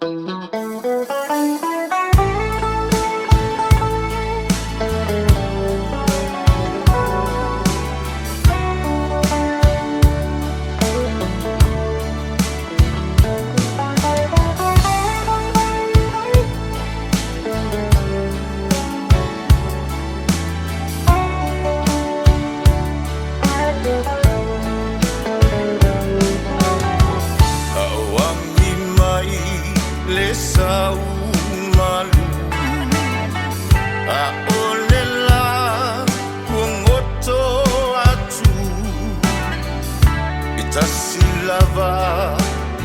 Auagi mai le sau malu a o le la kuagoto atu i tasi lava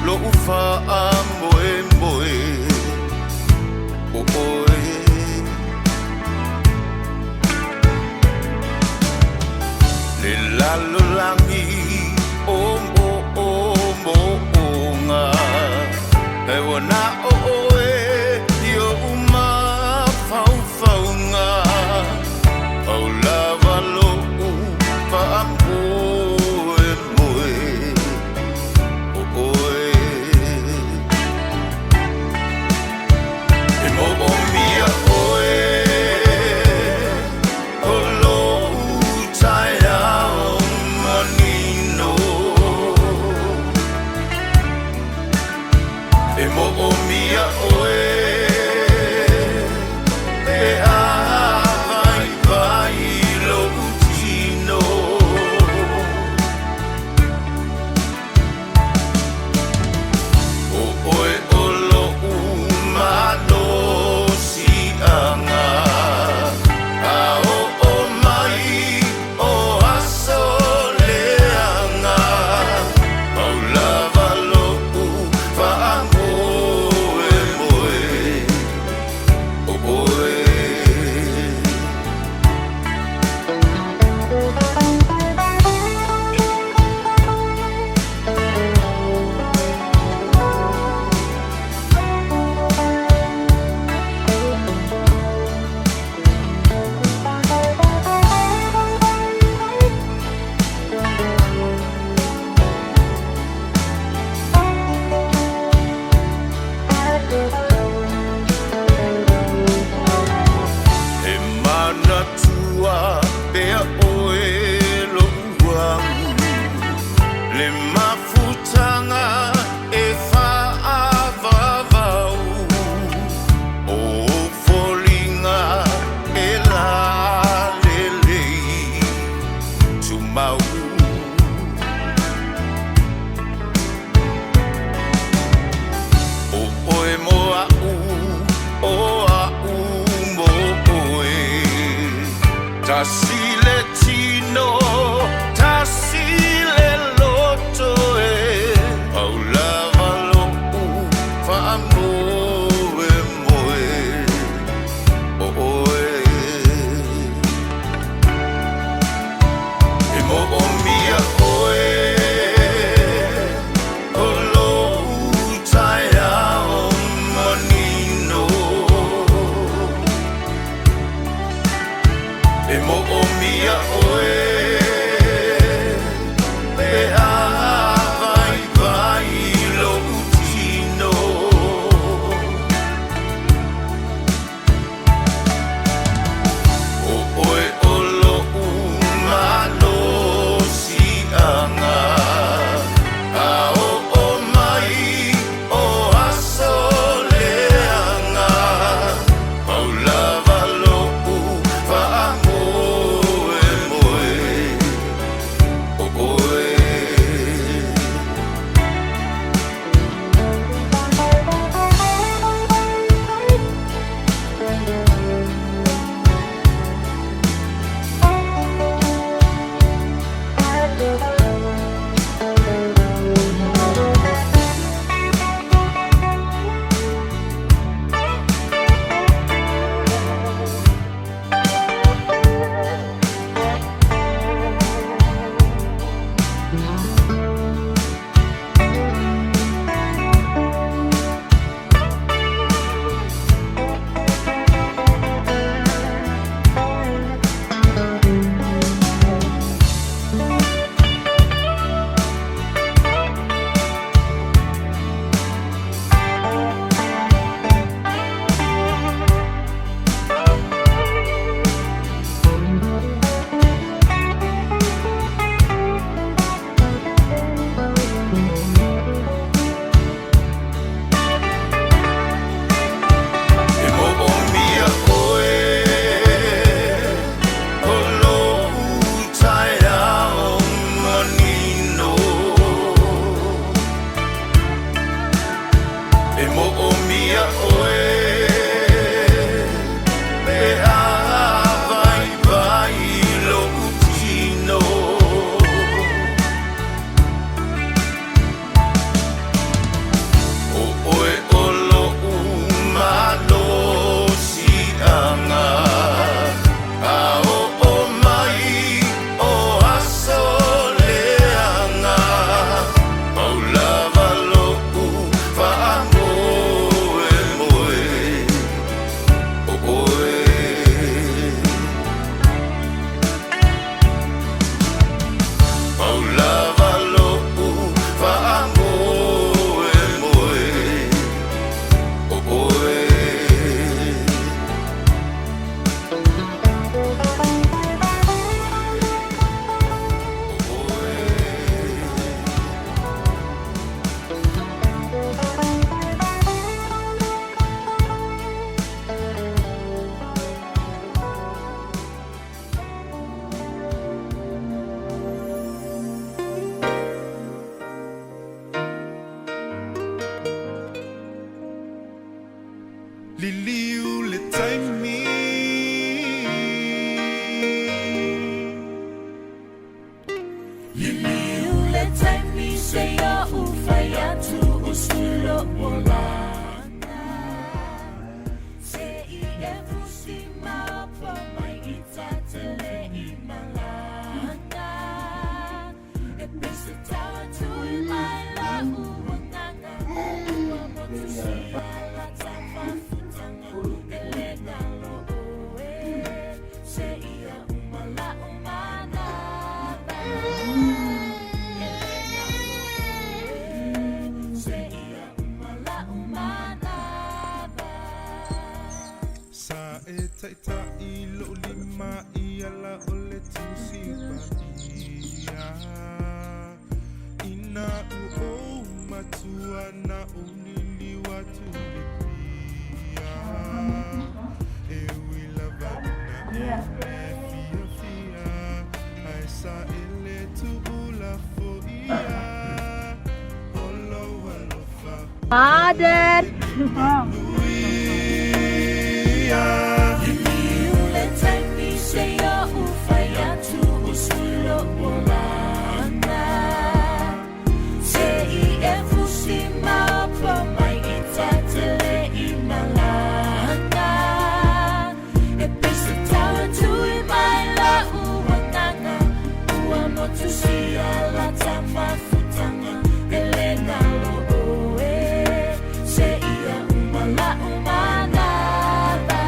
lo'u faamoemoe o oe. Le lalolagi o mo o mo o e ua na o oe i o umafaufauga au lava lo'u faamoemoe o oe. E moomia oe o lou taeao manino. E moomia oe e a vai lou tino. O oe o lou malosiaga a oo mai o aso leaga pau lava lo'u faamoemoe o oe. E manatua pea oe lo'u agu le mafutaga e faavavau o foliga e lalelei tumau. O oe mo a'u o a'u mo oe tasi le tino tasi le loto e pau lava lo'u faamoemoe o oe. E moomia oe o lou taeao manino. E moomia oe e a vai lou tino. Mo'omia oe pe a vaivai lo'u tino. O oe o lo'u malosi'aga, a o'o mai o aso leaga, pau lava lo'u fa'amoemoe o oe. Pau lava lo'u fa'amoemoe o oe. Liliu le taimi. Liliu le taimi seia ou fai atu usi lo'u olaga. Se i e fusi maopo mai i ta te le'i malaga. E pei se taua tui mai la'u agaga. Ua motusia la ta mafutaga. E le galo ʻoe. Seia uma la'u manava. E le galo ʻoe. Seia uma la'u manava. Sa e ta'ita'i lo'u lima i ala o le Tusi Paia. Ina ua ou matua na ou liliu atu i Apia. E ui lava ina e le fiafia, ae sa e le tuulafoia o lou alofa. Father. Manuia. Liliu le taimi seia ou fai atu usi lo'u olaga. Se i e fusi maopo mai i ta te le'i malaga. E pei se taua tui mai la'u agaga. Ua motusia la ta mafutaga. E le galo ʻoe. Seia uma la'u manava.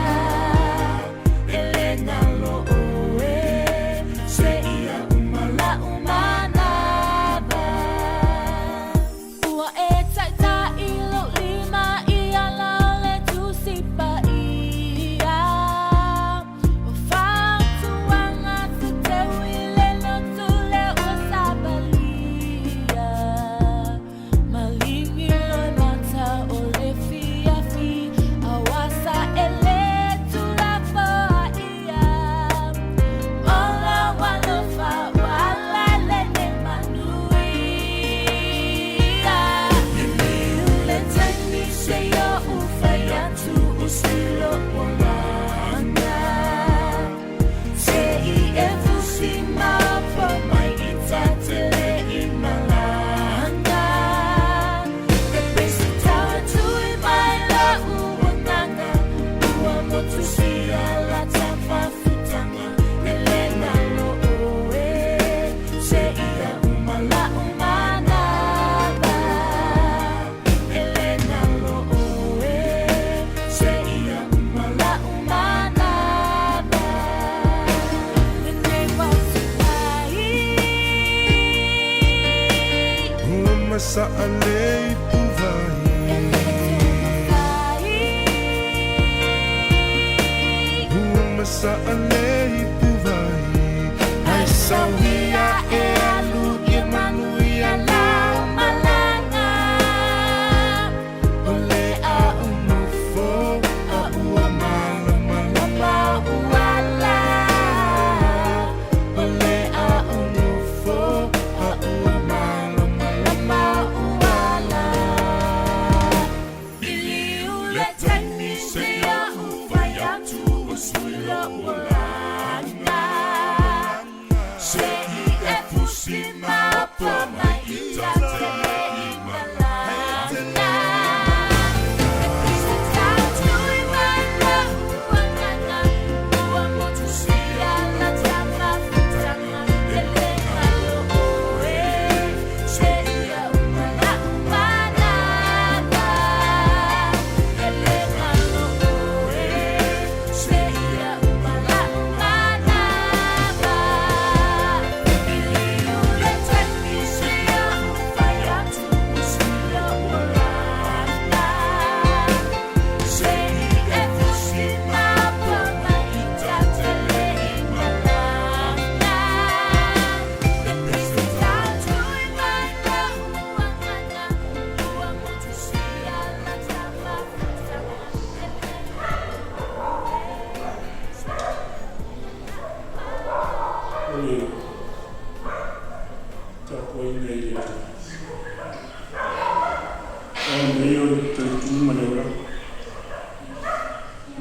le Toetu ma le Ola,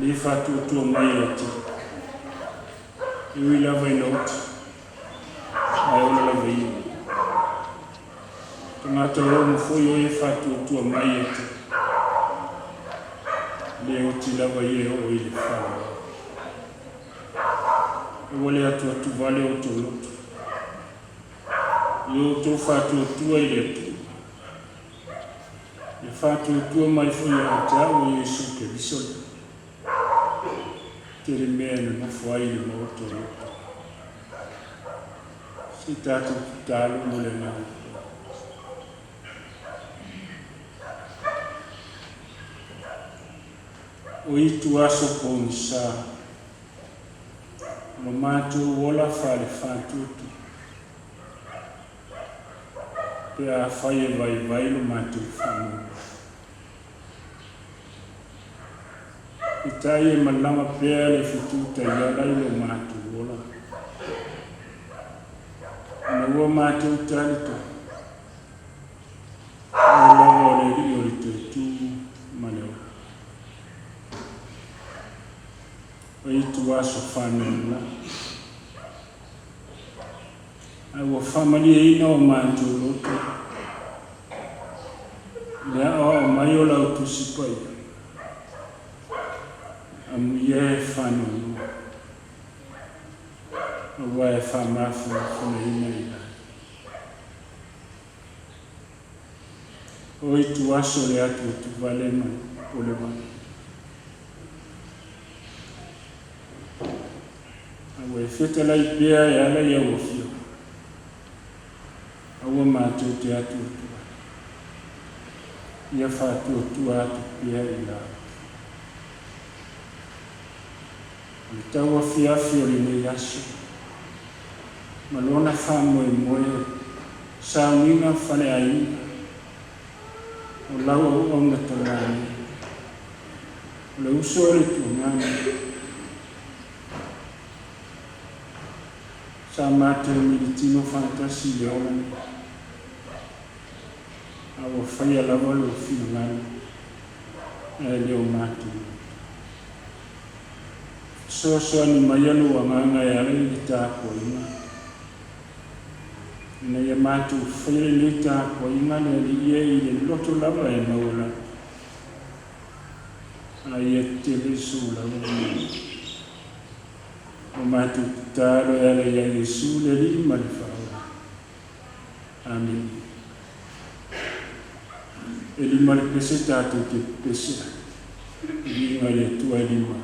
le faatuatua mai ia te e ui lava ina oti, ae ola lava ia. Tagata Roma foi o e faatuatua mai ia te le oti lava ia e oo i le fale. Aua le atuatuvale o outou loto, i o outou faatuatua i le Atua. Ia faatuatua mai foi ia te au o Iesu Keriso lea. Tele mea e nonofo ai i le maota o loto. Se i tatou tatalo mo le Agaga Paia. O itu aso pogisa, o lo matou ola faale-faatuatua, pe afai e vaivai lo matou faamoemoe. Peitai e malaga pea le fetu taiala i lo matou ola. Ina ua matou talitonu, o oe lava o le Alii o le Toetu ma le Ola. O itu aso faanoanoa. Ae ua faamalieina o matou loto i le aoao mai o lau Tusi Paia, amuia e faanoanoa, aua e faamafanafanaina i ai. O itu aso le atuatuvale ma le popolevale. A ua e fetalai pea e ala i au afioga, aua matou te atuatua ai. Ia faatuatua atu pea i la outou. O le tauafiafi o lenei aso, ma lona faamoemoe o sauniga faleaiga o lau auauna tauānei, o le uso o le tuagana, Sa matou militino faatasi i le ola nei, a ua faia lava lou finagalo ae le o matou loto. Fesoasoani maia lou agaga e ala i le tapuaiga, ina ia matou faia lenei tapuaiga le Alii e i le loto lava e maualalo, a ia tele sou lava manuia. O matou tatalo e ala ia Iesu le Alii ma le Faaola. Amene. E lima le pese tatou te pepese ai. Viiga i le Atua e lima.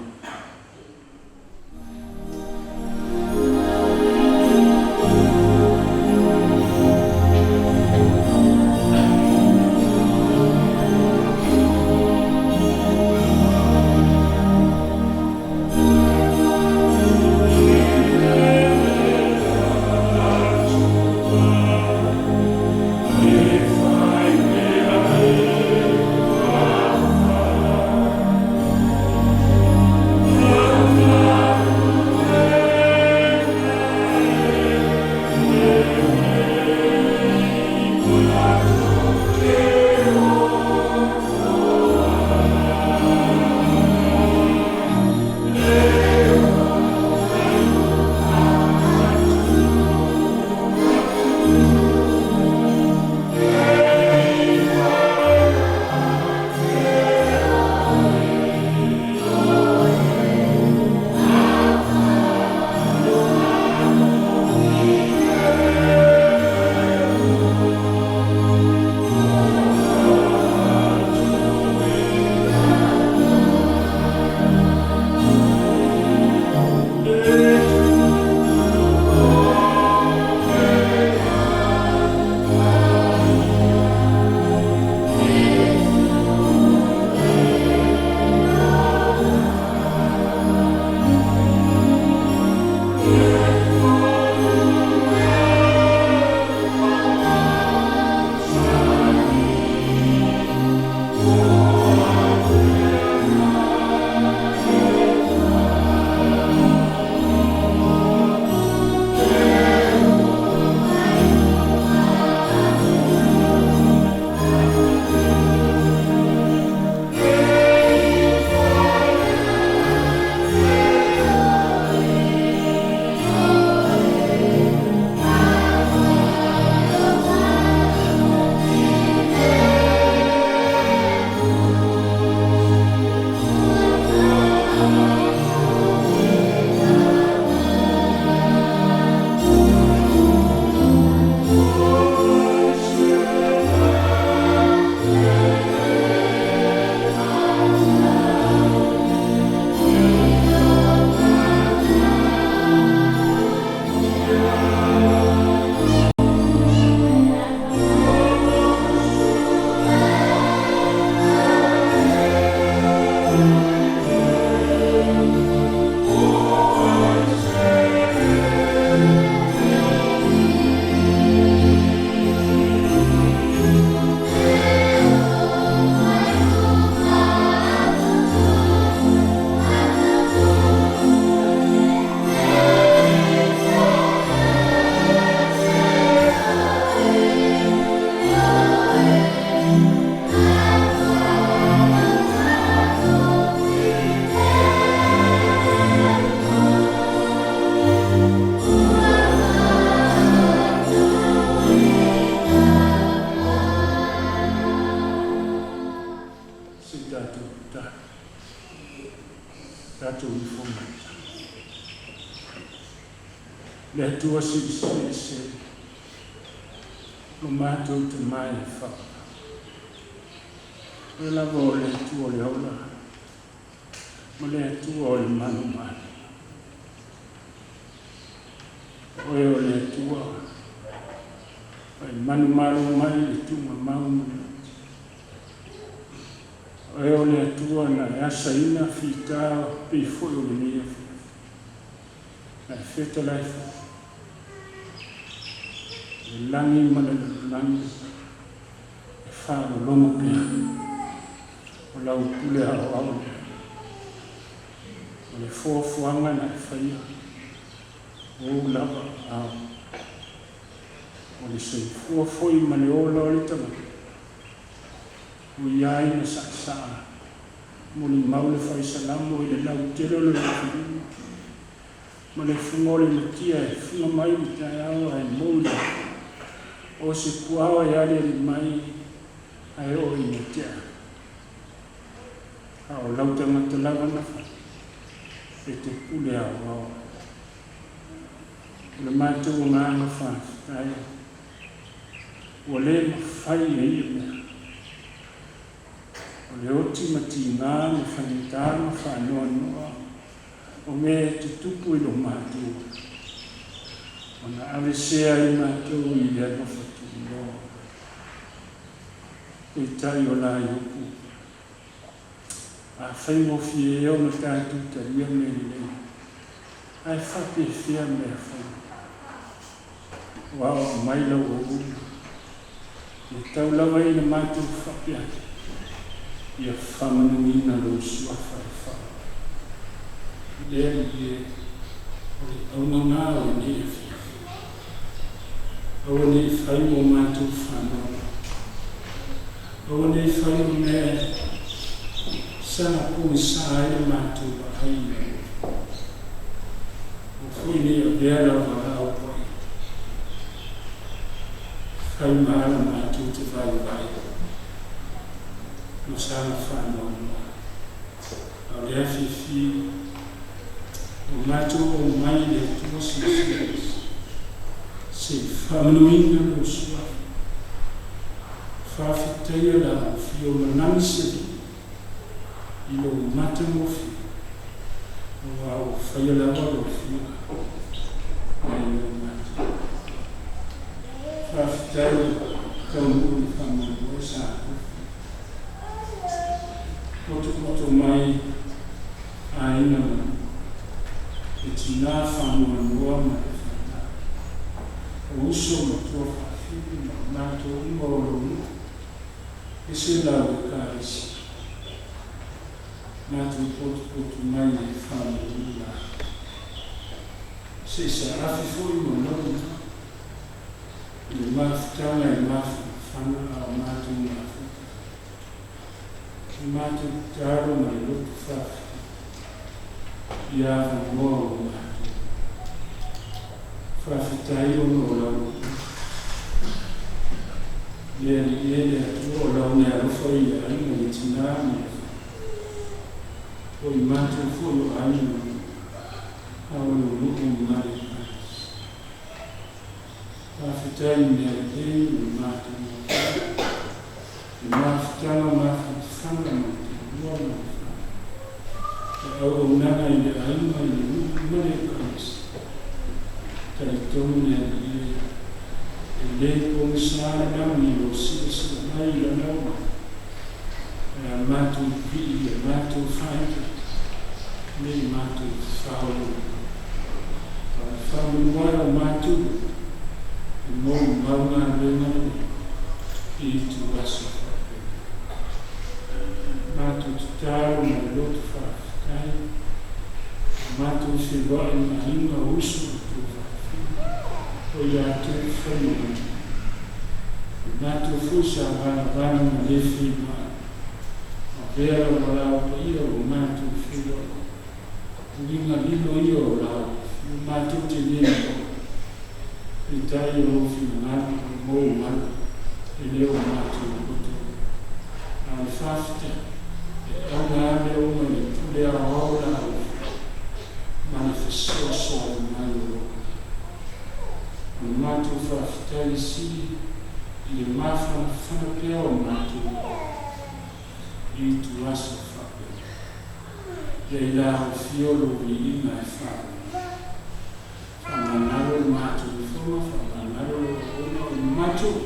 tatou tatalo. Tatou ifo mai. Le Atua Silisili Ese, lo matou Tama e faaola. Oe lava o le Atua o le ola, ma le Atua o le manumanu. Oe o le Atua, e manumalo mai i le tuugamau ma le oti. Oe o le Atua na e asaina fita pei foi o lenei afiafi. Na e fetalai foi le lagi ma le lalolagi e faalologo pea o lau pule aoao lea. O le foafoaga na e faia o ou lava aao. O le soifua foi ma le ola o le tagata, ua ia ai na saasaa molimau le fai salamo i le lautele o le lofilima ma le fuga o le matia e fuga mai i le taeao ae mou i le afiafi, o se puao e aliali mai ae oo ina tea atu. A o lau tagata lava na fai, e te pule aoao ai. O le matou agaga faafetai, ua le mafai e ia mea, o le oti ma tigā ma faigata ma faanoanoa o mea e tutupu i lo matou ola, ona avesea ai matou i le alofa tuuloa. Peitai o la Iopu, a faigofie ea ona tatou talia mea lelei, ae faapefea mea fai? Ua aoao mai lau auauna, e tau lava ina matou faapea atu, ia faamanuiina lou suafa e faaola. Le Alii e, o le auga o lenei afiafi, aua ne i fai mo matou whanau. Aua ne i fai o mea sa pogisa ai le matou vaai i lau Afioga. Aua foi ne i avea lau valaau paia, fai ma ala matou te vaivai ma saga faanoanoa. A o le afiafi ua matou omai i le Atua Silisili Ese, se i faamanuina lou suafa. Faafetaia la afio ma lagi se lima i lou matagofie, aua ua faia lava lou finagalo e lou matou. Faafetai taunuu i le faamoemoe sa tofi. Potopoto mai aiga ma nuu, le tinā faanoanoa ma le fanau, o uso ma tuafafine ma o matou uma o lou nuu, ese lau Ekalesia. Matou potopoto mai e faamanuia la. Se i saafi foi ma malu i le mafutaga e mafanafana a o matou mafuta. Le matou tatalo ma le loto faafetai ia avanoa ua matou. Faafetai ona o lau Alii. Le Alii e le Atua o lau meaalofa i le aiga, i le tinā ma le fanau. O i matou foi o aiga ma nuu, a o lou nuu ma le Ekalesia. Faafetai i mea lelei ma le matou mafutaga, le mafutaga mafanafana ma le toalua ma le fanau, le auaunaga i le aiga, i le nuu ma le Ekalesia. Talitonu le Alii e, e le pogisa le lagi i lou silasila mai i lana auala, ae a matou pipii i a matou faaeteete, ne i matou fafao i lou loto. A o le faamanuae o matou loto, e moumau galuega lelei i ituaso faapenei. Matou tatalo ma le loto faafetai, ua matou feiloai ma aiga o uso ma tuafafine, o i latou faimalu. O matou foi sa valavala ma le feiloai, avea lau valaau paia ua matou feiloai. Uiga lilo ia o lau afio, matou te le iloa. Peitai o lou finagalo ua mou mai, e le o matou loto. A o le faafetai. E auga lava mea uma i le pule aoao o la ma le fesoasoani mai o lou O le matou faafetai sili i le mafanafana pea o matou i ituaso faapea. Ia i la aofia o lou viiga e faavae. Faamagalo le matou ifoga, faamagalo lau auauna, o le matou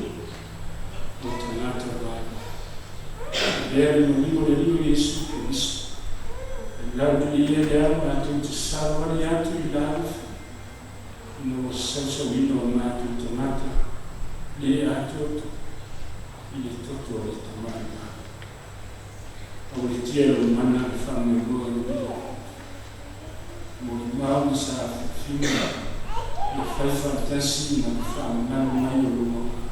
o tagata vaivai. Avea le manuia o le Alii o Iesu Keriso. E lauliliia le ao matou te savali atu i la alofa ina ua sausauina o matou tagata le atoatoa i le toto a le Tamaitai. Auletia e lou mana le faamoemoe o le Alii. Mo le mau ma sa afiafiga ia fai faatasi ma le faamamalu mai o lou agaga.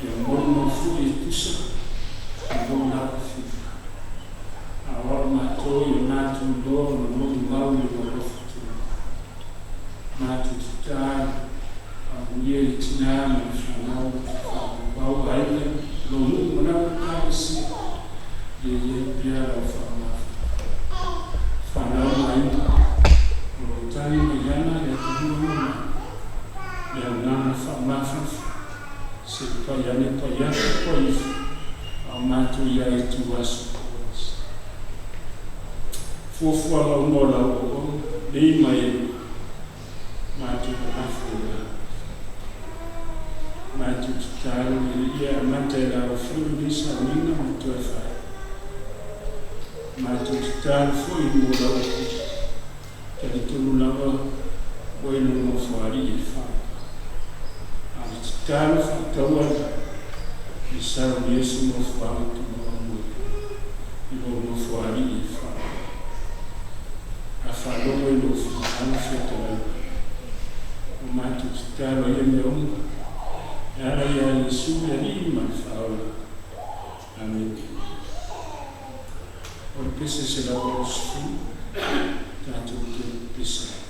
Ia molimau foi e tusa ma lou lava finagalo. A o au matou ia matou iloa ona molimau i lou alofa tumau. Matou tatalo, faamanuia i tina ma le fanau, faavauvau aiga, lou nuu ma lau Ekalesia, ia i ai pea lau faamafanafana. Fanau ma aiga, o lo o tagi mai ana le atunuu e mamao, le agaga faamafanafana, se i pai ane pai atu pai ifo, a o matou i ai ituaso po o isi. Fuafuaga uma o lau auauna, nei ma e matou lalafo i la matou tatalo le Alii e amata e la foi lenei sauniga ma toe fai. Matou tatalo foi mo lau auauna, talitonu lava ua i lou nofoalii e faaaoga. A o le tatalo faatauala i saunia se nofoaga tumau mo i lou nofoalii e faaaoga. A faalogo i lou finagalo fetalai mai. Ua matou tatalo ia mea uma e ala iā Iesu le Alii ma le Faaola. Amene. O le pese 180, tatou te pepese ai.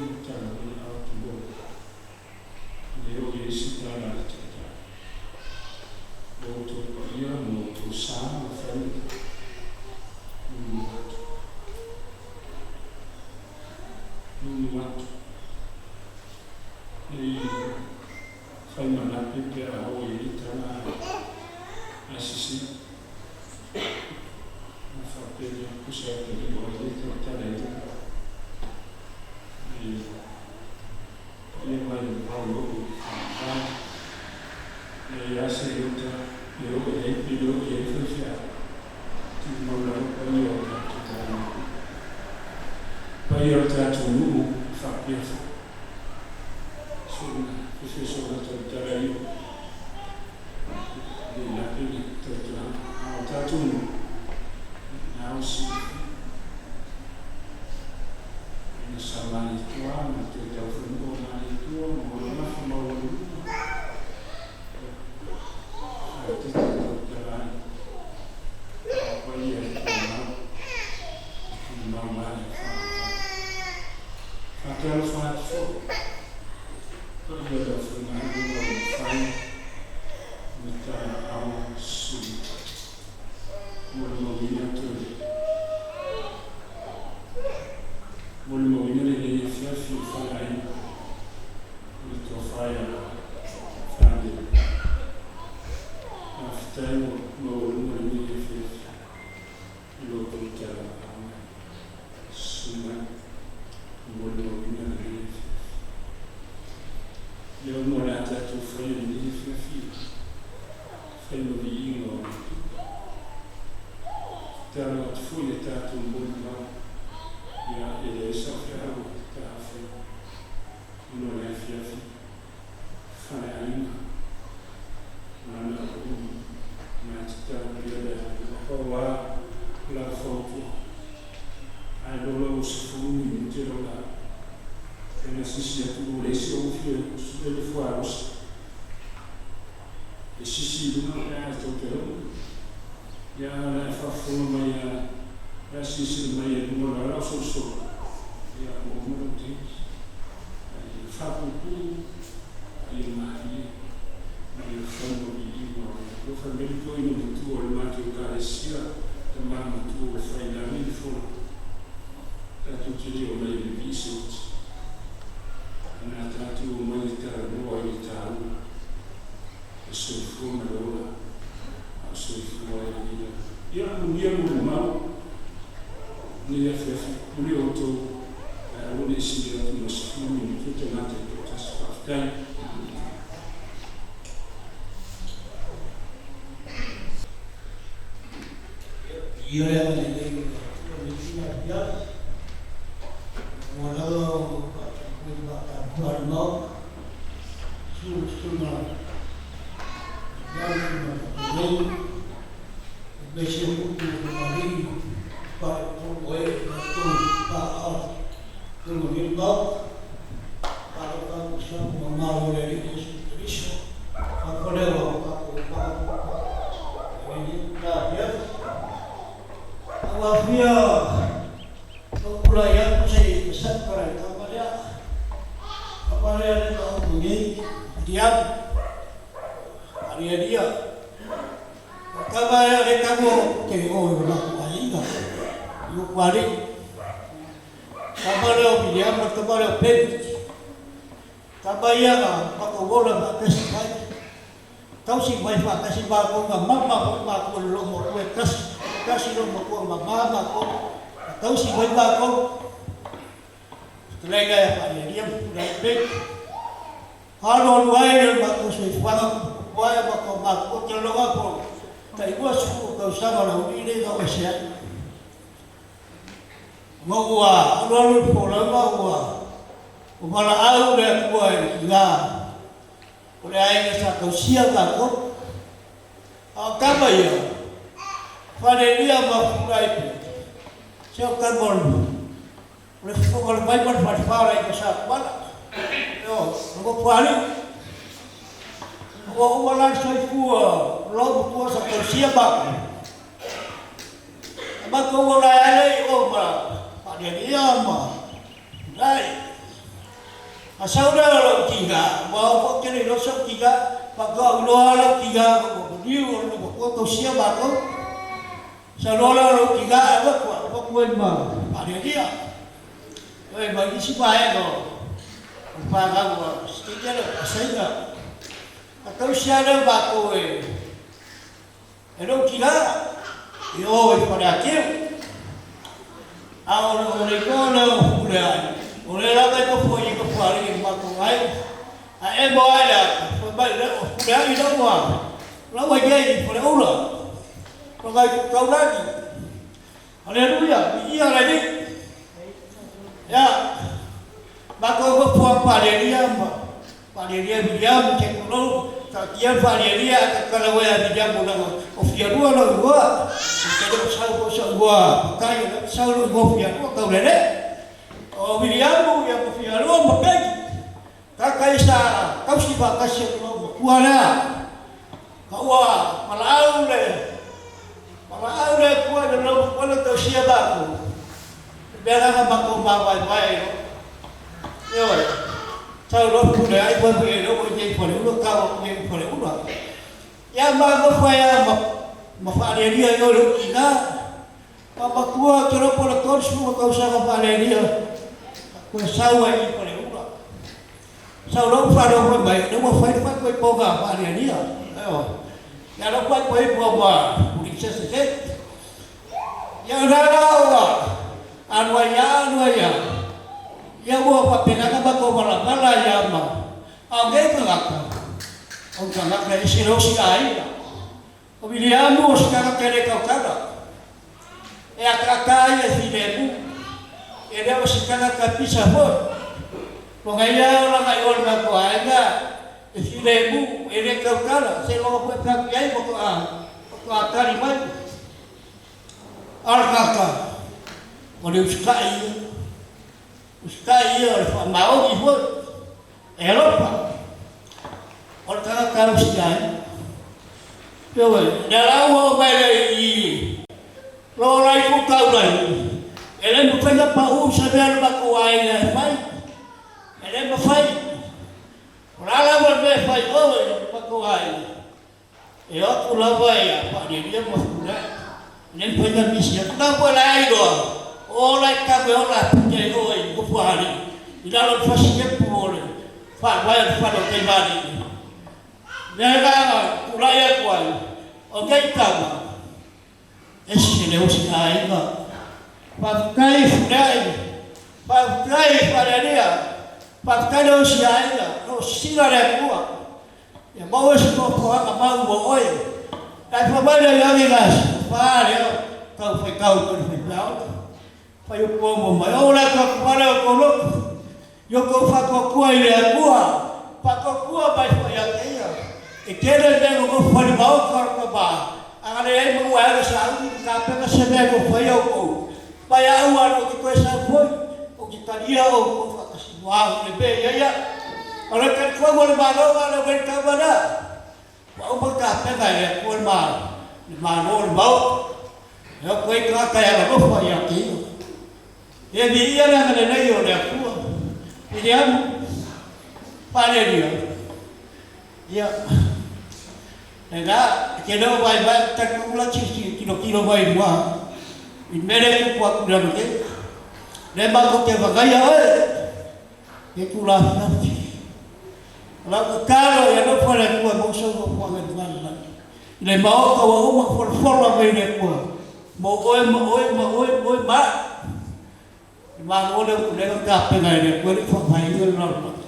ma tala mai ao tulou. E le oo i ai se tala a le Taitai. Lo outou paia ma lo outou sa ma fai nunu atu. Nunu atu. Ne i fai malape pe a oo i ai tala ae sese. Ona faapea lea, pusa atalii o ai lea e tautala i luga. Le paia mai le vao i o'u faamatala. E leai lava se iota e oo i ai pe le oo i ai faifeau. Tumau lava paia o tatou aiga. Paia o le tatou nuu e faapea foi. Soona fefesoga tautala ia le lape le tautalaga. A o tatou nuu, na ua silafia. Ina sa Malietoa ma toe taufanua o Malietoa ma ona gafa maualuluga, faaeteete tautala ai. A o paia e tumau, e tumau lava i le faavavau. Faatalofa atu foi paia o le aufaigaluega ua mafai ona talaaao susunu molimauina toe molimauina lenei afiafi i le faleaiga o le tofa ia Fale. Faafetai ua maualuga lenei afiafi i lo outou talaaao mai. Susu mai ma molimauina lenei afiafi. Lea uma o le a tatou faia i lenei afiafi fai ma viiga o le Atua. Tatalo atu foi ia tatou molimau, ia e leai sau feau e taafia ona o le afiafi faleaiga lana auauna na tatalo pea le Atua. Pau lava lau fautuaga, ae lola ua 10 minute lau lauga, ena sisi atu ua leai se ou fia sue le fuaosa e sisi i luga pe a tou te logo. Ia a o le a e faafofoga mai a pe a silasila mai e luga o le ala o solosolo, ia ua uma lou taimi. Ae ia faapuupuu a ia malie ma ia fai ma viiga o le Atua. Fai mai le toeaina matua o le matou Ekalesia, tama matua ua fai i lagi le fono, tatou te le omai e vivii se oti. Ana tatou omai e talanoa i le taua o le soifua ma le ola, a o soifua ai lenei lava. Ia amuia molimau lenei afiafi, pule outou ae aua ne i sili atu ma le 10 minute tagata e toatasi. Faafetai. Ia le agalelei o le Atua i lenei afiafi, ua lava o faatapue faatapua a le Maota, susu le susuga i le ma le Felei, aemaise upu o Fagalii, Faletolu o e latou paaa totonu o lenei Maota. Faatalofa atu i Samoa mamalu o le Alii Iesu Keriso, faafofoga lea ua tatou faaopoopo i lenei afiafi. Ua afia lou tulai atu se i masa'i pala i le tama lea. Tama lea le taoto nei, Liamu, Alialia. O le tama lea le tago te o i o latou aiga, i Utualii. Tama lea o Miliama, le tama lea o Bennet. Tama ia na matou ola faatasi mai. Tausi mai faatasi matou na mama foi matou e le loomatua e tasi, tasi loomatua mama matou na tausi mai matou. Fetalaiga ia Faalialia ma Pule ai Pei. Alualu ai le matou soifuaga tuputupu ae matou matutua ou te lologa po o tai 20 tausaga o le aualii lea na ou ese ai. Ma ua alualu le folauga ua valaau le Atua i le tina o le aiga sa tausia tatou. A o tama ia, Falelia ma Fulaipe, se o tama o le fofoga o le vai ma le falefa o le aiga sa Tuala, ioe, o Motualii. Ua uma la le soifua o lou matua sa tausia matou. A matou ola ai lea i o ma Falelia ma Fulai. A sau lea o lou tiga, ua oo foi ou te le iloa sou tiga, faatoa ou iloa lava lou tiga ina ua maliu ona lou matua tausia matou. Sau loa lea o lou tiga ae alu atu au, alu atu ai ma Palemia, ioe ma isi vaega o le fanau a Saina. Na tausi lava lea o matou e E lou tina i o i Faleatiu, a o le igoa lea o Fepuleai, o lea lava e nofo i Nofoalii i le matou aiga. A emo lava i le ata, fai mai, o Fepuleai la ua, la ua i ai i Faleula, lona itu taulagi. Aleluia, viia le Alii. Ia, matou nofo lava ma Palelia ma Palelia Viliamu Tekolou, taatia le Palelia ae tatala uaea Viliamu leaga o Fialua lou igoa. Ou te le o sau foi sou igoa matai, o lea ou te sau i lou igoa Fialua Taulelea. O Viliamu ia ma Fialua ma Peni, tagata ia sa tausi faatasi atu lou matua lea. Ma ua valaau le valaau le Atua i le lou matua lea tausia matou, le mea la na matou mavaevae ai loa. Ioe, sau loa pule ai ma fai ai loa i Faleula tau atu nei i Faleula. Ia ma nofo ai lava ma ma faalialia i o i lou tina. Ma matua ou te iloa po o le 30 tausaga faalialia toe sau ai i Faleula. Sau loa ou faalogo fai mai, o lea ua fai le faitoitoga a Faalialia. Ioe. Ia lou faitoipo ma Princess Kate. Ia o lena la ua alu ai lava alu ai lava, ia ua faapena ona matou valavala ai lava ma, a o nei tagata, o ni tagata e ese le osi aiga. O Viliamu o se tagata e le tautala, e ataata ia i filemu, e le o se tagata pisa foi. Lona ia e olaga i o i le matou aiga e filemu, e le tautala, seiloga foi e fai atu i ai faatoa tali mai. A o le tagata, o le usitai ia, usitai ia o le faamaoni foi, e alofa. O le tagata usitai. Ioe, lea la ua oo mai lea i i, lo la i ku taulagi, e le mafai ona pau se mea a le matou aiga e fai, e le mafai. O le a lava le mea e fai oe i le matou aiga, e o atu lava ia Faalialia ma Fepuleai, e le mafai ona misi atu. Na foi la e iloa, o la e tau e ola pute ai oe i Nofoalii, i lalo o le fasitepu o le faavae o le fale o Taimali'i. Lea la na tulai atu ai, o nei tama, ese le osi aiga. Faafetai Fepuleai, faafetai Faalialia, faafetai le osi aiga, o lo o sisila le Atua. Ia maua se foafoaga mau mo oe. Ae fai mai lea ia age la fa lea tau faitau ko le faifeau. Fai o pomo mai o la ka pale o ko lotu. Ia tou faatuatua i le Atua, faatuatua mai foi ia te Ia. E tele mea e nonofo ai i le maota o le tama, a na leai manu e alu e sauni ma tapena se mea e nofo ai outou, mai au alu ou te toe sau foi, ou te talia outou faatasi moa le mea e i ai au. O le talitonu o le Malo na o le aumai le tama lea, ua uma ona tapena e le Atua le Malo o le Maota, e o atu ai tagata e alalofa ia te Ia. Ia viia le agalelei o le Atua i le amu faalelia. Ia, lena, e te le o vaivai, ou te talitonu la te tilotilo mai i luga i le mea lea e tupu atu i lalo nei. Lea matou te vagaia oe, e tulafulafi. O lau tatalo ia alofa le Atua e maua sou nofoaga i luga i le lagi. I le maota ua uma ona folafola mai le Atua mo oe ma oe ma oe ma oe ma au. Le Malo lea ua leva ona tapena e le Atua e le i faavaeina le lalolagi.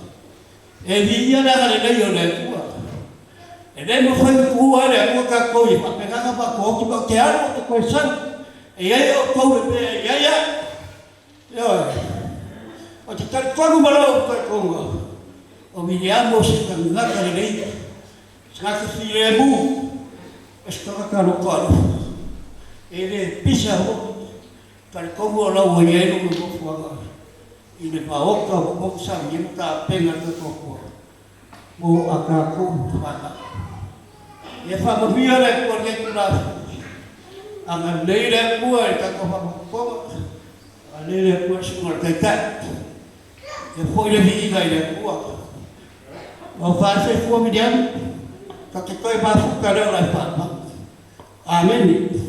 E viia le agalelei o le Atua. E le mafai ona tuua ai le Atua tatou ia faapena ona matou oti ma ou te alu ou te toe sau. E i ai outou le mea e i ai au. Ioe. Ou te talitonu ma lou talitonuga, o Miriamo o se tagata lelei. Tagata filemu, o se tagata loto alofa, e le pisa foi, talitonu o la ua i ai lona nofoaga i le maota ua uma ona saunia ma tapena e le tatou Atua mo a tatou fanau. Ia faamanuia le Atua i lenei Tulafono. Agalelei le Atua i le tatou faamaopoopoga, agalelei le Atua i le susuga i le Taitai. E fo'i le viiga i le Atua. Ua faasoifua Miliami, ta te toe mafuta lea o le faamai. Amene.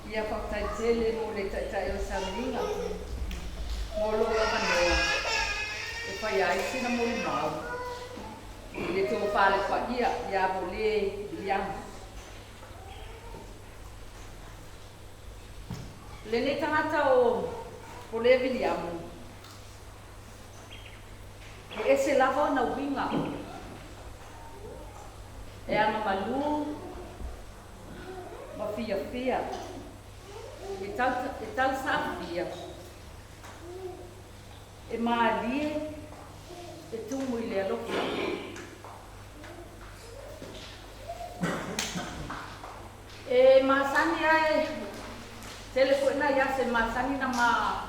Ia faafetai tele mo le Taitai o Sauniga mo lou avanoa e faia ai sina molimau i le tofa le paia ia Vole Viliamu. Lenei tagata o Vole Viliamu, e ese lava ona uiga, e agamalu ma fiafia, e tau, e tausaafia, e malie, e tumu i le alofa. E masani lava e tele foi nai aso e masani na ma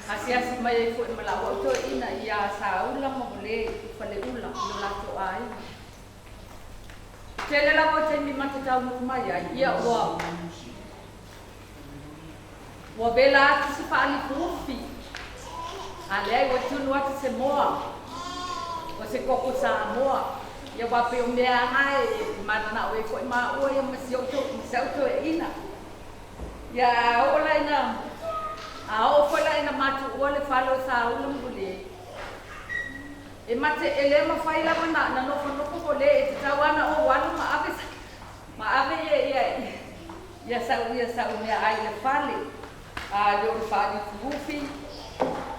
asiasi mai ai foi ma la'u au toeaina ia Saula ma Vole i Faleula i lo latou aiga. Tele lava o taimi ma te taunuu mai ai, ia ua ua vela atu se faalifuufi, a leai ua tunu atu se moa o se koko Samoa. Ia aua pei o mea lava e mananao ai foi maua ia ma si ou ma si au toeaina. Ia a oo la ina a oo foi la ina matuua le fale o Saula ma Vole, E mate, e le mafai lava na, na nofonofo Vole e tatau lava na ou alu ma ave, ma ave ia, ia, ia sau, ia sau meaai i le fale, a le o le faalifuufi,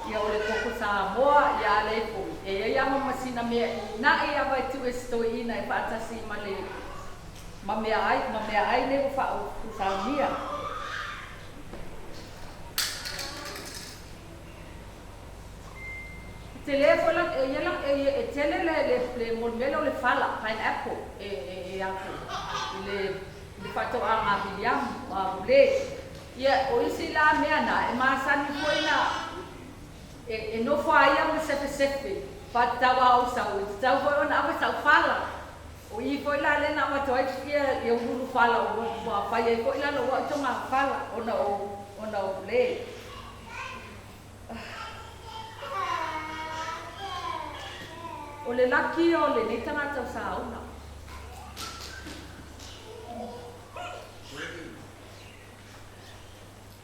ia o le koko Samoa, ia a le foi. E i ai lava ma sina mea ina'i lava e tuu e si toeaina e faatasi ma le, ma meaai, ma meaai nei ua faausaunia. E tele foi la, e ia la, e, e tele le, le, le mo le mea lea o le fala, pineapple, e, e, e a foi, i le, i le faatoaga a Viliamu, a Vole. Ia, o isi la mea na, e masani foi na, e, e nofo a ia ma sefesefe, faatatau a ou sau, e tatau foi ona ave sau fala. O i foi la lea na avatu ai ia, ia ululu fala ua, ua fai ai foi la lou au togafala ona o, ona o Vole. O le laki o lenei tagata o Saula.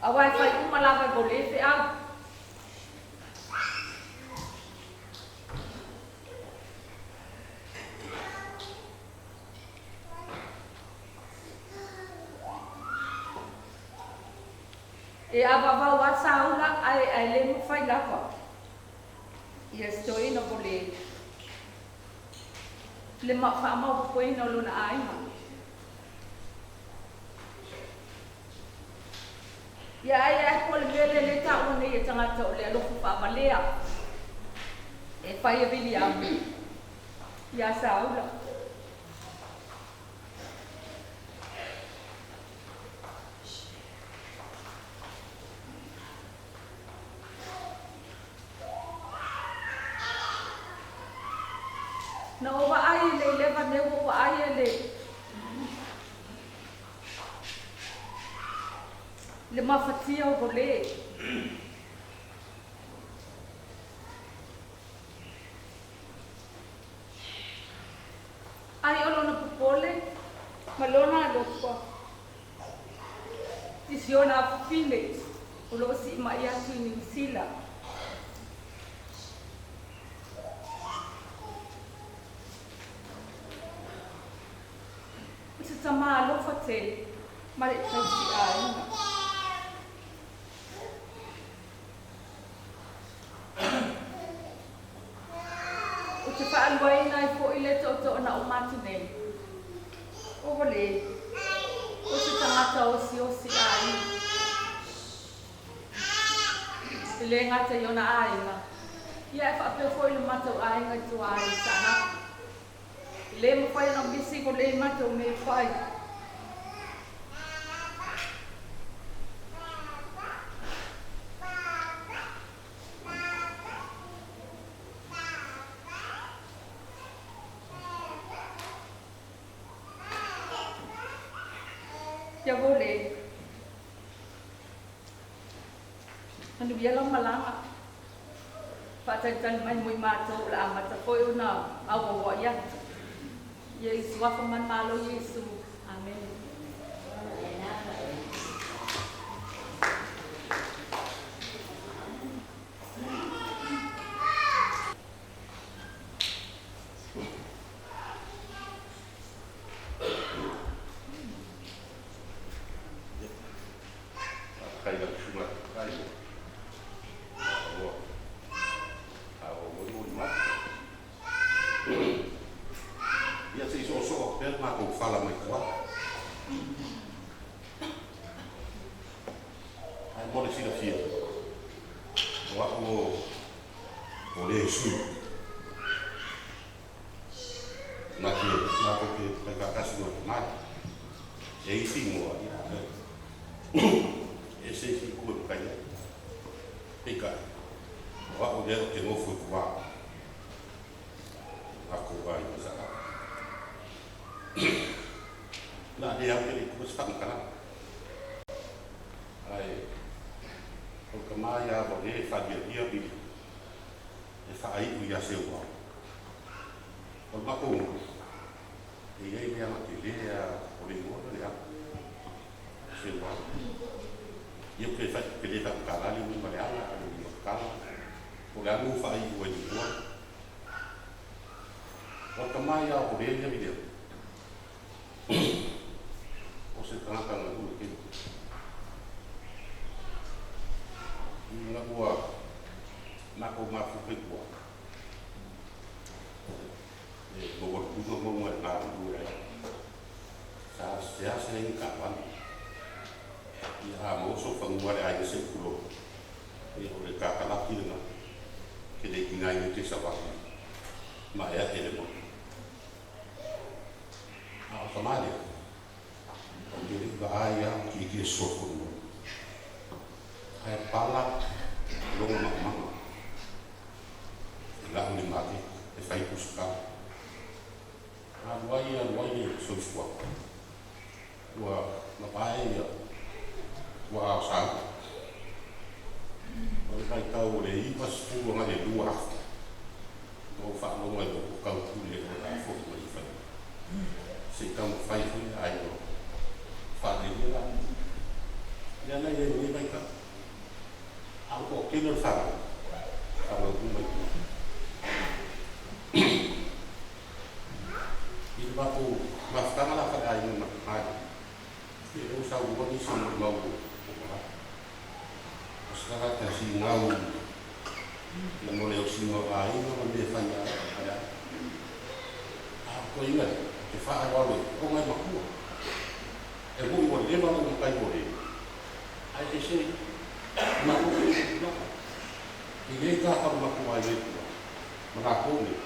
Aua e fai uma lava e vole feau. E avavau a Saula ae ae le mafai lava ia si toeaina po le le faamaopoopoina o lona aiga. Ia ai ai po o le mea lea lea e taua nei e tagata o le alofa faavalea e fai e Viliamu iā Saula. Na ou vaai i le 11 nei ua ou vaai e le le mafatia o Vole. Ai o lona popole ma lona alofa i si ona afafine o lo o siimai atu i Niu Sila. O se tama alofa tele ma le tausiaiga. Ou te faaluaina ai foi le tootoo na uma atu nei. O Vole, o se tagata osiosi aiga. E le gata i ona aiga, ia e faapea foi le matou aiga i tua ai i Saanapu. E lē mafai ona misi ko lē matou mea fai. Ia vole. Manuia lau malaga. Faatalitali mai mo i matou o le a amata foi ona auauai atu. Ia i Suafa ma le Malo Iesu. Amene. Faafetai lau Susuga Kai ua faaauau mai. Ia se i soosoo atu pea le matou fala mai tua. Ae mo le silafia, o au o le sui na te matou te faikaakasi ma le E i isi igoa, ia, e ese isi itu e makai ai. Peitai, o au lea ou te nofo i tua matou aiga sa na le au te le i tua se faamatalaga. Ae o le tama ia ua le faalialia vili e faaiu ia Seuao. O le matou nuu, e i ai le aga tele a o le igoa lea le aga. Seuao. Ia pe fai pe le faamatala le uiga o le aga, o le uiga o le tala. Po o le a le mea ua faaiu ai i le igoa. O le tama ia o le lea William, o se tagata galue tele. Ina ua matou mafuta i tua, e maualuga mauga e galulue ai. Sa seasea ai ni taavale. Ia a maua sou fanua a le aiga se i tulou, ia o le tatalaki lena, ke le tigaina i te savali maeae le motu. A o tama lea, ou te le i vaai lava o tietie soifua. Ae pala lona maumau. E lau le mate e fai pusatala. Alu ai alu ai le soifua. Ua mavae ia tuaa o Saua. O le vaitau o le 92,000 na ou faalogo ai o tau pule o le a foi mai i Faleula. Se i taumafai foi le aiga o Faalele la. Lea la i ai lenei vaitau. A o le toatele o le fanau, fanau uma i tua. I le matou mafutaga la faleaiga ma Mali, e le o saunoa nisi o molimau o Malata. O se tagata finau i mo le osiga o aiga ma mea fai a le aiga. A o toeaiina lea, ou te faaaloalo i ai, ona e matua. E moni ua leva lou matai mo le ae ese matou te le tulaga. E le tatalu matua ai le Atua ma latou nei,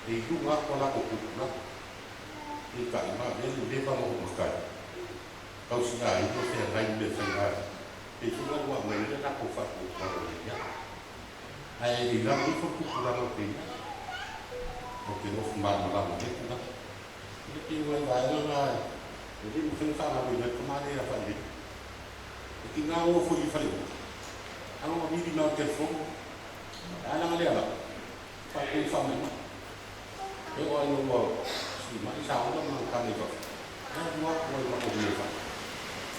e i luga atu a latou tupulaga. Peitai, ma avea le leva ma ou matai, tausi aiga feagai ma mea fai ai. Pei foi la ua aumai ai le latou faatuatuaga ia te au. Ae i lalo ifo le tupulaga o kēia, ou te nofo malamalama i lea tulaga. Ia pei o nai vaega na e le mafai ona faagaoioina ai le tama lea ia Faalelei. E tiga nofo i Faleula, a na vili mai o le telefono, a laga lea lava, faapea i faamaimai. E oo lava ina ua simai sa ola ma tane i fafo, e alu atu ai ma kou mea fai.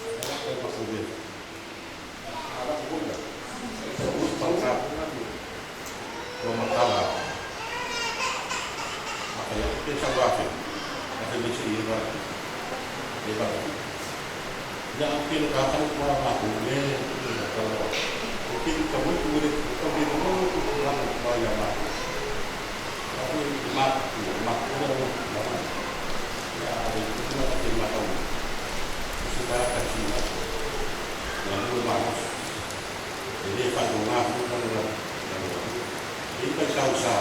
E alu atu ai ma kou mea fai. A lako foi la, ua pau ua matala atu. A fai atu pe sau afe, a fai mai se i e va e va ia au ke ka ka ko a ma ko le le ka lo o ke ka mo ku le ka le mo ku ku la ko ya ma a ko ma ku ma ku le mo la ya ai ku na ka te ma tau se ka ka si na na mo ma mo e le fa no na ku ka na e i kai sau sa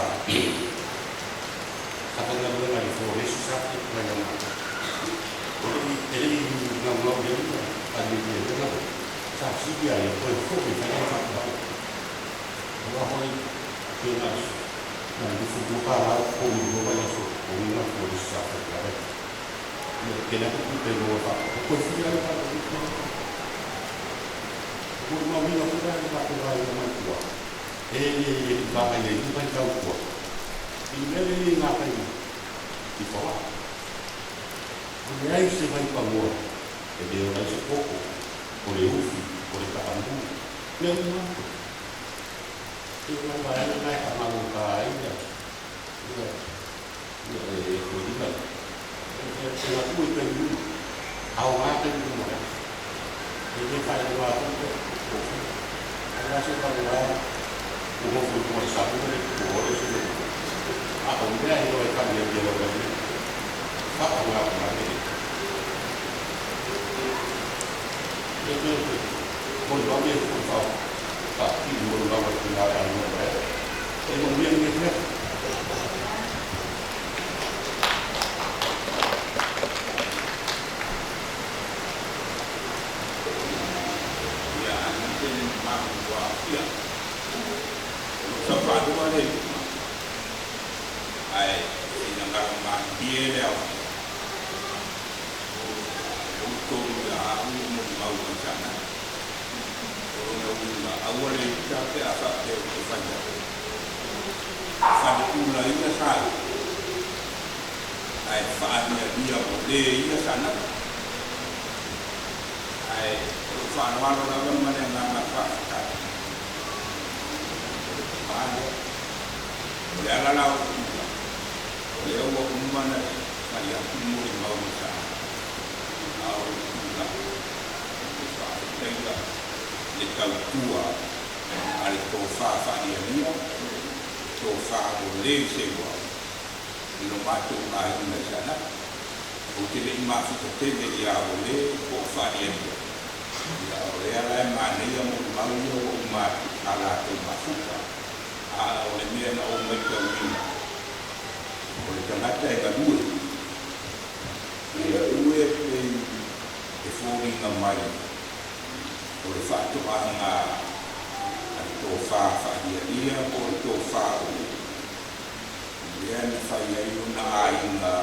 sa ka na le le foresi sa te mai ana. O le e le ngau ngau le ua a le le le le sa si ia e koe fo e fai fa fa. Ua hoi ke na na le fu ka la ko ni lo vai so o ni na foresi sa fa ka. Ia ke na ku te lo fa. Ko fi ia fa ko. Ko ma mi na ku ra ka ko vai ma tua. E e e ka ka ia i vai tau tua. I mea le ngā kai i whawa. O le ai se vai pamoa, e le o lai se koko, o le ufi, o le taamu, mea uma. E o lai vai nai ka mango ka ai ia, ia, ia e ko ina. E e e la tu i kai nui, au ngā kai nui mo. E le whai o ngā tu te, o fi. A la se whai o ngā, o ngō fu ko sa ku le ko o se le. A o mea i o e kani e o le. Fa o ngā ngā le. E te te, mo i wame ko fa, fa ki mo i wawe ki ngā ai mo e. E mo mea mea mea. Ia, ana tele na matou aafia. O lou saofālua lea i luma, ae finagalo malie le aofia o lea ua tolu ia a'u ua molimau ai sana. O lona uiga, aua le ita pe a faapea ou te fai atu, faleula ia sa ae faalialia ua lē ia sana. Ae o lou faaaloalo lava ma le agaga faafetai o le tamā lea. O le ala la o le tulaga, o lea ua uma ona fai atu molimau i sa, a o le tulaga ou te faafetaia le tautua a le tofa faalialia, tofa ua lē seua i lo matou aiga i Saanapu. Ou te le i mafuta tele ia Ole po o Faalialia. Ia, o lea la e manaia molimau ia ua uma atu a latou mafuta. A o le mea na ou maitauina, o le tagata e galue. E galue pei e foliga mai o le faatoaga a le tofa Faalialia po o le tofa Ole. Lea na fai ai lona aiga,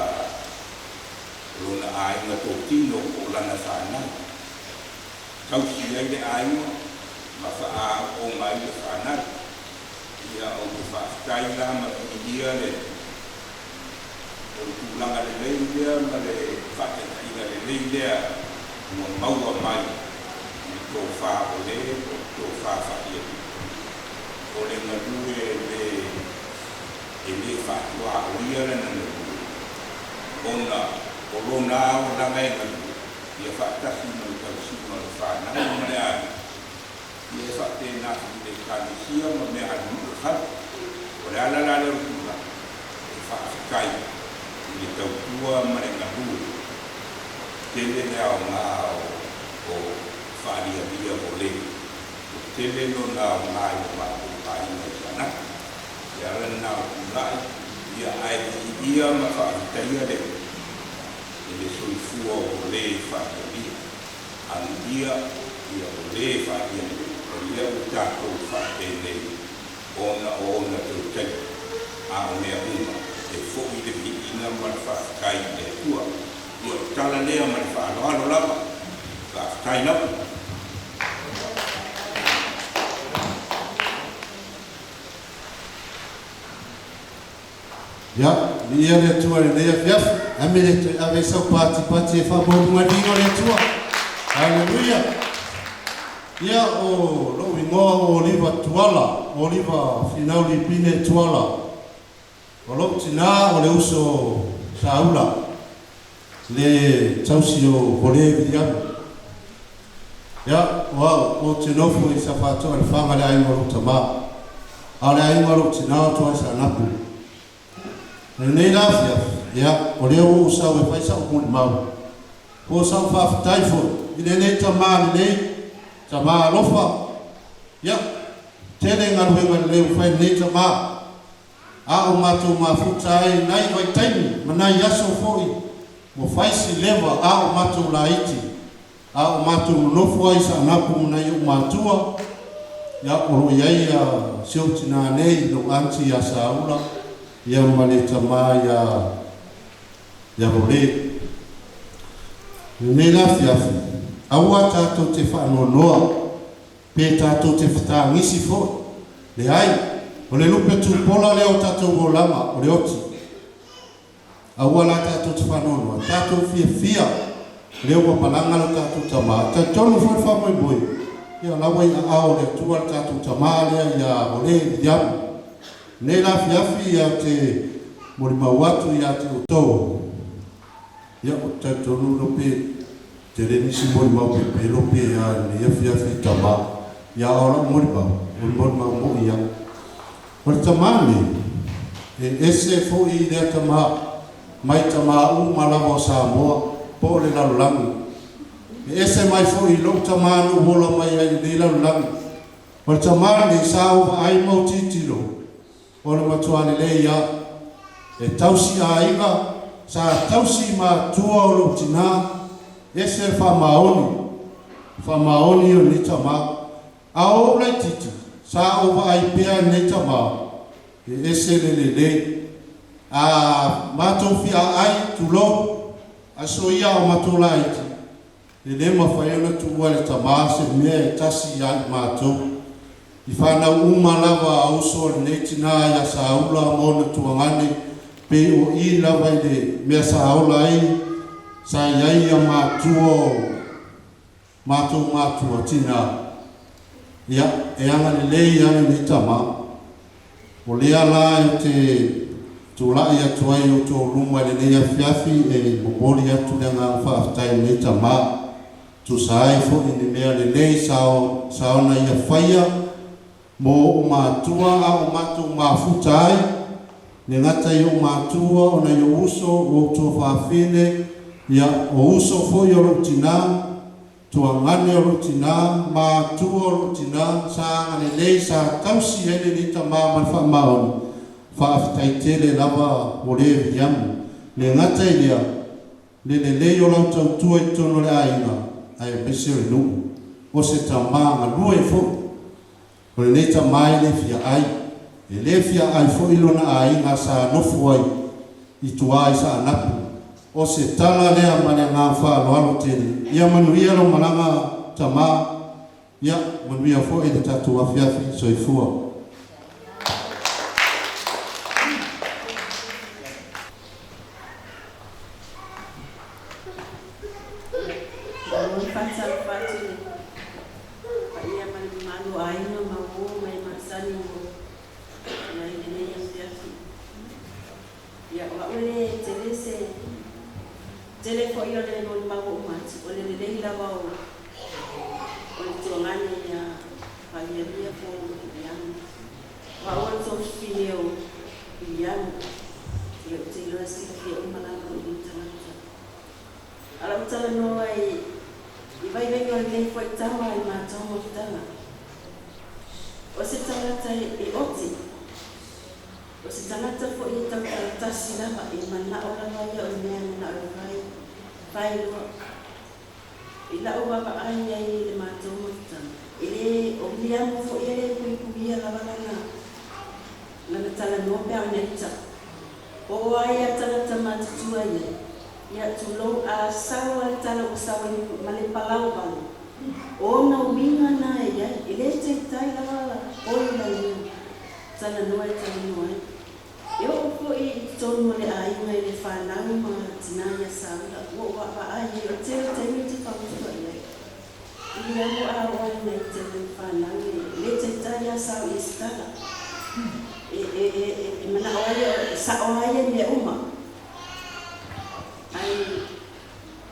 lona aiga totino po o lana fanau. Tausi ai le aiga ma faaooga ai le fanau. Ia, ou te faafetai la ma viilia le o le tulaga lelei lea ma le faataitaiga lelei lea ua maua mai i le tofa o le po o le tofa faalialia. O le galue le e lē faatuaoia lana galue, ona o lona aolaga e galue, ia faatasi ma le tausiga o le fanau ma le aiga, ia e faapena foi i le Ekalesia ma mea a le nuu e fai. O le ala la lea o le tulaga e faafetai i le tautua ma le galue, tele le aoga o faalialia o le Ua tele lona aoga i lo matou aiga i Saanapu. Le ala lena o tulai ia ae viiia ma faafetaia le i le soifua ua le faalialia. Amuia ia ua le faalialia, o lea ua tatou faapenei ona o ona tautaiga, a o mea uma e foi le viiina ma le faafetai i le Atua. Ia o le tala lea ma le faaaloalo lava. Faafetai lava. Ia, viia le Atua i lenei afiafi. Amene, toe ave ai sau patipati e faamaualuga ai le viiga o le Atua. Haleluia! Ia, o lou igoa o Oliva Tuala, Oliva Finau Lipine Tuala. O lou tinā o le uso o Saula, le tausi o Hole Viliame. Ia, o au, ou te nofo i Safatoa i Lefaga le aiga o lou tamā, a o le aiga o lou tinā o Toa i Saanapu. I lenei la afiafi, ia, o lea ua ou sau e fai sa'u molimau, po o sa'u faafetai foi i lenei tamā lelei, tamā alofa, ia, tele galuega lelei ua fai e lenei tamā. A o matou mafuta ai nai vaitaimi ma nai aso foi ua fai si leva a o matou laiti, a o matou nonofo ai i Saanapu ma nai ou matua, ia, o lo o i ai si ou tinā nei, lou aunty ia Saula, ia ma le tama ia ia Lole. I lenei la afiafi, aua tatou te faanoanoa pe tatou te fetagisi foi. Leai, o le lupe tupola lea o tatou olaga, o le oti. Aua la tatou te faanoanoa, tatou fiafia lea ua malaga lo tatou tama. E talitonu foi le faamoemoe, ia o la ua i aao o le Atua le tatou tama lea ia Lole Viliamu. Lenei la afiafi ou te molimau atu ia te outou, ia ou te talitonu lo pe tele nisi molimau pepelo pe a i lenei afiafi i tama, ia a o lau molimau, o le molimau moi ia. O le tama lenei, e ese foi i lea tama mai tama uma lava o Samoa po o le lalolagi. E ese mai foi i lou tama na ou ola mai ai i lenei lalolagi. O le tama lenei sa ou vaai ma ou tilotilo, o le matua lelei ia. E tausi aiga, sa tausi matua o lou tinā, ese le faamaoni, faamaoni o lenei tama. A o ou laitiiti, sa ou vaai pea i lenei tama, e ese le lelei. A matou fiaai, tulou, aso ia a o matou laiti, e le mafai ona tuua e le tama se mea e tasi ia i matou. I fanau uma lava a uso a lenei tinā ia Saula ma ona tuagane, pei o i lava i le mea sa ola ai, sa i ai ia matua o matou matua tinā. Ia, e agalelei lava lenei tama. O lea la e te tulai atu ai i outou luma i lenei afiafi e momoli atu le agaga faafetai i lenei tama, tusa ai foi i ni mea lelei sa sa ona ia faia mo ou matua a o matou mafuta ai, le gata i ou matua ona i ou uso, o ou tuafafine, ia, o uso foi o lou tinā, Tuagane o lou tinā, matua o lou tinā, sa agalelei, sa tausi ai lenei tama ma le faamaoni, faafetai tele lava mo le Viliamu. Le gata i lea, le lelei o lau tautua i totonu o le aiga, aemaise o le nuu. O se tama galue foi. O lenei tama e le fia ai. E le fia ai foi lona aiga sa nofo ai i tua i Saanapu. O se tala lea ma le agaga faaaloalo tele. Ia manuia lau malaga tama, ia manuia foi le tatou afiafi. Soifua. Malo le faatalofa atu i le paia ma le mamalu o aiga ma uo ma e masani ua i ai i lenei afiafi. Ia, o au e le tele se tele foi o le molimau ua uma atu, o le lelei lava o o le tuagane ia Falialia po o Iliamu. O au o le tuafafine o Iliamu, ia ou te iloa e silafia uma lava lou nei tagata. A o lau talanoa i i vaivaiga o lenei foi tama i matou mafutaga, o se tagata e oti, O se tagata foi e tautala tasi lava, e manao lava ia o le mea e manao e fai, fai loa. I lau vaavaai ai i le matou mafutaga, e le, o Viliamu foi e le puipuia lava lana, lana talanoa pe a o ni ita. Po o ai a tagata matutua i ai, ia tulou, a sau a le tala ua sau ai ma le palau vale, o ona uiga na e i ai, e le taitai lava oi lana Talanoa e talanoa ai. E oo foi i totonu o le aiga i le fanau ma tinā ia Saula, ua ou vaavaai ai, o le tele o taimi ou te fautua i ai. I le amo a oo ai nai tele o fanau e le taitai lava sao i se tala. E, e, e, e manao ai, e sao lava ia i mea uma. Ae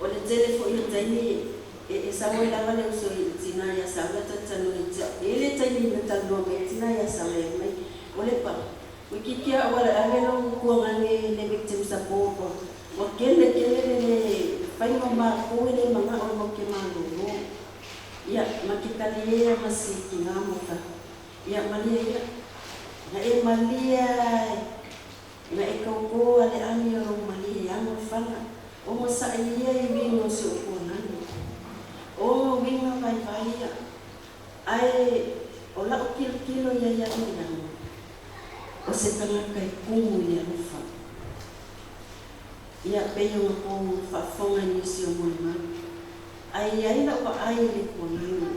o le tele foi o taimi e, e sau ai lava le uso i le tinā ia Saula talatalanoa ia te au. E i ai le taimi na talanoa mai ai le tinā ia Saula e mai, O Lepa, ua iti a ua ave lou kuagane i le victim support ua, ua kele tele le le faiga o makou e le manao e mau ke malolo. Ia, ma ke taliea ma si tinā ma ta. Ia, malie ia. Na e malie a e. Na e kaukō a le agi o lou malie e ano le fala, o gasaʻi ia i uiga o si ou puanani. O ona uiga vaivai ia, ae o la'u tilotilo ia iā Viliamu, o se tagata e kumu i le alofa. Ia, pei ona kou faafofoga i nisi o molimau, ae i ai la'u vaai i le puanani.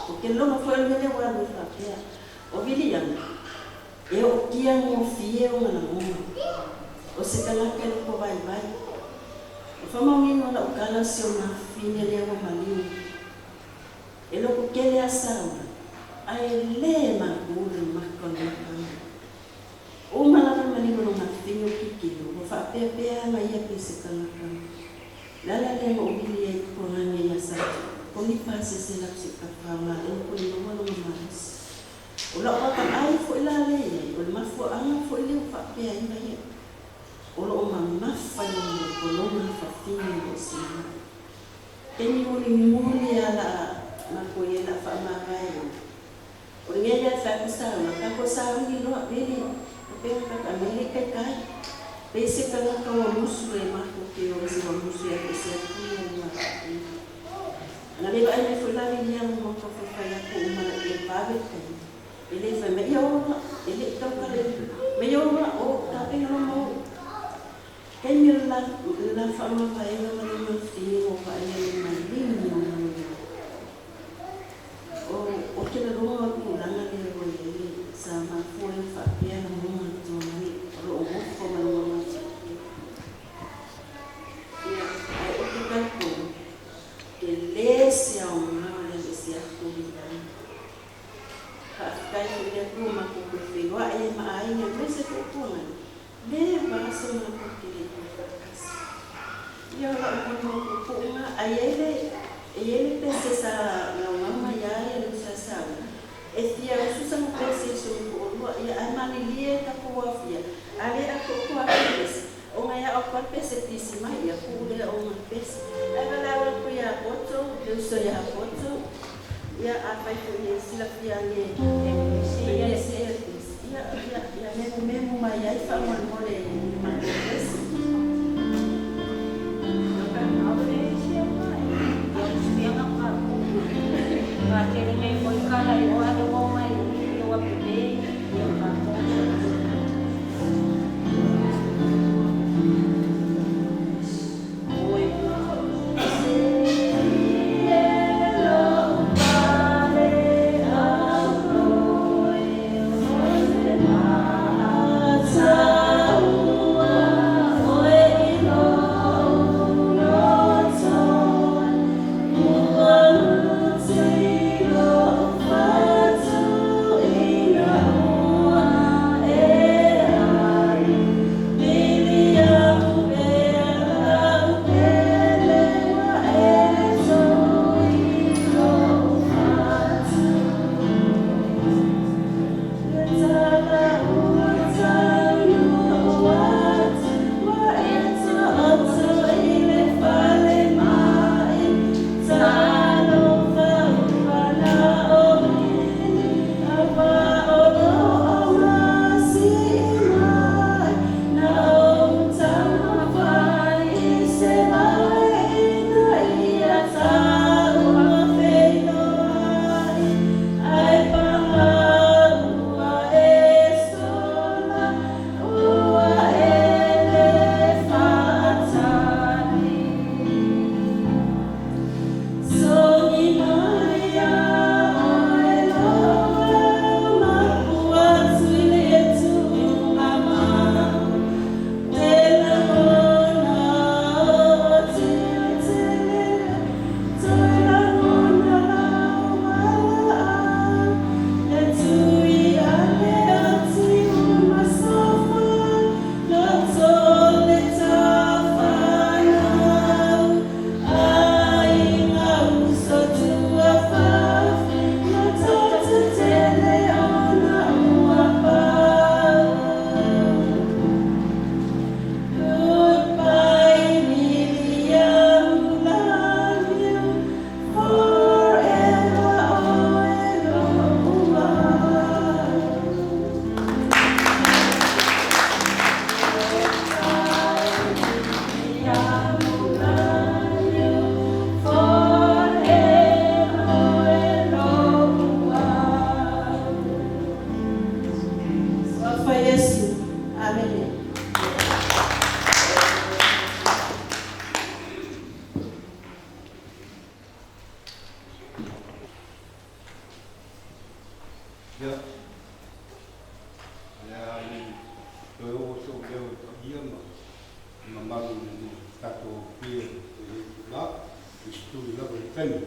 Ou te loma foi o le mea lea ua alu ai faapea, o Viliamu, E ootia gofie ona lagona. O se tagata e loko vaivai. O faamaoniga o lau tala o si ona afafine lea ua maliu. E loko tele a Saula, ae le mapu le maka o le makaga. Uma lava le maliu o lona afafine o tilotilo, ua faapeapea ana ia pei se tagata. Le ala lea na ou vili ai i Puanani ia Sati, ko ni pasese lau se tafao la lea koe maua lona malosi. O lau vaavaai foi la lea i ai, o le mafuaaga foi lea ua faapea ai ia, o lo o mamafa i lona lopologa fafine o lo o sinai. Taimi mulimuli lava la a matou i ai la a faamavae ai. O lenei lea e fai atu sauna, tatou sauni loa, vili, faapea ona tatou aumai le taitai. Pei se tagata ua musu e matou te o i se ua musu ia te se atu ia le matou. Ana le vaai mai foi la Viliamu ma ka faifai atu uma e vave le taimi, e le fai mai, ia ola, e le i tautala i mai ola, o tapena loa ma oo. Taimi o le la, le la faamavaega ma le mafine ua vaaia le maligi o galuega. O, o te lagona o le tulaga lea ua i ai le sa mafua ai ona faapea lagona o le tuanai o lo o nofo ma lona mafatia. Ia, ae ou te talitonu, tele se aoga o le aveese atu o Viliamu. Faafetai foi i le Atua matou toe feiloai ai ma aiga aemaise foi o tuanai, le va se matou te le toe faatasi. Ia, o lau molimau puupuu lena, ae i ai le, e i ai le pese sa naunau mai ai le uso a Saula, e fia usu sana pese i sona toalua, ia, ae malilie tatou afia, a le atoatoa atu le pese, Ona e ao atu ai pese pisi mai ia puu lea o ona pese. Ae valaau atu ia Poto, le uso ia Poto, ia afai foi e silafia le ia se pese, ia, ia, ia memumemu mai ai faamolemole i le matou pese. Ia, o le a le toe oo so'u leo i paia ma le mamalu i lenei tatou aupia i lenei itulā, i se tuli lava i le taimi.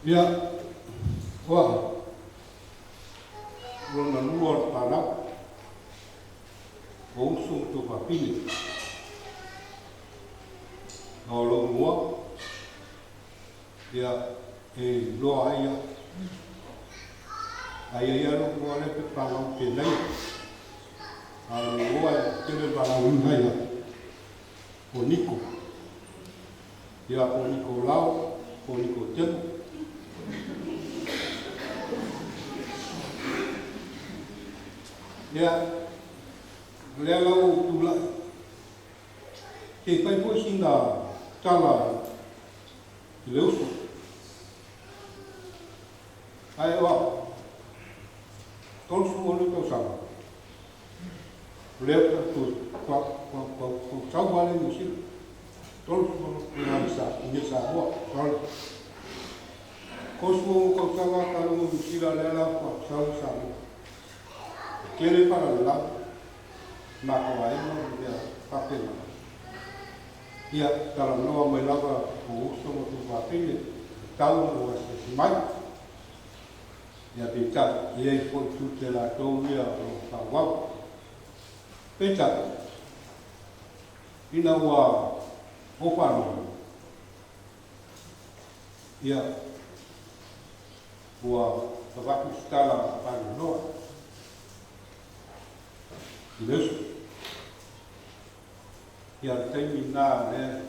Ia, o a'u, o lona lua o le fanau, o uso ma tuafafine, a o lo'u igoa, Ia, e iloa ai au. A ia ia lou igoa lea pe palau penei. A o lou igoa e tele le valaauina ai au. O Niko. Ia, po o Niko Lao, po o Niko Temo. Ia, o lea la ua ou tulai. Se i fai foi sina tala i le uso. Ae o au, 36 tausaga, o lea faatoa sau lava le Niu Sila. 36 i nei Samoa, sorry. 36 tausaga talu Niu Sila lea la faatoa sau i Samoa. E tele faalavelave, makauaiga ma mea faapena. Ia, talanoa mai lava o uso ma tuafafine, e tatau ona ou asiasi mai. Ia, peitai, e i ai foi tiute latou ia o lo o faaauau. Peitai, ina ua ou faalogo, ia, ua avatu se tala faanoanoa i le uso. Ia le taimi lena lea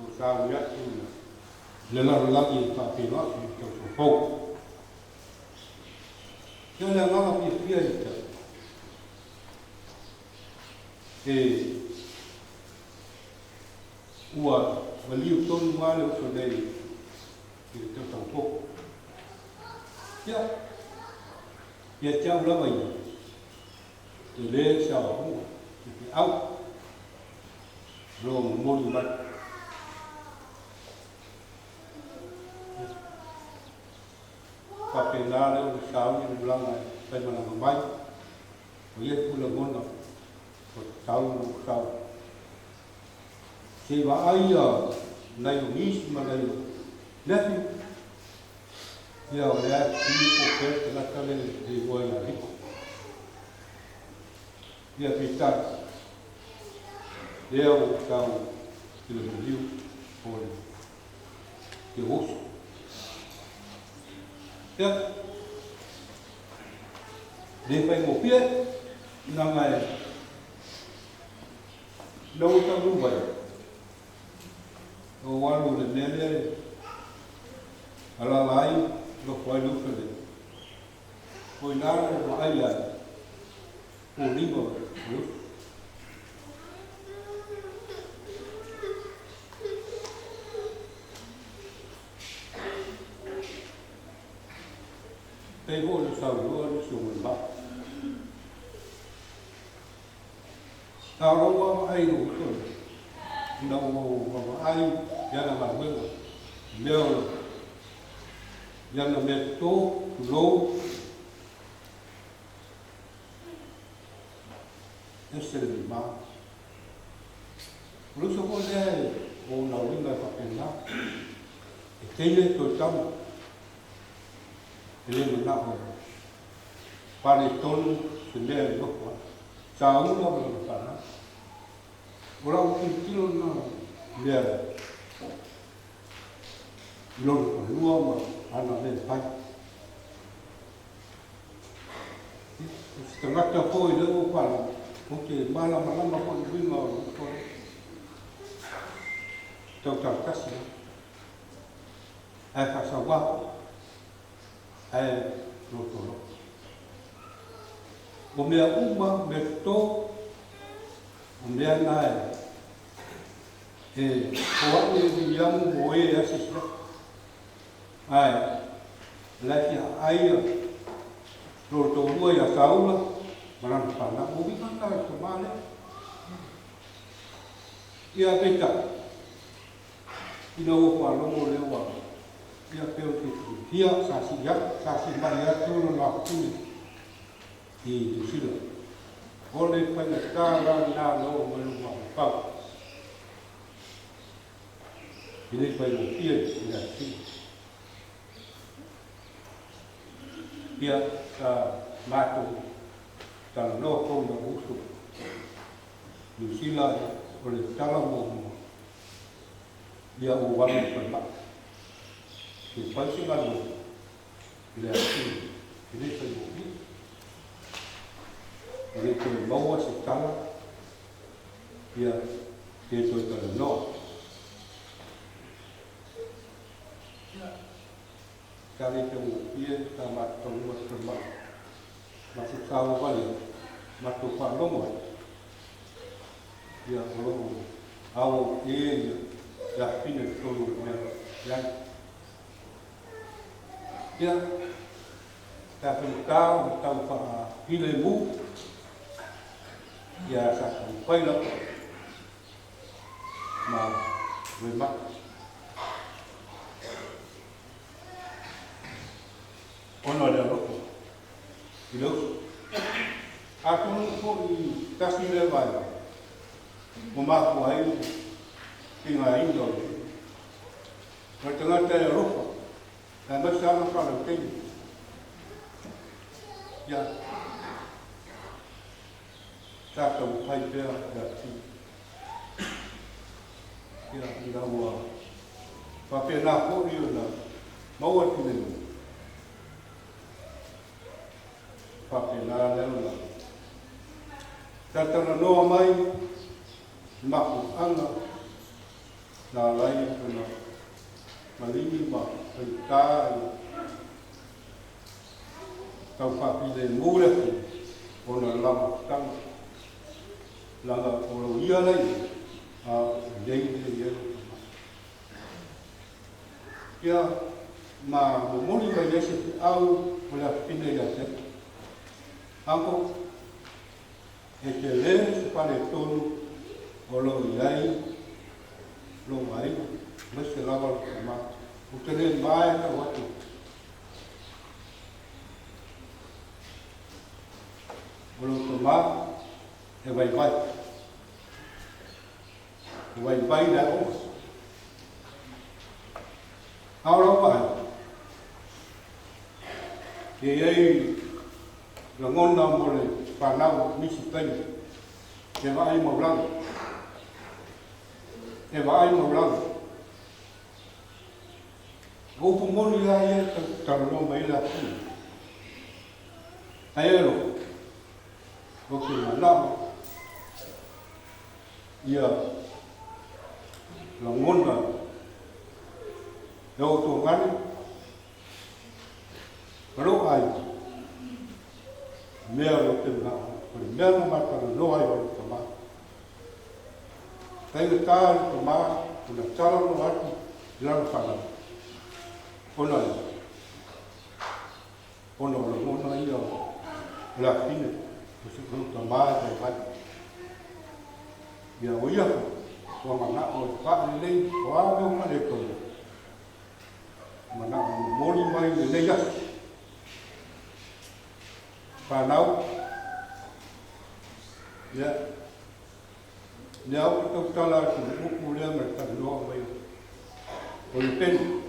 ua sauni atu le lalolagi e faafeiloai i le tausaga fou. Ia le agaga fiafia ia te au e ua maliu tonu lava le uso nei i le tausaga fou. Ia, ia te au lava ia, tele se aoaoga i feau o lo o momoli mai. Faapena lea o le sauni le malaga e faimalaga mai, o ia foi lagona ua tatau ona ou sau. Se i vaai ia nai o nisi ma nai o nephew, ia o lea e fesili po o fea le tagata le igoa ia Rico. Ia peitai, lea ua ou sau i le maliu o le uso. Ia, le faigofie, leaga e ina ua taunuu mai, ou alu i le mea lea e alaala ai, nofo ai le uso nei. O i ina le vaai ai, foliga o le uso. Pei foi ona saunoa nisi o molimau. A o lou vaavaai i lou uso lea, ina ua ou vaavaai i ana galuega, i mea o i ana mea toto, tulou, ese le mima. O le uso foi lea o ona uiga e faapena, e teine toe tama, e le manao e faaletonu se mea e nofo ai. Sa ula ma lana fanau. O lau tilotilo lena mea i lona fanua ma ana mea e fai. O se tagata foi lea ua ou faalogo, ou te malamalama foi i uiga o lou uso lea. Tautala tasi lava. Ae faasaua foi. Ae lotoloko. O mea uma, mea toto, o mea na e foai e viliamu mo e asiasi atu. Ae o la e fia aai ia lo toalua ia Saula ma lana fanau. O uiga na o le tama lea. Ia peitai, ina ua faalogo lea ua Ia pe o te silafia sa sii atu, sa sii mai atu lona afafine i Niu Sila. O le faigata la lena na oo mai lou mafaufau e le faigofie i le afafine. Ia sa matou talanoa foi lou uso Niu Sila o le tala muamua ia ou alu i le falemai. E fai se galuega i le afifio, e le faigofie. E le toe maua se tala, ia pe toe talanoa. Ia, sa le taugofie sa matou taunuu atu i le falemai. Matou saovavali ai, matou faalogo ai, ia o lo o auau ē ia le afafine i totonu o le mea leai. Ia, sa faigata ona tau faafilemu, ia sa taumafai lava ma uemata. Ona o le alofa i le uso. Atonu foi tasi lea vaega ua mafua ai le tigaina o le O le tagata e alofa, aemaise lava faalautele. Ia, sa taumafai pea le ati. Ia, ina ua faapena foi ona maua le filemu. Faapena lea ona talatalanoa mai i mafuaaga na ala ai ona maligi ma faigata i tau faafilemu le atu ona o le lamafutaga, leaga o lou ia la i ai, a o nei lea i ai lou tama. Ia, ma momoli mai ai se feau o le afafine ia te au. Uncle, e tele se faletonu o lo o i ai lou aiga, aemaise lava lou tama. Ou te le mae tau atu. O lou tama e vaivai. E vaivai le aoga. A o lau vaai, e i ai lagona mo le fanau nisi taimi, e vaai maulagi. E vaai maulagi. O upu moni lava ia e talanoa mai ai le afafine. Ae alofa, ou te manao ia lagona e outou gane ma lou aiga mea o te manao o le mea na matalanoa ai ma lou tama. Faigata le tama ona talanoa atu i lana fanau ona e ona o lagona ia o le afafine o se lou tama e vaivai. Ia o ia foi ua manao e faalelei o a mea uma le tonu. Manao momoli mai lenei aso. Fanau, ia, lea ua tautala atu le upu lea ma le talanoa mai o le peni.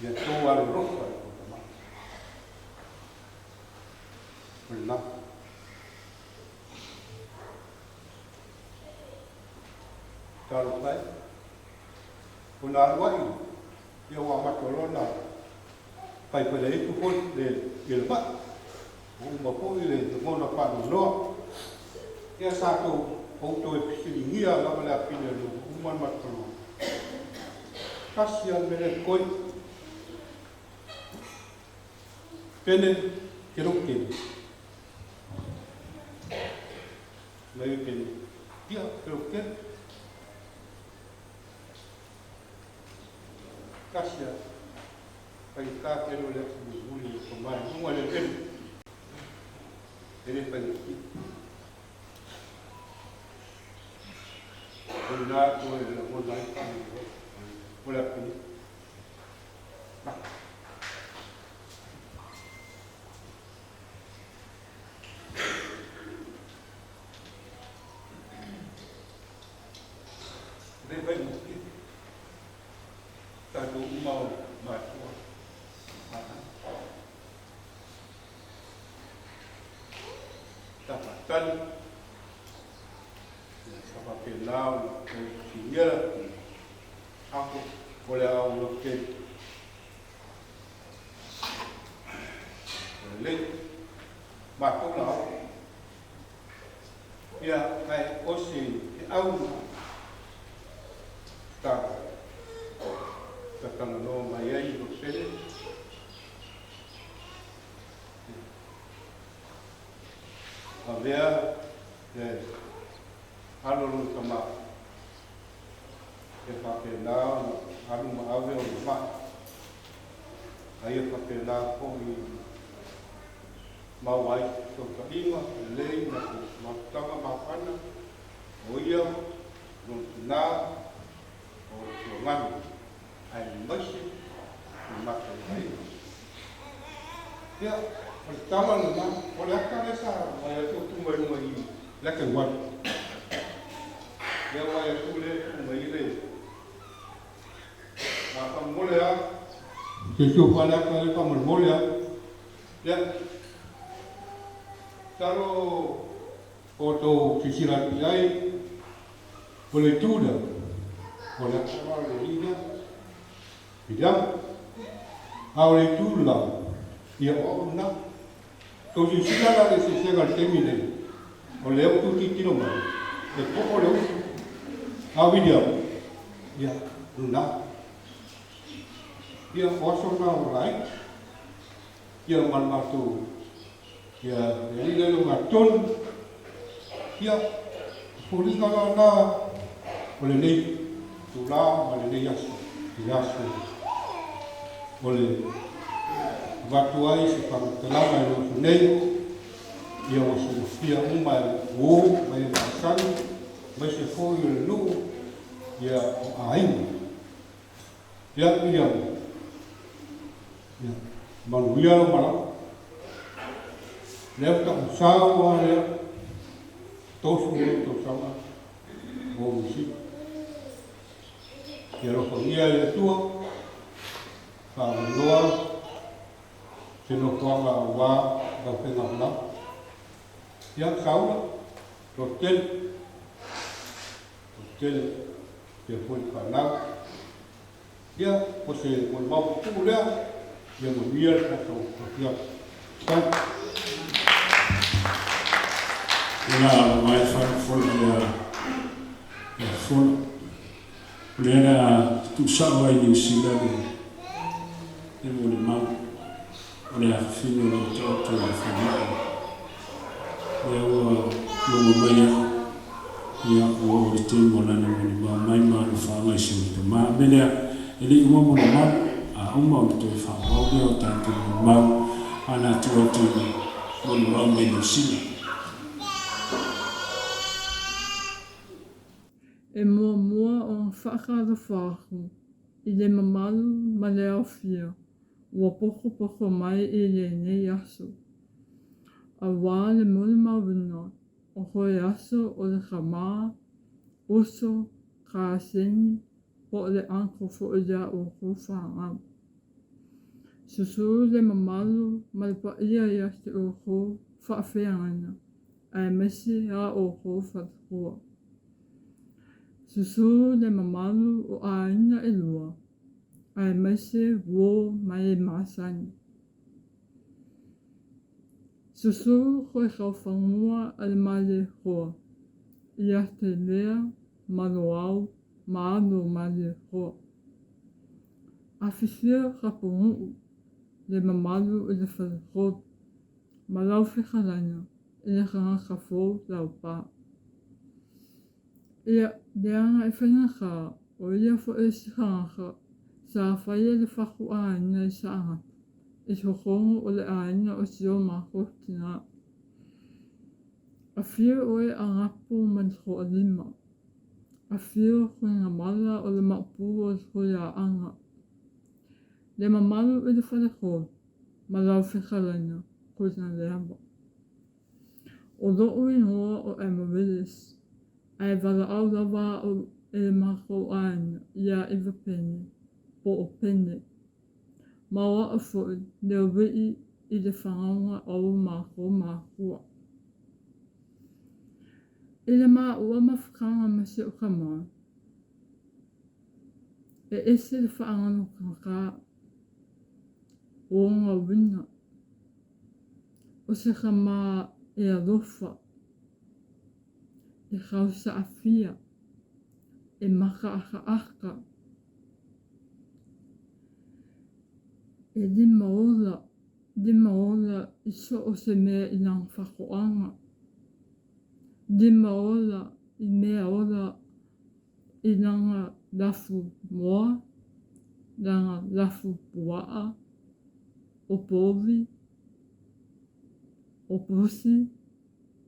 Ia tou alolofa i tou tama. O lena. Talofa e. Ona alu ai, ia ua amata loa ona faifaleaitu foi le i le mai. Ua uma foi le lagona faanoanoa. Ia sa tou outou e fesiligia lava le afine o ua uma ona matou Tasi a le mea lea koi. Pene ke lou tele. Mai pene. Ia, ke lou tele. Tasi a. Faigata tele o le aso mulimuli o tama i luga le pene. E le faigofie. O lena toe lagona ai faanoanoa o le afine. Tatou uma o matua ma tafatali ia sa faapena ona toe fesiligia la ako o le ao lototele. Ua lelei matou la ao. Ia ae o se feau ta talanoa mai ai i Losele, avea le alo lona tama e faapena ona alu ma ave ona mai, a ia faapena foi maua ai fesootaiga lelei ma mafutaga mafana o ia lona tina o le tuaganu aemaise le matou aiga. Ia, o le tala lena, o le ata lea sa vaai atu o tu mai luga i le ata ualu. Lea vaai atu lea e tu mai i le a faamolemole lava, tilotilo foi le ata lea faamolemole lava. Ia, masalo o outou silasila atu i ai, o le itu lea, o le ata la o le alii lea, William. A o le itu le la, ia o au lena. Tou silasila la i le eseesega i le taimi lenei, o lea ua tou tilotilo mai, e po'o le utu. A William, ia, lena. Ia, o aso na o laiti. Ia ma le matou, ia, le alii lea i le ogatotonu. Ia, o foliga la na o lenei itulā ma lenei aso, i le aso o le avatu ai se faamatalaga i le uso nei, ia ua silafia uma e uo ma e masani, aemaise foi o le nuu, ia o aiga. Ia, ia, ia, manuia lou malaga. Lea ua ta'u sao a lea, 30 tausaga o ou Niu Sila. Ia alofagia e le Atua, faavanoa se nofoaga aua lau faigamalaga. Ia, Saula, loto tele, loto tele. Ia foi le fanau. Ia, o se molimau pupuu lea, ia manuia le tatou afiafi. Thank. Ua mai faafofoga ia ia fono. O lea le a tuusao ai Niu Sila le le molimau o le afafine o lo o taoto i le falemai. Lea ua logo mai au, ia ua oo le taimi o lana molimau mai ma alofaaga i si ona tama. O le mea lea, e le i uma molimau, a uma ona toe faaauau lea o tatou molimau a na tuu atu i molimau mai Niu Sila. E muamua ona faatalofa atu i le mamalu ma le aofia ua potopoto mai i lenei aso, auā le molimauina o toe aso o le tama, uso, kaseni, po o le uncle foi ia outou fanau. Susu le mamalu ma le paia ia te outou faafeagaiga, aemaise a outou faletua. Susu le mamalu o aiga e lua, aemaise uo ma e masani. Susu koe taufanua a le Malietoa, ia te lea ma Loau ma alo o Malietoa. Afifio Tapunuu, le mamalu i le faletolu, ma lau fetalaiga i le tagata fou Laupa. Ia, leaga e faigata, o ia foi isi tagata sa faia le fatu aiga i Saanapu, i totonu o le aiga o si o matou tina. Afio oe Anapu ma le toalima. Afio Tuigamala o le maopu o le Tuiaaga. Le mamalu i le faletolu ma lau fetalaiga Tuinaleava. O loʻu igoa ʻo Amaryllis, a e valaau lava aʻu e le matou ʻāina iā Eva Peni. po o pene. Ma o a'u foi le ui'i i le fagaoga o o mākou mākua. I le māua mafutaga ma si o'u tama, e ese le faagalogagā o ona uiga, o se tama e alofa, e tausaafia, e makaakaaka, E limaola, limaola i so o se mea i lana faatoaga. Limaola i mea ola i lana lafu moa, lana lafu puaa, o povi, o pusi,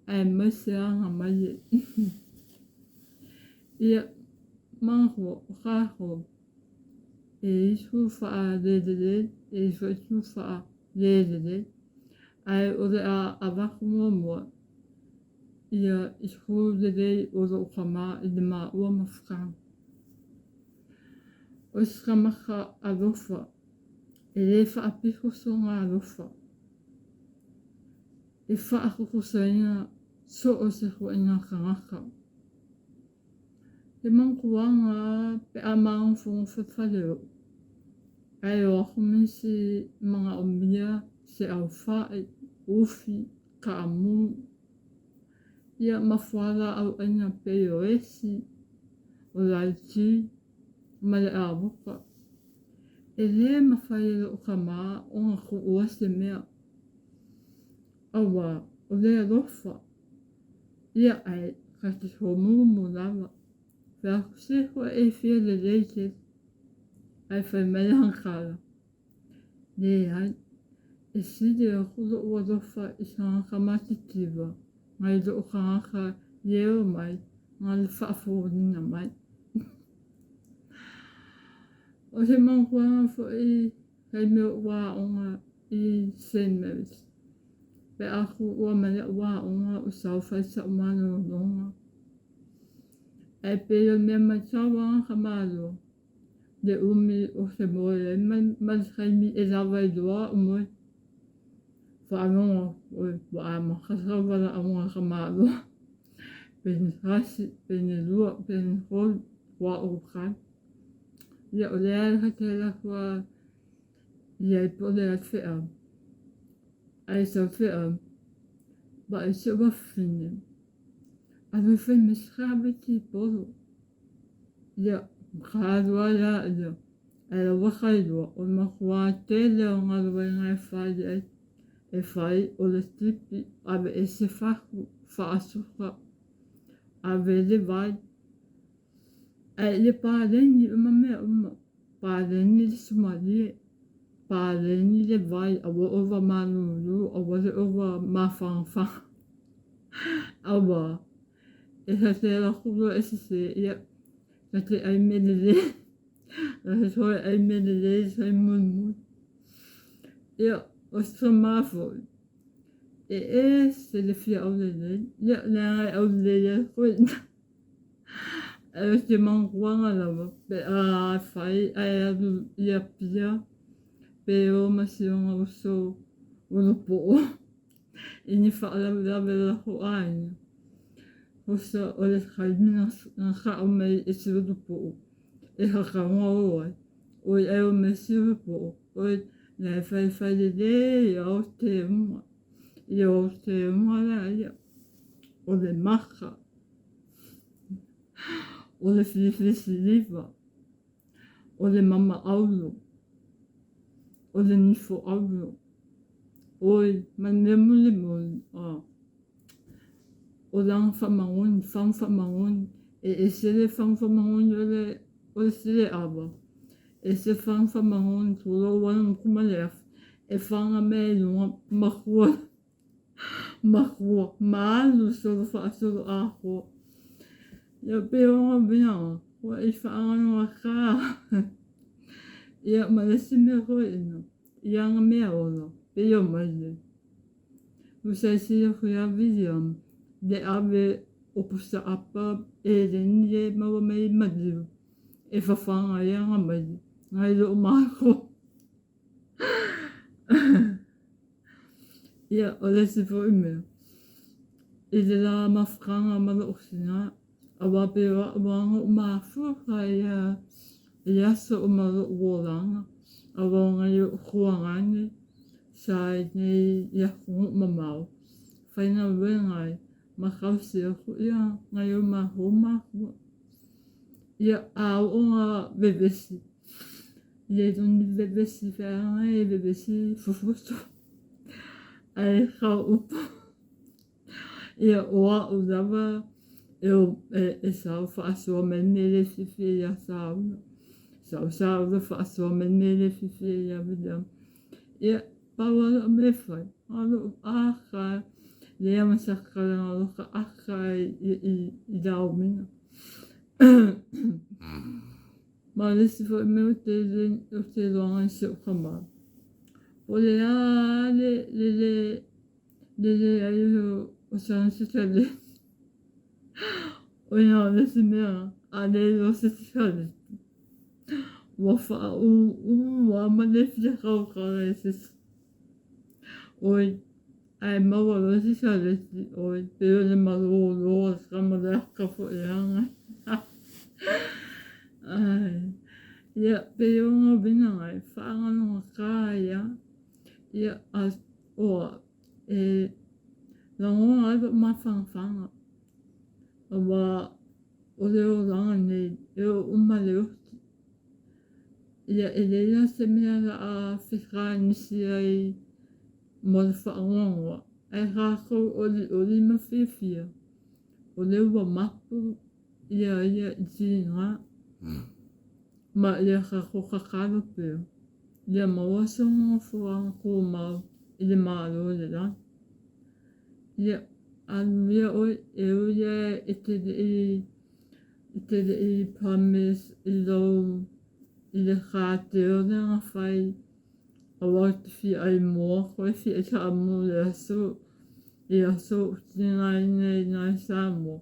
aemaise aga maie. Ia, manatua, o tatou, e isu faalelelei, e isu isu faalelelei, ae o le a avatu muamua ia isu lelei o lou tama i le maua mafutaga. O se tamata alofa, e le faapito sona alofa, e faatutusaina so o se ituaiga tagata. He manatuaga pe a magofogofe fale o'u, ae o atu nisi manaomia se aufa'i, ufi, kaamu, ia ma fualaau aina pei o esi, o laiti, ma le avuka. E lē mafai e lo'u tamā ona tuua se mea, auā o le alofa. Ia ae ka te homumu lava. Fai atu se koe e fia lelei tele. Ae fai mai lana tala, Leai, e sili aku lo'u alofa i tagata matitiva nai lo'u tagata i e omai na le faafofoga mai. O se manatuaga foi taimi o aoga i St. Mary's. Pe a tuua mai la'u aoga o sau fai sa'u malologa. Ae pei o le mea matau a ka Malo, le umi o se moe ai ma le taimi e lava ai loa a'u moe. Faalogo atu ʻoe ua amata sau valaauga a ka Malo. Peni tasi, peni lua, peni tolu, ua okai. Ia o lea e ka te alu atu a i ai po o le a feʻau. Ae sau feʻau, vaai si ou afafine, alu e fai mai se kaveti i polo. Ia, ka alu a ia ia, ae laua ka iloa, o le matua tele o galuega e fai ai, e fai o le tipi, aveese fatu, faasuka, ave le vai. Ae ia paleni uma mea uma, paleni le sumalie, paleni le vai, aua ova malūlū, aua le ova mafanafana. Auā, e ta te alu atu loa e sesē, ia, ta te ʻai mea lelei, ta te toe ʻai mea lelei sai mulimuli. Ia, o se tamā foi, e ese le fia aulelei, ia, leaga e aulelei ai koe. Ae o se manatuaga lava pe a fai ae alu i Apia pe o ma si ona uso olopoʻo i ni faalavelave o lākou ʻāina. Husa o le taimi na kaʻo mai e si olopoʻo e kakauga o ai, ʻoi ai o mai si olopoʻo, ʻoi la e faifai lelei a o te uma. Ia o te uma la ia, o le maka. O le filifili siliva, o le mama ʻaulo, o le nifo ʻaulo, ʻoi, ma le mea mulimuli, a o lana faamagoni, fagu faamagoni, e ese le fagu faamagoni o le, o le seleʻawa, ese fagu faamagoni tulou ana moku ma le afi, e faga mea i luga makua. Makua, ma alu solo faasolo atoa. Ia pei o ona mea ua i faagalogata. Ia ma le isi mea foi ina, i ana mea ola, pei o maile. Usa i silafia ia William, le ave o pusa apa e leni e maua mai i maliu, e fafaga ai ana maile. Ngai lo'u makou. Ia, o le isi foi mea, i le la mafutaga ma lo'u tinā, auā pei o a'u lava na ou mafua ia i aso uma o lo'u olaga, auā o nai o'u tuagane sa i nei i atunuu mamao, faigaluega ai ma tausi atu ia nai o matou matua. Ia, a oo ina vevesi, le iloa ni vevesi feaga e vevesi fufutu, ae tau upu, ia o a'u lava e, e, e sau faasoa mai le mea le fiafia ia Saula. Sau Saula faasoa mai le mea le fiafia ia William. Ia, pau lava lo'u mea e fai, a lo'u aka, leai ma se aka loka aka i, i, i laumiga. Ma le isi foi mea ou te, ou te iloaga i si ou tama, po o le a le, le, le, le leai o sana sikaleti. ʻO ia o le isi mea, a le iloa se sikaleti, ua faaʻūʻū lava ma le fia tautala i se isi. Oi, ae maua loa se sikaleti, oi, pei o le malōlō a le tama le aka foi aga. Ai, ia, pei o ngā uiga ngai, whaangalogata ia, ia, a, oa, e lagona ai lo'u mafanafana, auā o le olaga nei e oo uma le oti. Ia, e leai la se mea o le a fekanisi ai mo le faanoanoa, ae kākou ʻoliʻoli ma fiafia, o lea ua mapu ia ia i tiga ma ia kākou tatalo pea, ia maua sona nofoaga tumau i le Malo o le lagi. Ia, alu ia ʻoe, e ui a e te leʻi I te le i promise i lou i le kāteo lea na fai aua ou te fia ai moa koe fia ai taamu i le aso i aso ou tigaina i na i Samoa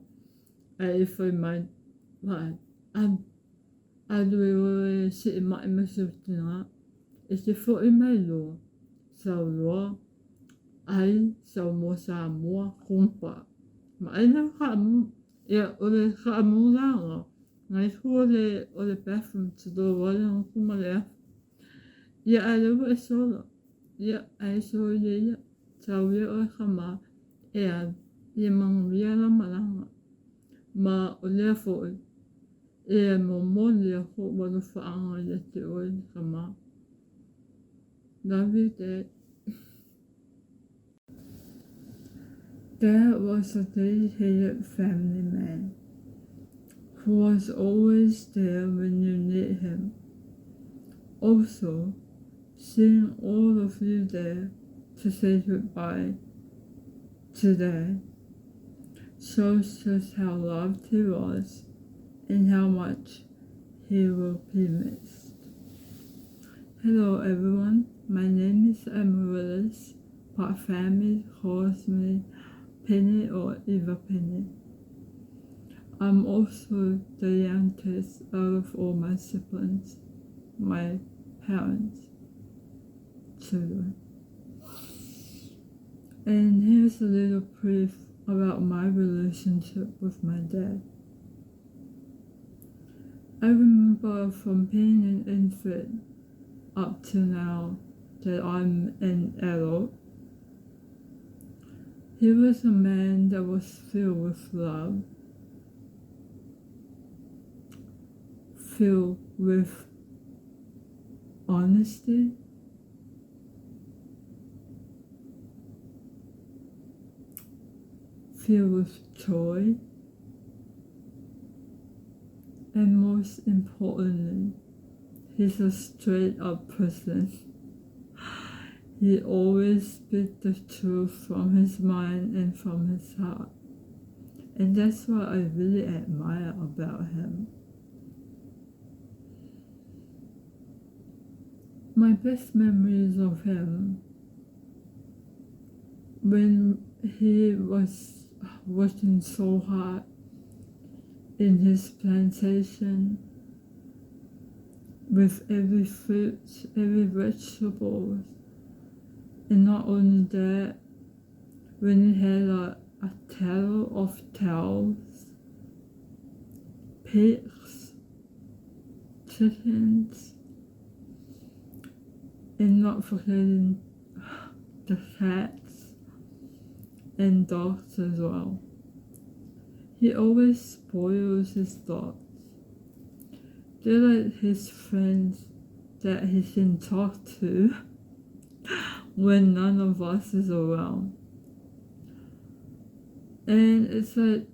ae e fai mai vaai alu alu e oe e seema'i ma si ou tiga e te fo'i mai loa sau loa ai sau moa Samoa kumpa ma ai lau taamu Ia, o le kaʻamulaga, nai hu o le, o le bathroom tulou a le gutu ma le afu. Ia, ae lea ua e sola. Ia, ae soia ia, tau ia oe ka ma, e alu, ia manuia lau malaga. Ma o lea foi, e momoli aku ou alofaaga ia te oe ka ma. Love you, Dad. Dad was a dedicated family man who was always there when you need him. Also, seeing all of you there to say goodbye today shows just how loved he was and how much he will be missed. Hello everyone, my name is Amaryllis, but family calls me Penny or Eva Penny. I'm also the youngest out of all my siblings, my parents, children. And here's a little brief about my relationship with my dad. I remember from being an infant up to now that I'm an adult. He was a man that was filled with love, filled with honesty, filled with joy, and most importantly, he's a straight up person. He always speaks the truth from his mind and from his heart. And that's what I really admire about him. My best memories of him when he was working so hard in his plantation. with every fruit, every vegetable. And not only that, when he had a, a tale of tales, pigs, chickens, and not forgetting the cats and dogs as well. He always spoils his dogs. They're like his friends that he can talk to when none of us is around. And it's like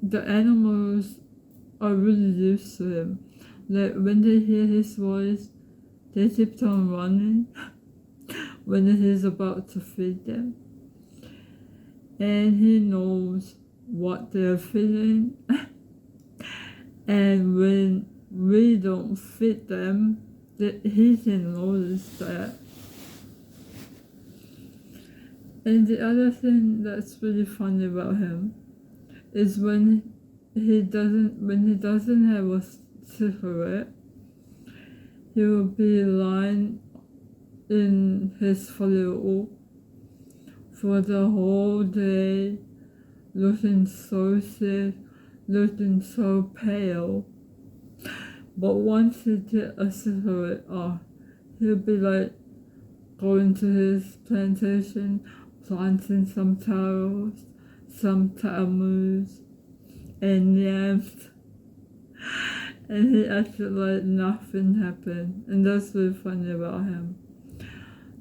the animals are really used to him. Like when they hear his voice, they keep on running when he's about to feed them. And he knows what they're feeling. and when we don't feed them, that he can notice that. And the other thing that's really funny about him is when he doesn't when he doesn't have a cigarette, he will be lying in his folio for the whole day, looking so sick, looking so pale. But once he gets a cigarette off, he'll be like going to his plantation, planting some taros, some tamus, and yams. And he acted like nothing happened. And that's really funny about him.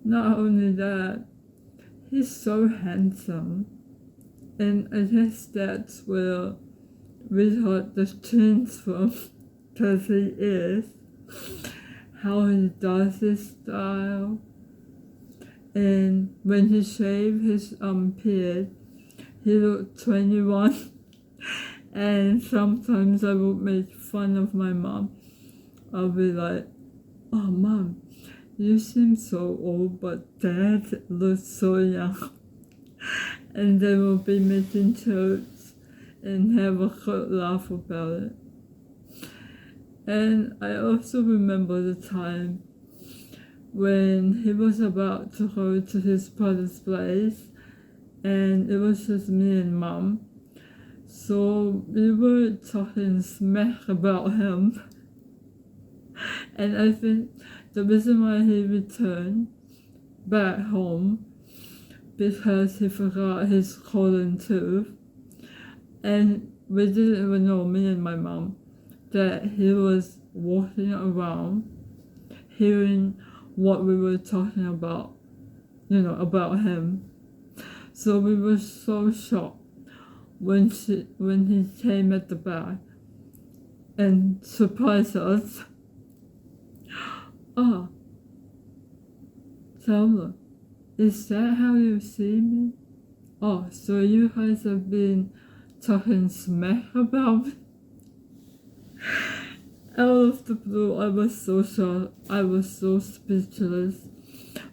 Not only that, he's so handsome. And I guess that's where we got the twins from, because he is. How he does his style. And when he shaved his beard, he looked 21. And sometimes I would make fun of my mom. I'll be like, oh mom, you seem so old, but dad looks so young. And they will be making jokes and have a good laugh about it. And I also remember the time when he was about to go to his brother's place, and it was just me and mom. So we were talking smack about him. And I think the reason why he returned back home because he forgot his golden tooth. And we didn't even know, me and my mom, that he was walking around hearing what we were talking about, you know, about him. So we were so shocked when she when he came at the back and surprised us. Oh, Thelma, is that how you see me? Oh, so you guys have been talking smack about me? Out of the blue, I was so shocked. I was so speechless.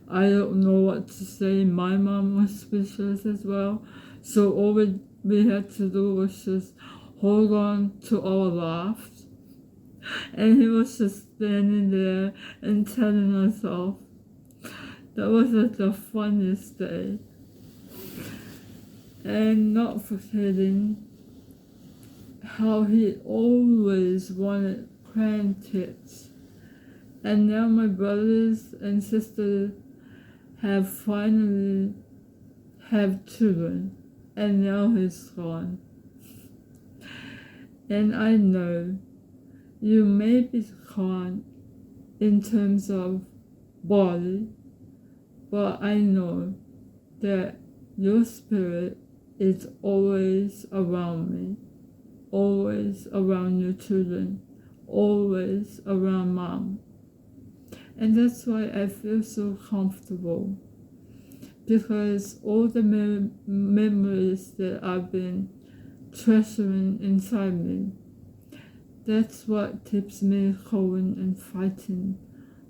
I don't know what to say. My mom was speechless as well. So all we, we had to do was just hold on to our laughs. And he was just standing there and telling us off. That was like the funniest day. And not forgetting how he always wanted grandkids. And now my brothers and sisters have finally have children, and now he's gone. And I know you may be gone in terms of body, but I know that your spirit is always around me, always around your children, always around mom. And that's why I feel so comfortable, because all the memories that I've been treasuring inside me, that's what keeps me going and fighting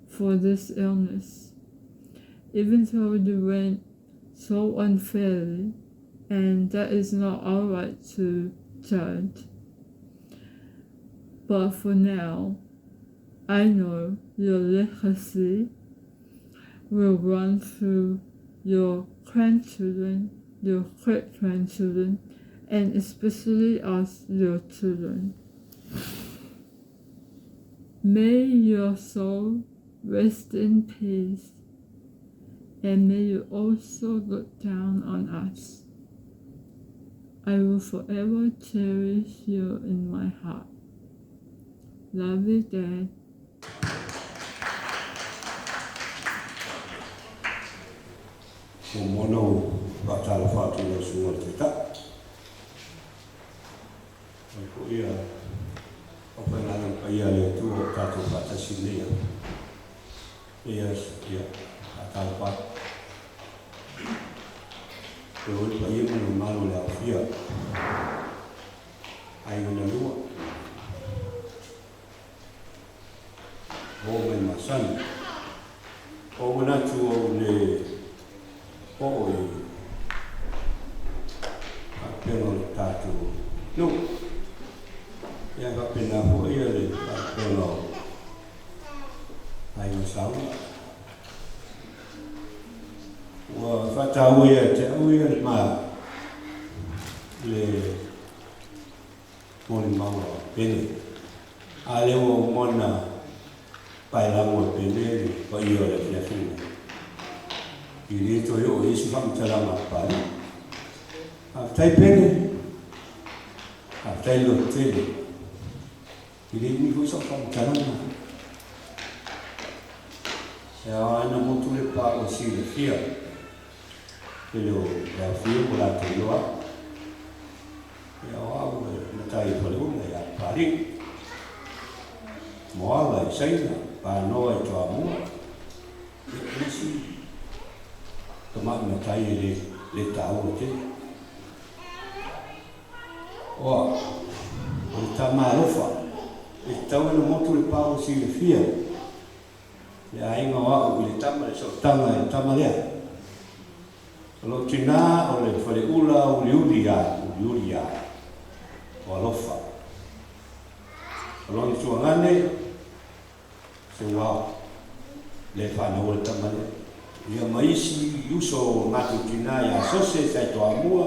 for this illness. Even though you went so unfairly, and that is not our right to judge. But for now, I know your legacy will run through your grandchildren, your great grandchildren, and especially us, your children. May your soul rest in peace, and may you also look down on us. I will forever cherish you in my heart. Love you, Dad. Muamua ona ou faatalofa atu i lau Susuga i le Taitai, mai foi ia aufaigaluega paia a le Atua ua tatou faatasi i lenei lenei aso. Ia, faatalofa atu. E oi le paia ma le mamalu o le aofia aiga na lua. Oo mai masani. Ua ou manatu au le oo i faapena o le tatou nuu. Ia faapena foi ia le faapena o Aiga Saula. Ua faataua ia te au ia le ma le molimau a Pele. A lea ua uma ona paelago e Pele le paia o le afiafi lenei. E le toe oo i ai se faamatalaga a Papalii. Faafetai Pele, faafetai le lototele. E le umi foi sau faamatalaga. E ao lava ona motu le pa ua silafia tele o le aofia ma latou iloa ai. Ia o au e matai i Faleula ia Papalii, Moala i Saina, Panoa i Toamua, ia o le isi tamai matai e le, le taua tele. Oa, o le tama alofa, e tatau ona motu le pa ua silafia le aiga o au i le tama le sootaga i le tama lea. O lou tina o le faleula uliuli a uliuli a o alofa. O lona tuagane se ua le faanaua le tama lea. Ia ma isi uso o matou tina ia Sose sa i Toamua,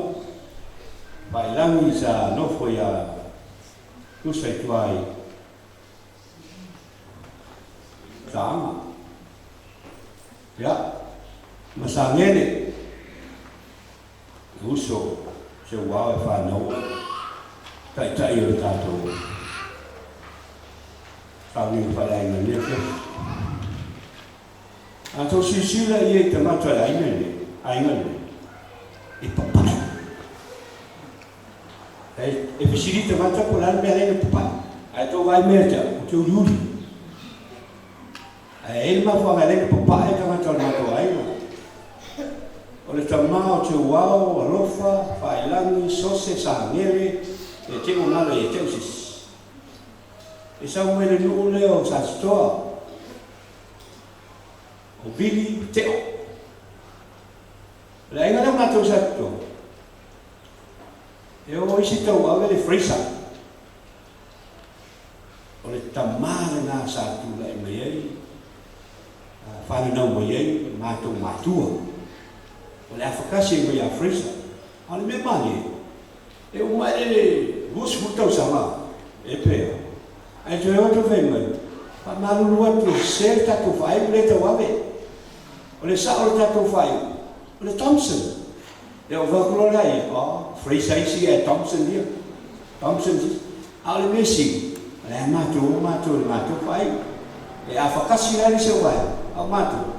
Pailagi sa nofo ia Usa i tua i Saaga. Ia, ma Sagele, le uso se uao e fanau ai, taitai o le tatou faguina faleaiga i lenei afiafi. A tou silasila i ai i tagata o le aiga lenei, aiga lenei, e papae. E fesili tagata po o le a le mea lea e papae. Ae tou vaai mai ia te au, ou te uliuli. Ae i ai le mafuaaga e ala ai ona papae tagata o le matou aiga. O le tama o Teuao, Alofa, Faailagi, Sose, Sagele, e te ua galo ia te au se isi. E sau mai le nuu lea o Satitoa, o Vili, Teo. O le aiga lea o matou i Satitoa, e o isi tauave le Fraser. O le tama lena sa tulai mai ai, fananau mai ai matou matua. O le afakasi ai mai ia Fraser. A o le mea malie, e uma ae le 20 tausaga e pe a, ae toe o atu fai mai, faamalulu atu e sese le tatou faaiu lea e tauave. O le sao o le tatou faaiu, o le Thompson. Ia ou fai atu loa lea ia, oh, Fraser isi ae Thompson ia. Thompson isi. A o le mea sili, o le a matou o matou i le matou faaiu. E afakasi la nisi o vaega, a o matou,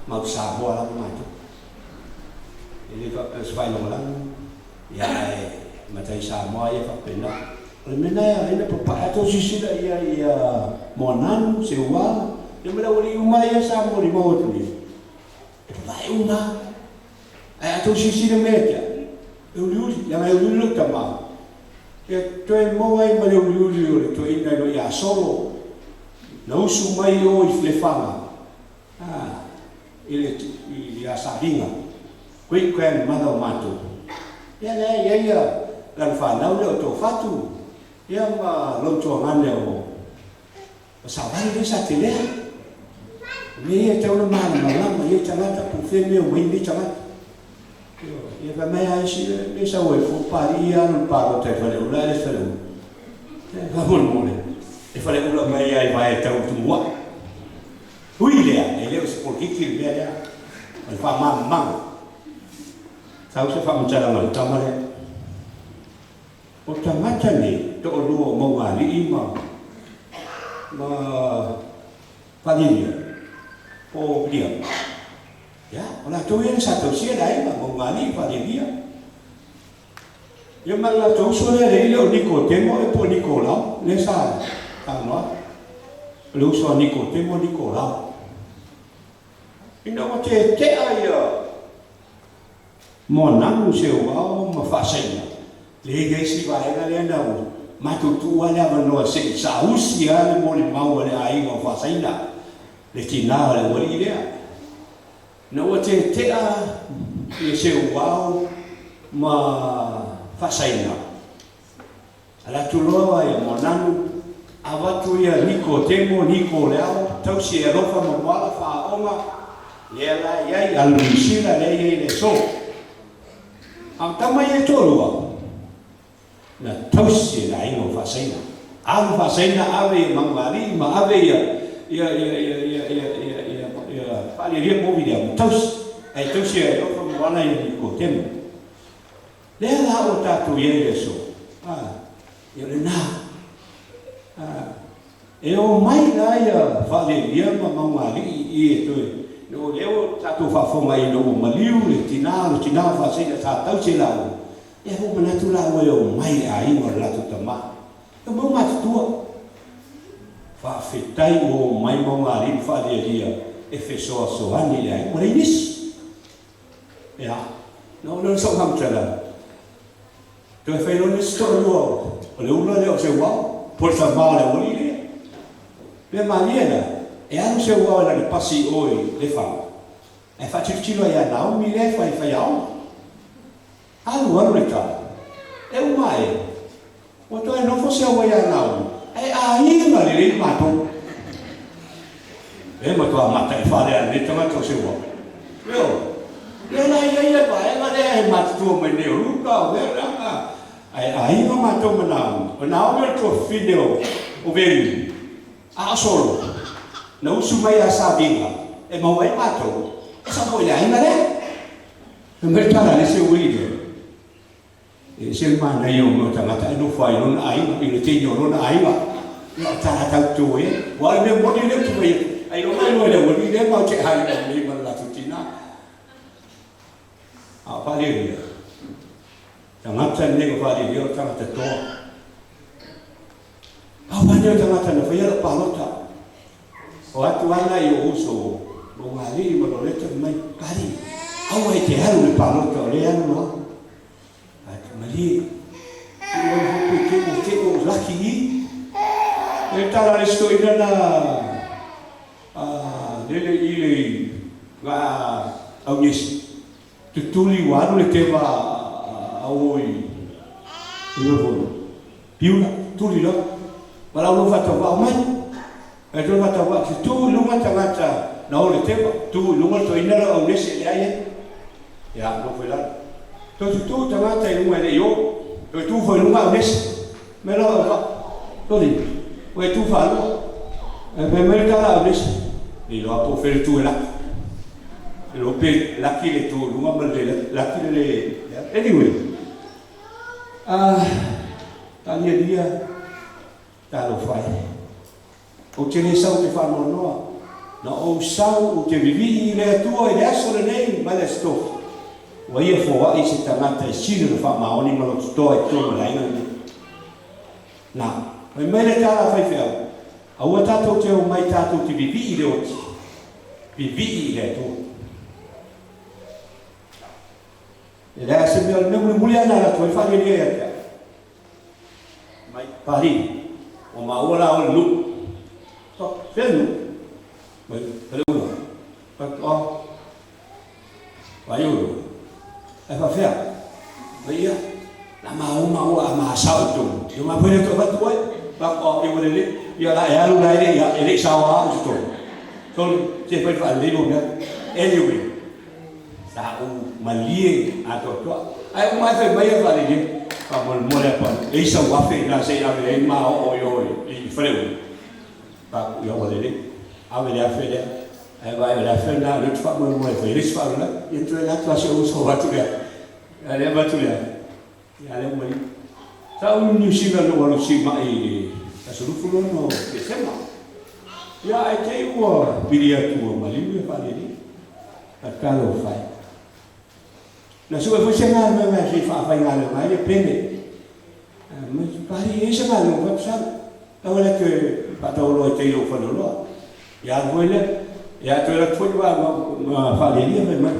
matou Samoa lava matou. E le faapea o se faailogalanu, ia ae matai Samoa ia faapena. O le mea lena e ala ai ona papae. A tou silasila i ai ia Moananu, Seuā, ia ma le aualii uma ia sa molimau atu nei, e papae uma lava. Ae a tou silasila mai ia te au, e uliuli, leaga e uliuli lou tama, ia toe maua ai ma le uliuli o le toeaina e loia Solo, na usu mai i o i Lefaga, a, i le, i Asaliga, great grandmother o matou. Ia lea e i ai ia lana fanau lea o Toafatu, ia ma lou tuagane o. O savali lea sa telea. O mea ia e tatau ona malamalama i ai tagata po o fea mea e omai ai nei tagata. Ioe. Ia fai mai lava isi, e sau ai fua Papalii ia alu i le palota i Faleula ae le Faleula. E faamolemole, e Faleula mai lava i vae tau Tumuai. Ui lea, e le o se polokiki le mea lea, o le faamalamalamaga. Sau se faamatalaga a le tama lea. O tagata nei, toalua o Maugalii ma ma Falilia, po o Wiliama, ia, o latou ia na sa tausia le aiga, Maugalii, Falilia. Ia ma le latou uso lea le ile o Nikotemo ea po o Nikolao, lea sa saunoa atu. O le uso a Nikotemo, Nikolao. Ina ua tetea ia Moanamu, Seuao ma Faasaina, lea i ai si vaega lea na matou tuua le avanoa se i saausi lava le molimau a le aiga o Faasaina, le tina o le aualii lea. Ina ua tetea ia Seuao ma Faasaina, Ala atu loa ia Moananu, avatu ia Nikotemo, Niko o le Ao, tausi e alofa ma moala faaaoga, lea la e i ai, alu Niu Sila, lea e i ai le aso. A o tama ia e toalua, na tausi e le aiga o Faasaina. Alu Faasaina ave ia Maugaalii ma ave ia ia ia ia ia ia ia ia ia Faalialia po o Viliamu, tausi. Ae tausi e alofa ma moala ia Nikotemo. Lea la ua tatou i ai i le aso, a, ia o lena. A, e omai la ia Faalelia ma Maugaalii i i e toe, ina ua lea ua tatou faafofoga ai ina ua maliu le tina, le tina o Faaseila sa tausi e laua, ia ua manatu laua e omai i le aiga o le latou tama. E omai ua matutua. Faafetai ua omai Maugaalii ma Faalialia e fesoasoani i le aiga, ua leai nisi. Ia, na oo lea o sau faamatalaga, toe fai loa le isi toalua o le ula lea o Seuao, po o le tama o le aualii lea. Mea malie la, e alu Seuao i lana pasi i o i Lefaga, ae faatilotilo ai ia Naomi lea e fai faiaoga. Alu alu le tala, e uma ae, ua toe nofo Seuao ia Naomi, ae aiga lelei matou. E matua mataifale lava lenei tagata o Seuao. Ioe. Lea la e i ai le vaega lea e matutua mai nei o Luka, o Vera, ae aiga matou ma Naomi. O Naomi o le tuafafine o Veri, a o Solo, na usu mai ia Saviga e maua ai matou, e sau foi i le aiga lea. Fai mai le tala a le isi uili lea, E ese le manaia o mea o tagata e nofo ai i lona aiga, i le teine o lona aiga. Ia o tala tau to e. Ua o le mea moni lea ou te fai atu, ailoga e iloa e le aualii lea matou te aiga nei ma le latou tina. A o Faalelia, tagata lenei o Faalelia o le tagata toa. Pau lava lenei o tagata na faia lau palota. O atu lava nai ou uso o Ugalii ma Loleta fai mai, Pali, aua e te alu i le palota o lea e alu loa. Ae te malie, tuu ai hope te o te o laki i. E tala le isi toeaina na a lele i le vaa auniesi. Tutuli ua alu le teva a o i i Piula, tuli loa. Valaau loa faatauvaa, Omai! Fai atu le faatauvaa, Se tu i luga tagata na o le teva, tu i luga le toeaina lea o Aunese e leai ai. Ia, nofo i lalo. Toe tutu tagata i luga e le i o. Toe tu foi i luga Aunese. Mai loa auvaa, Soli, ua e tu faalua. Ae fai mai le tala a Aunese, Le iloa po o fea le tu e laki. Le iloa pe laki le tu i luga ma le le laki le le... Anyway, Ah, taalialia, talofa e. Ou te le sau ou te faanoanoa, na ou sau ou te vivii i le Atua i le aso lenei ma le Aso Tofi. Ua ia foai se tagata e sili ona faamaoni ma loto toa i totonu o le aiga lenei. Na, fai mai le tala a faifeau, aua tatou te omai tatou te vivii i le oti, vivii i le Atua. E leai se mea, o le mea mulimuli lava na alu atu ai faalialia ia te au. Mai, Pali, ua maua la oe le nuu. Oh, fea le nuu? Mai, Faleula. Fai atu, oh, Vaiulu. Ae faafea? Mai ia, la maua maua a ma sao i totonu. Ia ma foi le toe avatu ai. Fa'atu ia ua lelei. Ia la e alu la e le i e le i saoa au i totonu. Sole, se fai le faalelei lou mea. Anyway, sa ou malie atoatoa. Ae uma ae fai mai a faalelei, faamolemole atu ane, e i sau afe i ina se i ave ai ma oo i o i Faleula. Fa'atu ia ua lelei. Ave le afe lea. Ae vaai o le afe lena o lea ou te faamoemoe e fai ai le isi faalavelave. Ia na toe alu atu lava si ou uso avatu le afe. A lea avatu le afe. Ia lea ua i. Sa ou i Niu Sila na ou alu siimai i le aso 26 o Tesema. Ia ae te i ua pili atu ua maliu ia faalelei. A talofa e. Na sue foi se galuega e fia faafaigaluega ai le pene. Mai pali e ai se galuega fai sau. Aua le toe faataualoa i tai i lou faleoloa. Ia alu foi lea. Ia toe alu atu foi ma faalelia fai mai.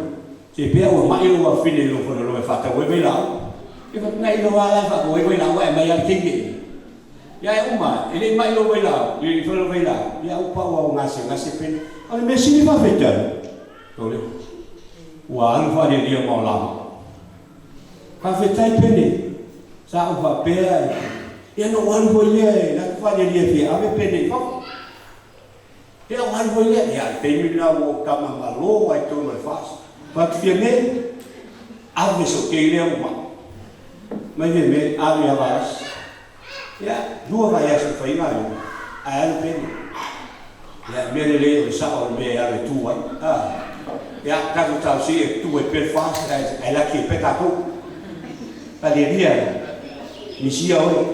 Se pea ua mai lou afafine i lou faleoloa e faatau ai vailaau. Ia fai atu, na iloa lava la e faatau ai vailaau ae aumai lava le taimi e. Ia ae uma, e le i mai lou vailaau, i fale vailaau, ia ua pau lava ua gasegase pele. O le mea sili faafetai, sole, ua alu faalelia ma o lama. Faafetai pele, sa ou faapea, ia na ou alu foi lea e alu atu faalelia e fia ave pele i fafo. Ia ua alu foi lea, ia le taimi lena ua ou tama malo ai totonu o le FAST. Fai atu Fiame, ave sokei lea ua mai. Mai Fiame, ave ia Valasi. Ia, lua vaiaso e fai ai galuega, ae alu pele. Ia, mea lelei o le sao o le mea e alu e tu ai. A, ia, tatou talosia e tu ai pea le FAST ae laki ai pea tatou. Palelia, misia oe.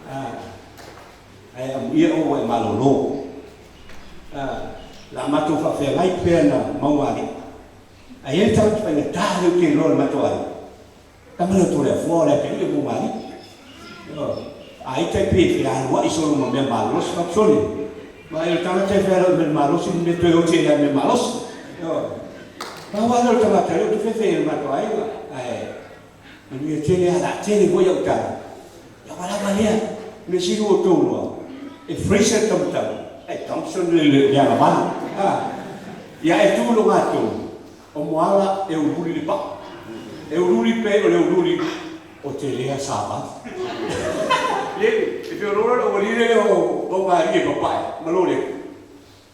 A. Ae amuia oe ua e malolo. A, la matou faafeagai pea na maualii. Ae i ai le tagata faigata lea ou te iloa i le matou aiga, tama lea o Toleafoa o le atalii o Maualii. Ioe. A ita e pei e fealuai solo ma mea malolosi, fai atu, Sole, vaai o le tagata e fealuai i mea malosi le mea toe oti ai i mea malosi. Ioe. Pau lava lea o le tagata lea ou te fefe ai i le matou aiga, ae Manuia tele a, la tele foi au tala. Ia ua lava lea. Mea sili ua outou iloa, e Fraser le taumatau, ae Thompson le le agavale. A, ia e tu i le ogatotonu, o Moala e uliuli le paa. E uliuli pe o le uliuli o te lea savali. Le, e feoloolo le aualii lea o Maugaali e papae ma lo le.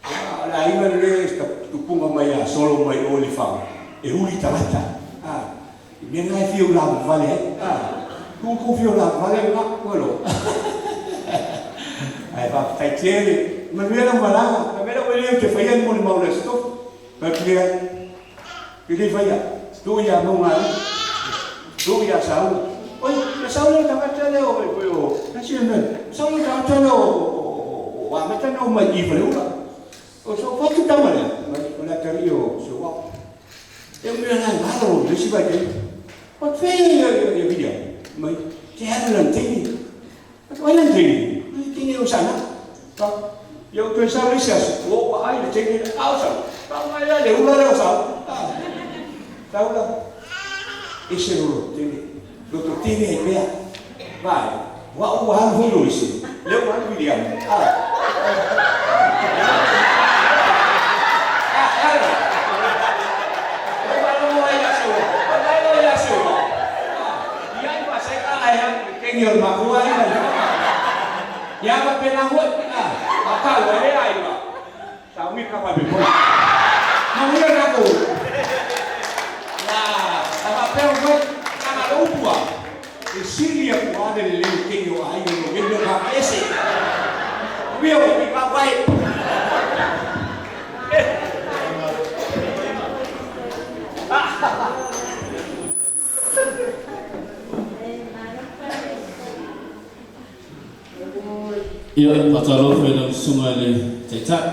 A, o le aiga lenei e tupuga mai ia Solo mai o i Lefaga, e uli tagata. A, i mea na e fia ulavavale ai. A, tu tou fia ulavavale lena, ua iloa. Ae faafetai tele. Manuia lau malaga. Fai mai lau elei ou te faia le molimau i le Aso Tofi. Fai atu leai. E le faia. Tuu ia Maugaali. Tuu ia Saula. Oi, na Saula le tagata lea o, o, na sina mea. Saula le tagata lea o, o, o amata na omai i Faleula. O so fatu tama lea, mai o le atalii o Seuao. E mea la ngalo le isi vaitaimi. O te ia ia ia ia William. Mai, te alu lan teine. Atu ai lan teine. Ai teine o sana. Pa, ia ou toe sau le isi aso, ua ou vaai i le teine lea, a o Saula. Pa, mai la le ula lea o Saula. Ah, Saula, ese lou lototele. Lototele ai pea. Vaai, o au ua alu foi Loise, lea ua alu William. Ah. Kengi o le makua ai ma le Ia faapena foi, a, a tau ai le aiga, sa umi ka vave foi. Manuia tatou. Ia, a faapea foi, leaga le upu a, e sili atu lava le lelei o kengi o aiga i lo mea o tagata ese. Manuia foi, bye bye. Ia, faatalofa i lau Susuga i le Taitai.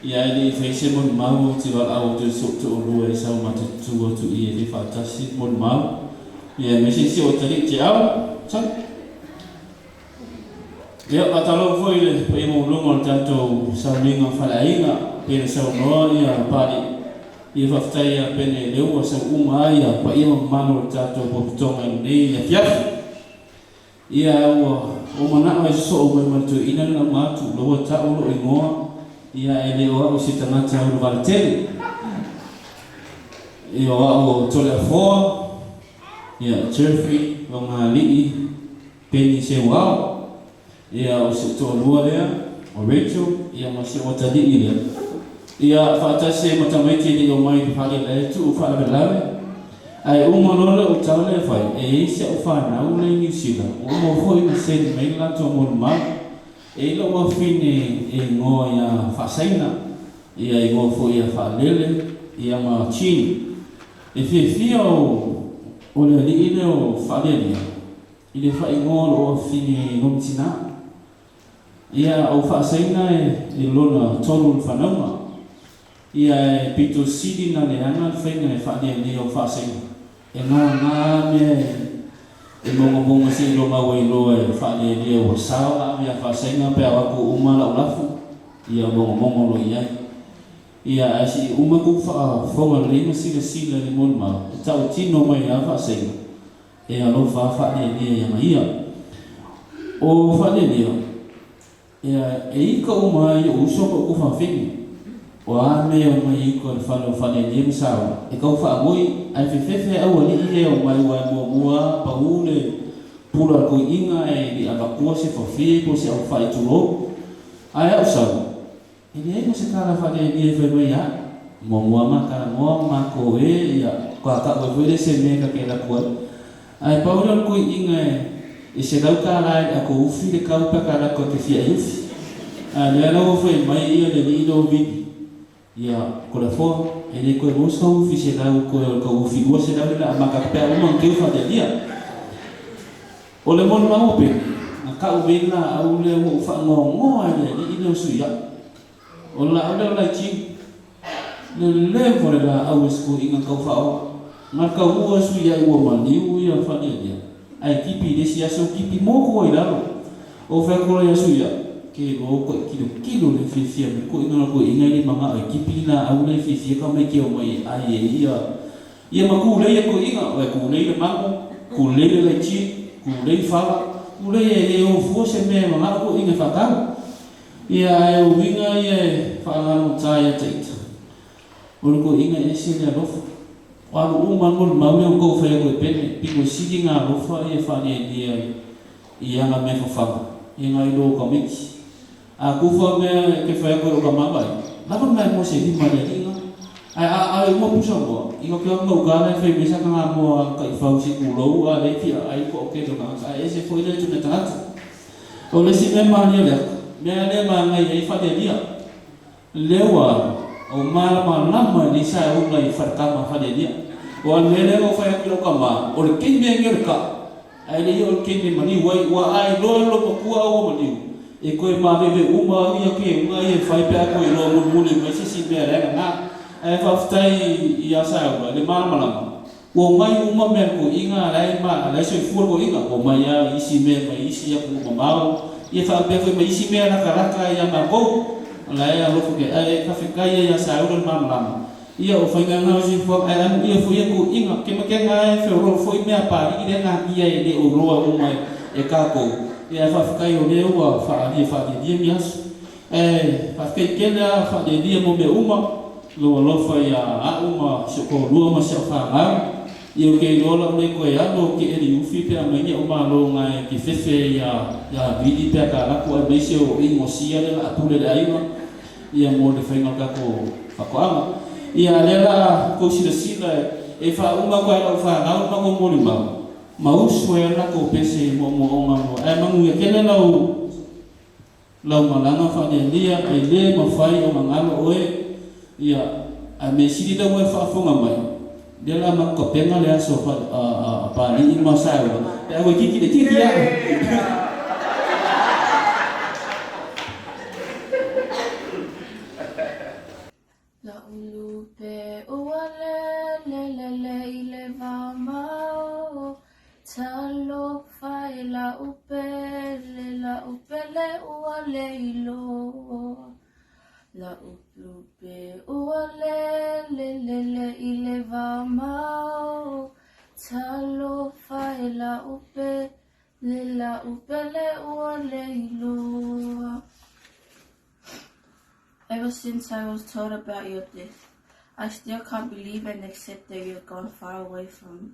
Ia e le i fai se molimau ou te valaau atu i si ou toalua i sau matutu atu i e fai faatasi le molimau. Ia aemaise si ou atalii Te Au. Sorry. Ia, faatalofa foi i le paia maualuga o le tatou sauniga faleaiga, pei ona saunoa ia Papalii. Ia faafetai ia Pene lea ua sau uma ai ia paia ma mamalu o le tatou potopotoga i lenei afiafi. Ia ua ou manao e sosoo mai ma le toeaina lena uma atu, la ua tau lou igoa, ia e le o au se tagata uluvale tele. Ia o au o Toleafoa, ia Jeffrey Fagalii Peni Seuao. Ia, o si ou toalua lea, o Rachel, ia ma si ou atalii lea. Ia, faatasi ai ma tamaiti e le i omai i le fale la e tuu faalavelave. Ae uma loa le tala lea e fai, e i ai si au fanau lea i Niu Sila, ua uma foi ona send mai le latou molimau. E i ai lou afine e igoa ia Faasaina, ia igoa foi ia Faalele, ia ma Chin. E fiafia o o le alii lea o Faalelia i le faaigoa o lou afine i lona tinā. Ia o Faasaina e lona tolu o le fanauga. Ia e pito sili na leaga le faiga e faalelia o Faasaina. E gagā mea e mogomogo seiloga ua iloa e faalelia ua sao la'au ia Faasaina pe a o atu uma la'u lafu, ia mogomogo loa i ai. Ia ae se i uma kou faafofoga lelei ma silasila i le molimau e tautino mai a Faasaina e alofa a faalelia ia ma ia. O faalelia, ia e ika uma ai ou uso ma ou fafine. O a mea e omai i uka o le fale o Faalelia ma Saula, e kau faagoi, ae fefefe aualii ia e omai ua e muamua a pau le pula a le koiiga ae le i avatua se fafie po o se aufai tulou. Ae a'u sau, E leai ma se tala faalelia e fai mai ia au. Muamua ma talanoa ma matou e ia toatau ai foi le se mea ta te alu atu ai. Ae pau lea o le toeaiina e $100 i le ato ufi le tau pe a ta alu atu ta te fia ai ufi. Ae lea la ua fai mai ia le alii lea o Vili, ia Toleafoa, e le toe maua se tau ufi selau toe o le tau ufi 200 lea o le a amata atu pe a uma ona teu faalelia. O le molimau o Pele, na tau nei le laau lea ua ou faanoanoa i le alii lea o Suiaʻu. O le laau lea o Laitini. Le leva o le laau e se toeaina tau faaola. Na taua e Suiaʻu ua maliu ia Falealia, ae tipi i le isi aso tipi motu ai lalo. Ou fai atu loa ia Suiaʻu, Ke loa koe kilokilo le fiafia mai toeaina la toeaina e le manao e tipi le laau lea e fiafia tamaiti e omai e ai e ia Ia ma tulei e toeaiina, oe tulei le mago, tulei le laiti, tulei fala, tulei e le o fua se mea e manao toeaiina e faatau. Ia ae o uiga ia e faagalogata ia te ita, o le toeaiina e ese le alofa. O alu uma lava le mau lea ua tou fai atu e Pele, pito sili na alofa ia faalialia i ana mea fafaga, ia nai lo tamaiti. A kufa mea e ke fai atu e lou tama vaai, lava le mea mo se lima i le alii na. Ae a ave uma pusa moa, i ke atu lau tala e fai mai sa taga moa taifau se tulou a le fia ai po o ke lona tagata ae ese foi le tuna tagata. O le isi mea malia le aka, mea lea magai ai falealia, lea ua o malamalama i le sa e ola i faletama falealia. O a le mea lea na ou fai atu i lau tama, o le taimi ai nei o le kaa, Ae le i oo i le taimi e maliu ai, ua ae loa le lomatua a ua maliu, e toe maveve uma au ia keuga ia e fai pe a toe iloa mulimuli mai se isi mea leaga na. Ae faafetai ia Saula i le malamalama, ua omai uma mea le toeaina a la e ma, la e soifua le toeaina, ua omai lava isi mea mai isi atunuu mamao, ia faapea foi ma isi mea latalata ia matou, la e alofa ke, ae faafetai ai ia Saula i le malamalama, Ia o faiga na o soifuaga ae amuia foi ia toeaiga kemakega e feoloolo foi mea palii lea natia e le o iloa uma e tatou ia ae faafetai o lea ua faaalia faalialia ni aso ae faafetai tele a faalialia mo mea uma lou alofa ia a'u ma si ou toalua ma si au fanau ia ou te iloa lau le toe alu ou te eli ufi pe a mai ni au malo na e te fefe ia ia Vili pe a ta alu atu aemaise o inosia le la a pule le aiga ia mo le faiga o le tatou faatoaga. Ia lea la tou silasila e faauma atu ai lau fanau le matou molimau, ma usu ai lava le latou pese i moomooga mo ae manuia tele lau lau malaga faalialia e le mafai ona galo oe ia ae mea sili lea ua e faafofoga mai lea la matou tapena le aso a Papalii ma Saeula pe a ua itiiti le itiiti a. La'u lupe ua lele lele i le mamao Talofa e la'u pele la'u pele ua le iloa La'u lupe ua lele lele i le mamao Talofa e la'u pele la'u pele ua le iloa Ever since I was told about your death, I still can't believe and accept that you're gone far away from me.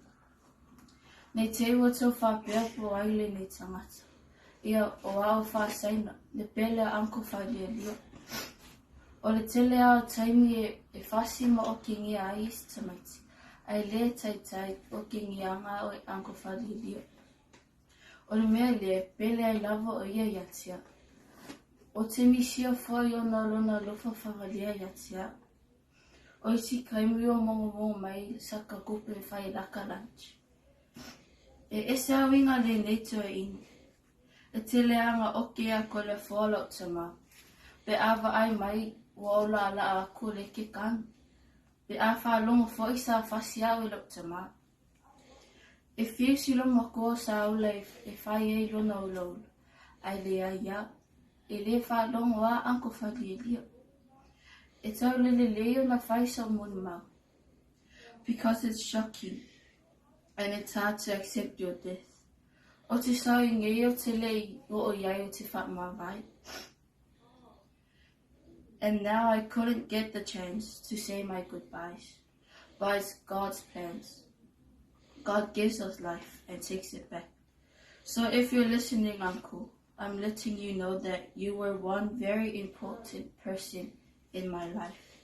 Nei te ua tau whāpea po ai lenei tangata. Ia, o au faasaina, le pele a Uncle Falialia. O le tele lava o taimi e fasi ma okigia ai isi tamaiti, ae le taitai okigiaga au e Uncle Falialia. O le mea lea e pele ai lava o ia ia te au. Ou te misia foi ona o lona alofa faavalia ia te au. O isi taimi ua mogomogo mai saka kupe e fai laka lunch. E ese a uiga lenei toeaina. E tele a na oki a ko le foa lou tama. Pe a vaai mai ua ola alaa aku le ke kanu. Pe a faalogo foi sa fasi au e lou tama. E fiu si lou matua sa ula e fai ai lona ulaula, ae leai a. E le faalogo a Uncle Falielia. E tau le lelei ona fai sau molimau. Because it's shocking and it's hard to accept your death. O te sao i nei o te le i oo i ai o te whaamavae. And now I couldn't get the chance to say my goodbyes. But it's God's plans. God gives us life and takes it back. So if you're listening, Uncle, I'm letting you know that you were one very important person in my life.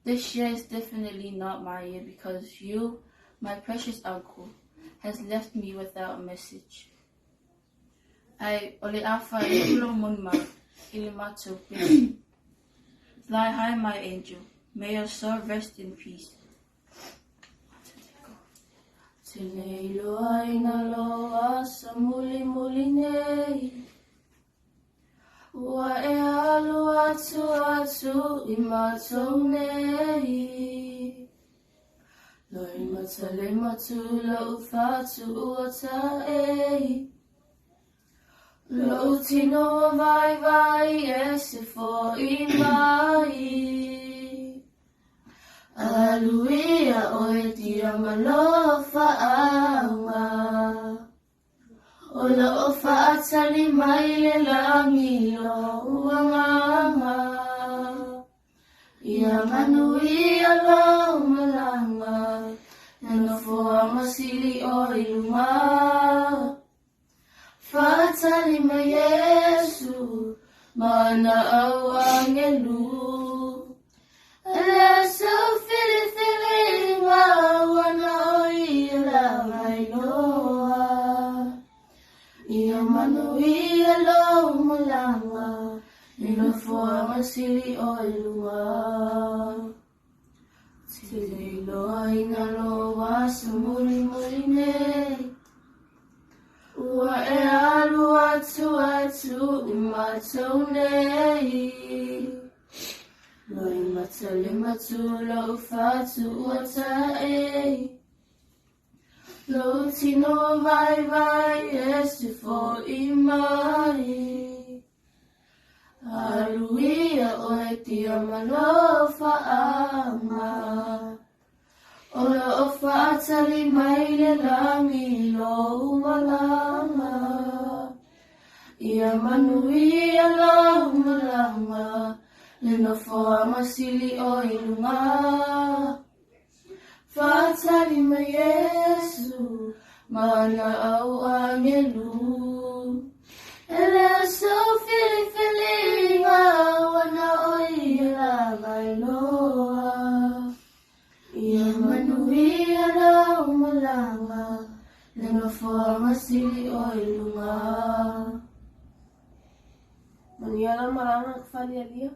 This year is definitely not my year because you, my precious uncle, has left me without a message. Ae o le a faaiu lou molimau i le matou pele. Fly high my angel, may your soul rest in peace. Te nei loa ina loa sa mulimuli nei. Ua e alu atu atu i matou nei. Loi matale matu lou fatu ua taei. Lou tino ua vaivai e se fo'i mai. Alu ia oe tia ma lou fa'auga. O lo'o fa'atali mai le lagi lou agaga. Ia manuia lou malaga, e nofoaga sili o i luga. Fa'atali mai Iesu ma ana au agelu. E le o sau filifiliga ua na o ia lava iloa. Ia manuia lou malaga i nofoaga sili o i luga. Te le iloa ina lou aso mulimuli nei. Ua e alu atu atu i matou nei. Loi mata le matu lou fatu ua taei. Lou tino vaivai e se fo'i mai. Alu ia oe tia ma lou fa'aga. O lo'o fa'atali mai le lagi lou malaga. Ia manuia lou malaga, le nofoaga sili o i luga. Fa'atali mai Iesu ma ana au agelu. E le o sau filifiliga ua na o ia lava iloa. Ia manuia lou malaga, le nofoaga sili o i luga. Manuia lau malaga ka falialia,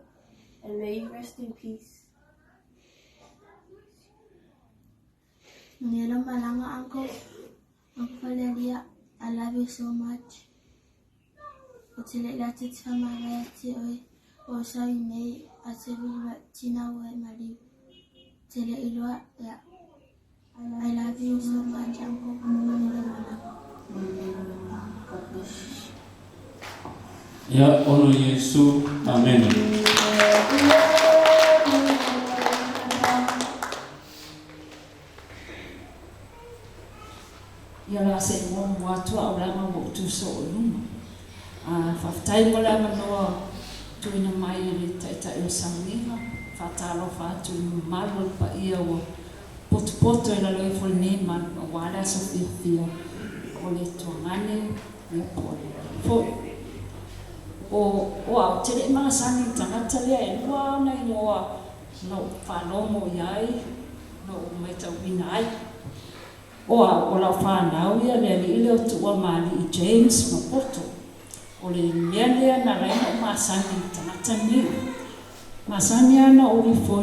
and may you rest in peace. Manuia lau malaga uncle, Uncle Falialia, I love you so much. Ou te le late te whamarae ate oe o sau i nei a te vili tina ua e maliu. Te le iloa ia. I love you so much uncle. Manuia lau malaga. Manuia lau malaga. God bless you. Ia ono Iesu. Amene. Ia la se i muamua atu a o le aga ua ou tu soo i luma. A faafetai mo le avanoa tuuina mai e le Taitai o Sauniga, faatalofa atu i le mamalu o le paia ua potopoto i lalo ifo i lenei malu aua le aso fiafia o le Tuagane ia po o le foi. O o au, ou te le'i malasani i le tagata lea, e lua ona igoa na ou faalogo i ai, na ou maitauina ai. O au, o lau fanau ia le alii lea o Tuua ma Alii James ma Poto. O le mea lea na ala ai ona ou masani i le tagata lenei. Masani lava ona ou ifo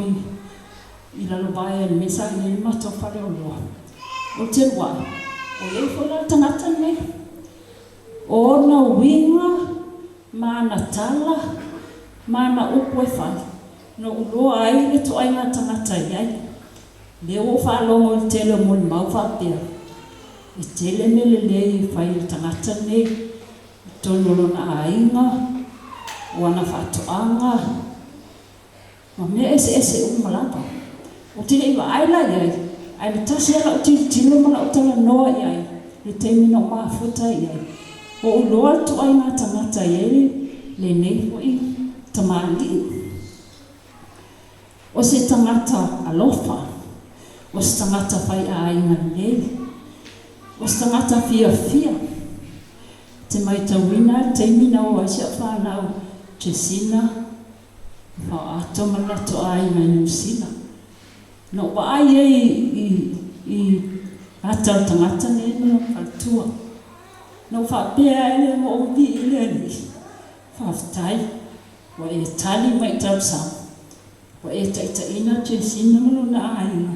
i lalovaea i le mea sa i ai le matou faleoloa. Ou te luai, o i ai foi la le tagata lenei. O ona uiga ma ana tala ma ana upu e fai, na ou iloa ai le ituaiga tagata e i ai. Lea ua ou faalogo i le tele o molimau faapea, e tele mea lelei e fai e le tagata lenei i totonu o lona aiga, o ana faatoaga, ma mea eseese uma lava. Ou te le i vaai la i ai, ae le tasi lava lau tilotilo ma lau talanoa i ai i le taimi na ou mafuta ai i ai. Ua ou iloa le ituaiga tagata e i ai lenei foi tamalii. O se tagata alofa, o se tagata faiaiga lelei, o se tagata fiafia. Te maitauina le taimi na o ai si au fanau Jessina, Faaoato ma le latou aiga i Niu Sila. Na ou vaai ai i i ata o le tagata nei ma lona faletua. Na ou faapea ai lea ua ou vii i le Alii, Faafetai, ua e tali mai i talosaga, ua e taitaiina Jesina ma lona aiga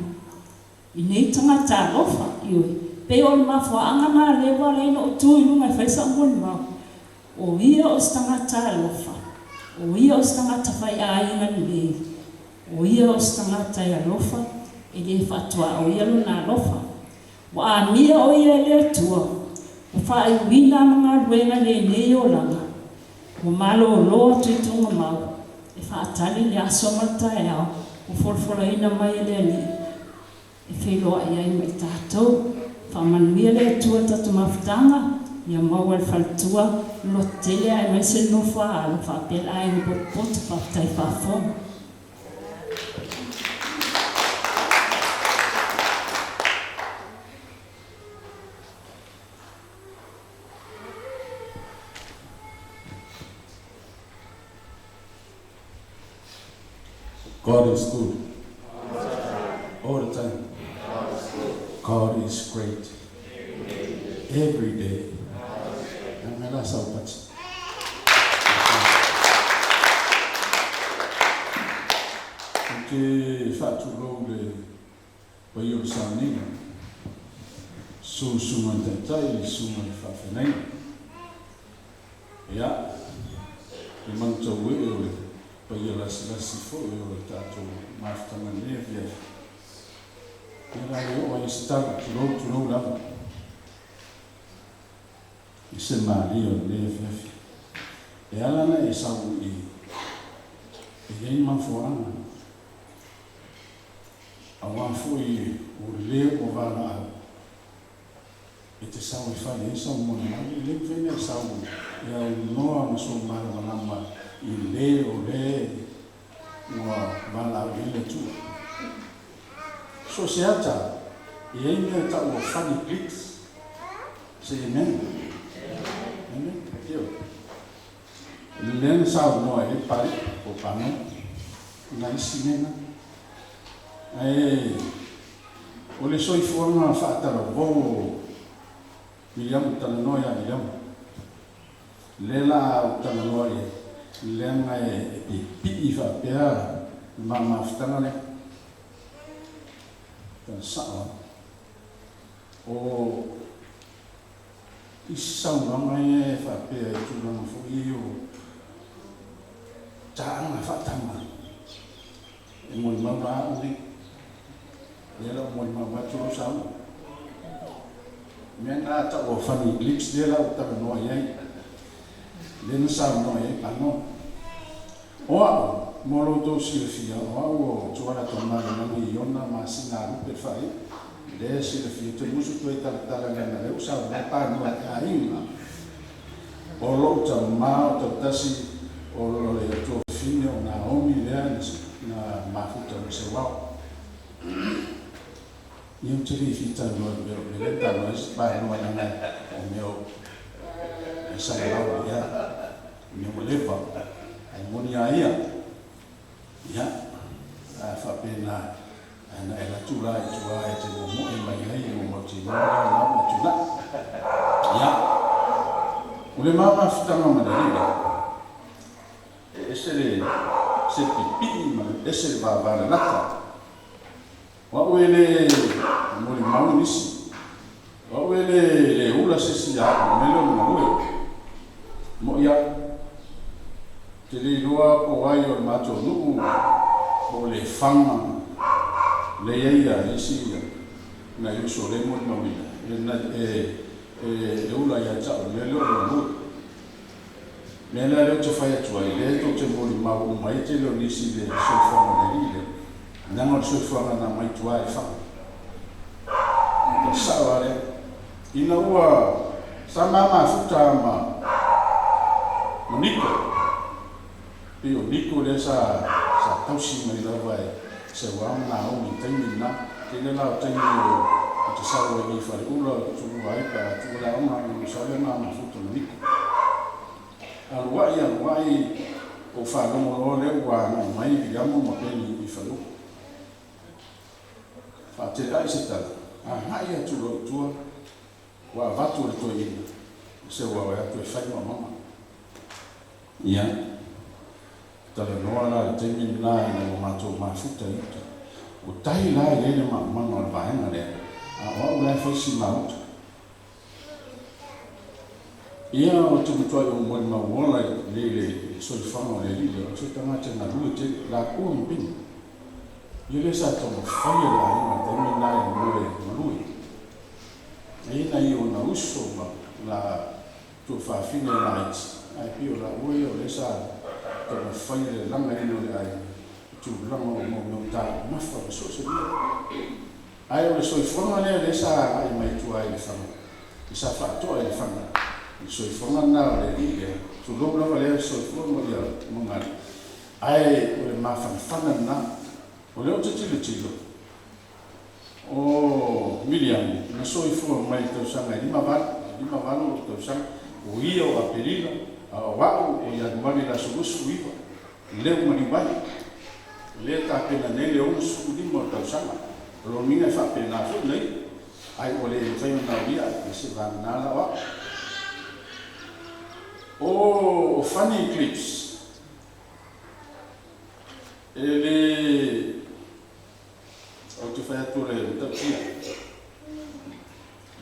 i nei tagata alofa. Ioe, pei o le mafuaaga na lea ua ala ai ona ou tu i luga e fai sau molimau, O ia o se tagata alofa, o ia o se tagata faiaiga lelei, o ia o se tagata e alofa, e le faatuaoia lona alofa. Ua amia o ia e le Atua, ua faaiuina ana galuega i lenei olaga, ua malōlō atu i tugamau, e faatali le aso ma le taeao ua folafolaina mai e le Alii e feiloai ai ma i tatou. Faamanuia le Atua i tatou mafutaga, ia maua e le faletua le lototele aemaise le nofo a alo faapea le aiga potopoto. Faafetai faafofoga. God is good. All the time. God is great. Every day. Ou te faatulou le paia o le sauniga, susuga i le taitai, susuga i le faafeagaiga. Ia, le manutauee o le paia lasilasi foi o le tatou mafutaga i lenei afiafi. Ia la le oo ai se tala, tulou, tulou lava i se malie o lenei afiafi. E ala ona e sau i e i ai mafuaaga, aua foi o le ua valaau e te sau e fai ai sau molimau, e le mafai ona e sau e aunoa ma sou malamalama i le o le ua valaau i ai le Atua. So o se ata, e i ai mea e tau o funny clicks. Say amen. Amen. Ioe. Lea na saunoa ai Pari po o Pano i nai isi mea na. Ae o le soifuaga faatalavou o Wiliamu, talanoa ia Wiliamu. Lea la ou talanoa i ai, leaga e pipii faapea le ma mafutaga lea. Tala sao lava. O isi saunoaga ia e faapea i tulaga foi ia o taaga faatama e molimau la au nei. Lea la ua molimau atu lau saunoaga. Mea na tau o funny clips lea la ua talanoa i ai. Lea na saunoa i ai Pano. O au, mo lo outou silafia, o au o Tuala Tamalemagi Iona masina Lupe Fai, lea silafia toe musu toe talatala leaga lea ua saunoa Pano i aiga. O lou tama o tautasi o le tuafafine o Naomi lea na mafuta ma Seuao. Ia ou te le fia talanoa i mea o mea lea talanoa ai se Pano leaga o mea o e salalau ai. Mea ua leva, ae moni a ia, ia, a faapena, ae na e alu atu la i tua e te momoe mai ai ua mautinoa la o la ua tulai. Ia, o le ma mafutaga ma le alii lea, e ese le se pipii ma le ese le vavalalata. O au e le molimau nisi, o au e le le ula se isi ia au, mea lea o le galue. Moʻi au, te le iloa po o ai o le matou nuu po o le faga le i ai ia isi nai uso le molimauina e, e, e ula ia te au i le mea lea o le galue. Mea lea lea ou te fai atu ai, lea tou te molimau uma ai tele o nisi i le soifuaga o le alii lea, leaga o le soifuaga na aumai tua e faga. O le sao lava lea. Ina ua sa ma mafuta lava ma ma Niko, pei o Niko lea sa sa tausi mai lava e seu lava ma naomi i le taimi lena. Tele la o taimi o te sau ai i Faleula o tulua ai pe a tuu le aoga ona ou sau lea ma mafuta ma Niko. Aluai aluai ou faalogo loa lea ua agai mai Viliamo ma Peni i Faleula. Faateleai se tala, agai atu loa i tua ua avatu e le toeaina se ua oe atu e fai maamaga. Ia, talanoa la i le taimi lena ina ua matou mafuta i uta. Ua tahi la i ai le maamaga o le vaega lea, a o au la e fai si mauta. Ia, ou te matuai ou molimau ola i le soifuaga o le alii lea, o se tagata e galue tele, lakoa ma peni. Ia lea sa taumafai e le aiga i le taimi lena e moe galue. E i ai nai ona uso ma la tuafafine laiti, ae pei o laua ia o lea sa taumafai le lagaina o le aiga i tulaga o mau mea o taumafa ma so o se mea. Ae o le soifuaga lea lea sa agai mai tua i le faga, i sa faatoa i le faga, i le soifuaga lena o le alii lea, tulou lava lea soifua ma ia magali, ae o le mafanafana lena. O lea ou te tilotilo, o Miliamu na soifua mai i le tausaga e 58, 58 ou tausaga, o ia o Aperila, a o a'u o Ianuari le aso 29, lea ua maliu ai. O lea e tapena nei le 65 o tausaga. O lona uiga e faapena foi na iu, ai ua le mafai ona aulia ai se vagana la o a'u. O Funny Clips e le Ou te fai atu o le matautia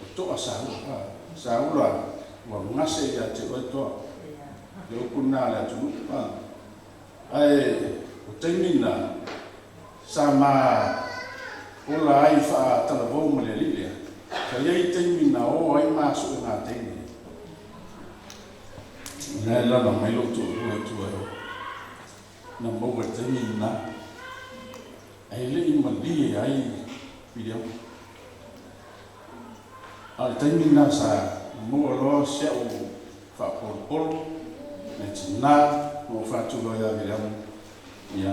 o toa Saula. Saula ua gase ia te oe toa. Le upu lena a le atunuu. Ae o taimi na sa ma ola ai faatalavou ma le alii lea, sa i ai taimi na o ai ma suega teine. Na e lala mai lou toalua i tua e o. Na maua i le taimi lena. Ae le i malie ai Wiliama. A o le taimi lena sa maua loa si a'u faapolopolo nai tina ma ou faatu loa ia Wiliama, ia,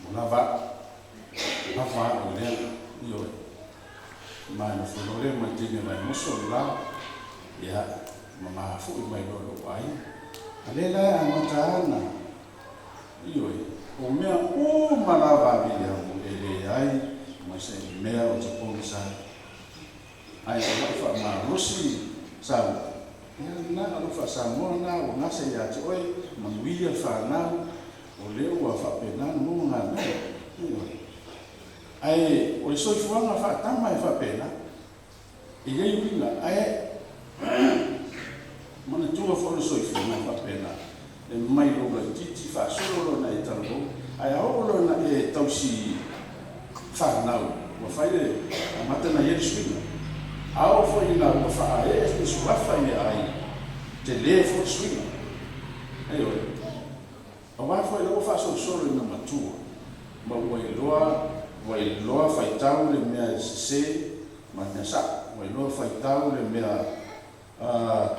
ua lava a'u, lava a'u i lea, ioe. Ma e nofo loa lea ma le teine Vaimoso le la, ia, ma mafu'i mai loa i lo'u aiga. A lea la e amata ana Ioe, o mea uma lava a Viliamu e leai ma se mea o te pogisa ai. Ae o lau faamalosi Saula, ia lena alofa Samoa lena ua gase ia te oe, manuia fanau, o lea ua faapena ona maua galuega. Ioe. Ae o le soifuaga faatama e faapena, e i ai uiga, ae manatua foi o le soifuaga e faapena, e mai lou laitiiti faasolo loa ina e talavou, ae a oo loa ina e tausi fanau, ua fai le amata ona i ai le suiga. A oo foi ina ua faaee le suafa i le aiga, tele foi le suiga. Ioe. Aua foi la ua faasolosolo ina matua, ma ua iloa, ua iloa faitau le mea sese ma le mea sa'o, ua iloa faitau le mea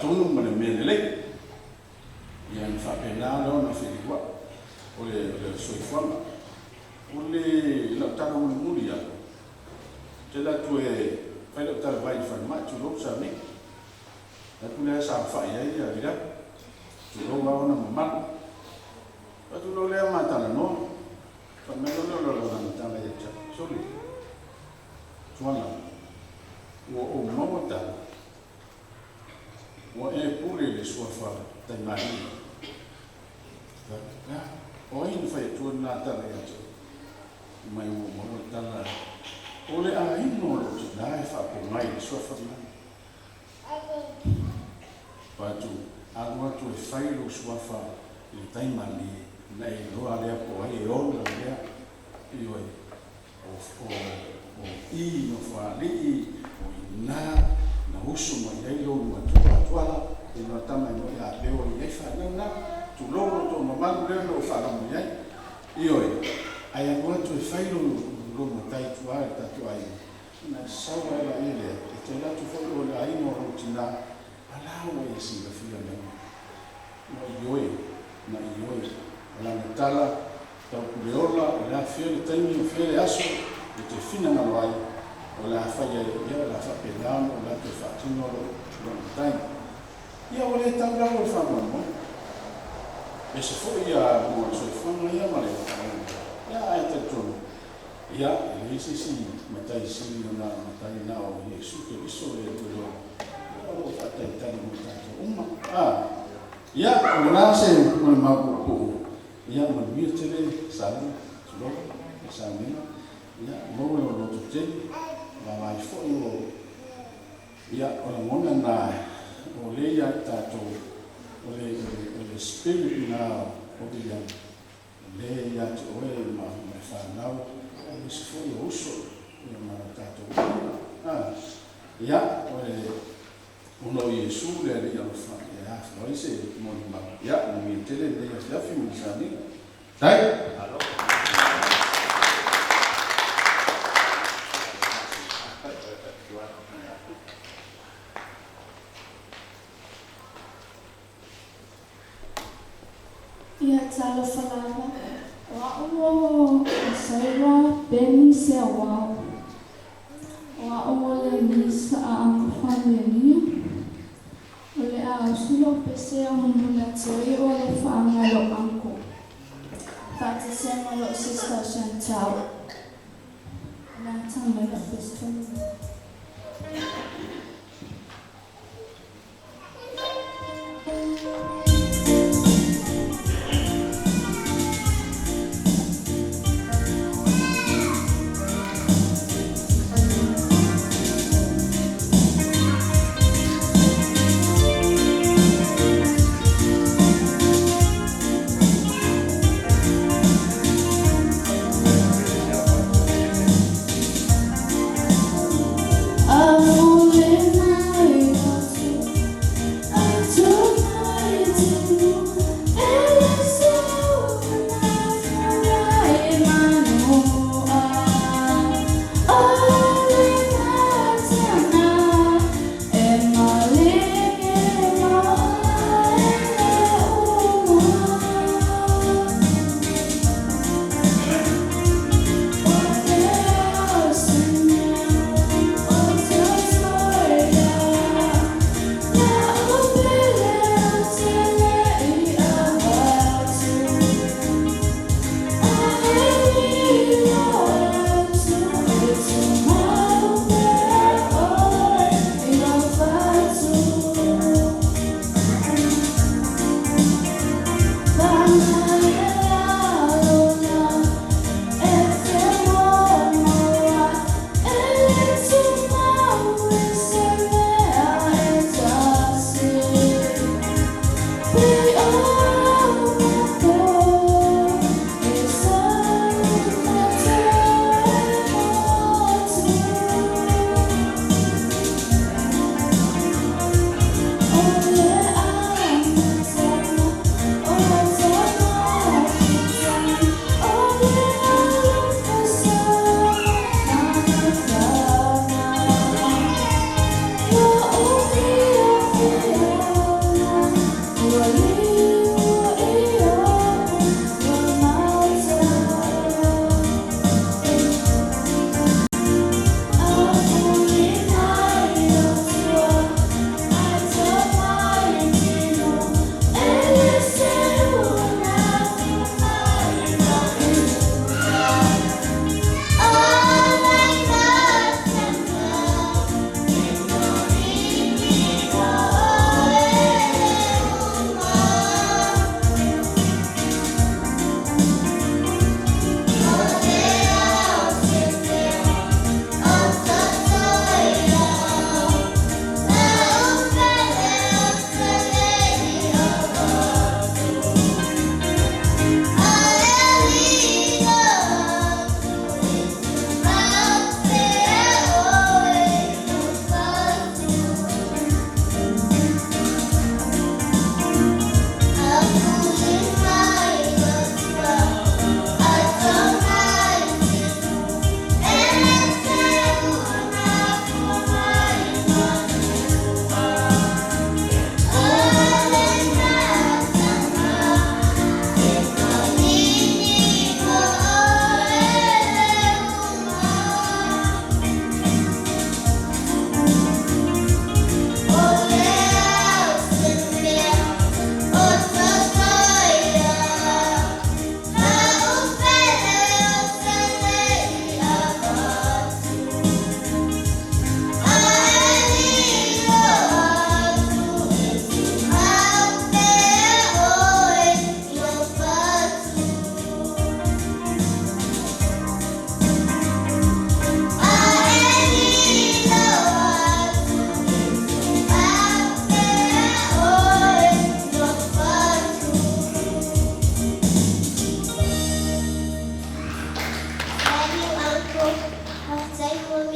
tonu ma le mea lelei. Ia ona faapena lea ona feliua'i o le, o le soifuaga. O le lau tala mulimuli ia, ou te alu atu e fai lau talavai i le falemai, tulou Samia. Atu lea saofai ai Viliamu. Tulou lava ona mamalu. Fai atu loa lea ma talanoa. Fai mai loa lea o lana tala ia te au, Sole, Tuala, ua ou maua tala, ua e pule i le suafa taimalie. Fai atu, Le a? O ai na fai atua lena tala ia te oe? Fai mai, Ua ou maua tala, o le aiga o lou tina e faapogai i le suafa lena. Fai atu, Alu atu e fai lou suafa i le taimalie, ona e iloa lea po o ai e ola lea, ioe, o, o, o i Nofoalii, o ina na usu mai ai lou matua Tuala, e noa tama e moe a peo i ai fanau na, tulou lo tou mamalu lea na ou faalogo i ai. Ioe, ae alu atu e fai lou, lou matai tua i le tatou aiga, Ona sau ai laia lea, e te alu atu foi o le aiga o lou tina, a la ua e silafia mea uma. Ua ioe, na ioe. O lana tala, tau puleola, o le a fea le taimi, o fea le aso, e te finagalo ai, o le a fai ai, ia o le a faapena ona ou latou faatino lou, lou matai. Ia ua le tau lalo le faamoemoe. Ese foi ia luga o le soifuaga ia ma le, ia ae talitonu, Ia, e leai se isi matai sili ona matai na o Iesu Keriso le Alii o le ola, ia o lo o faatalitali mo tatou uma. A, ia, o lena se molimau puupuu, ia, manuia tele Salega, tulou, le Salega, ia, maua lou loto tele, vaavaai foi o, ia, o lagona na o lea ia i tatou, o le, o le, o le spirit na o William, Le ia te oe ma le fanau, aemaise foi o uso ma lo tatou aiga. A, ia, o le ona o Iesu le Alii alofa e afua ai se molimau. Ia, manuia tele lenei afiafi ma le sauniga. Dai! Ia talofa lava, o a'u o Saiwa Benny Seauau. O a'u o le niece a Uncle Falelia. O le a usu lo'u pese o momoli atu ai o alofa'aga i lo'u uncle. Fa'atasi ai ma lo'u sister o Chantel. O le a tau mai lo'u pese fa'amomoli.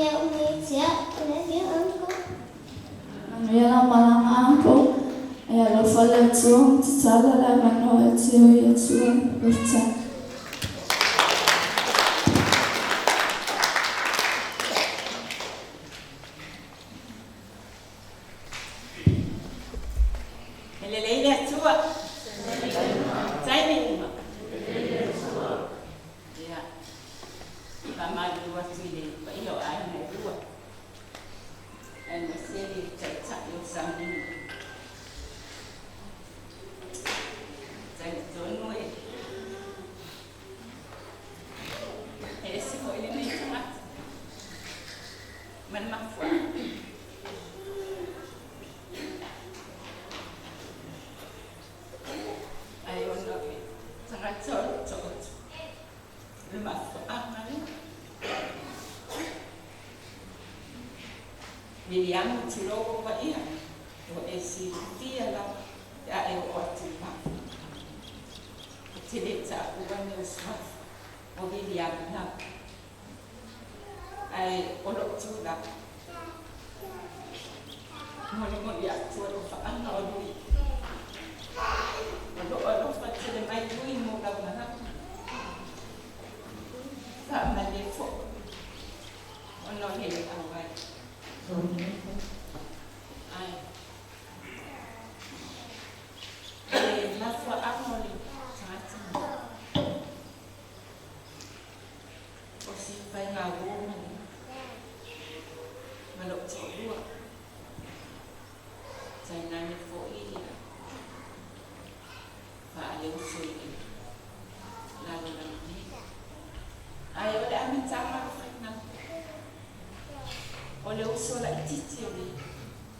ia uma ia te au. I love you, Uncle. Manuia lau malaga uncle. E alofa le Atua ma tatala le avanoa e te o i Atua. Faafetai. E lelei le Atua. Taimi uma. Ia. Faamalulu atu i le paia o aiga e lua. Aemaise le taitai o sauniga. Talitonu e e ese foi lenei tagata ma le mafuaaga. Ae ona o le tagata o lo o taoto le mafuaaga lea. Miliamu tulou ou paia, ua e silafia lava pe a e oo atu i fafo. Ou te le taua ni ou suafa, o Viliamu lava. Ae o lou tulaga, molimoli atu alofaaga o Lui. O loo alofa tele mai Lui mo lau malaga. Faamalie foi ona o le le auai. Ae le mafuaaga o le tagata o si faiga uo ma le ma lou toalua. Tainane foi ia faaleuso i le lalolagi nei. Ae o le amataga o le faiga, o le uso laitiiti o le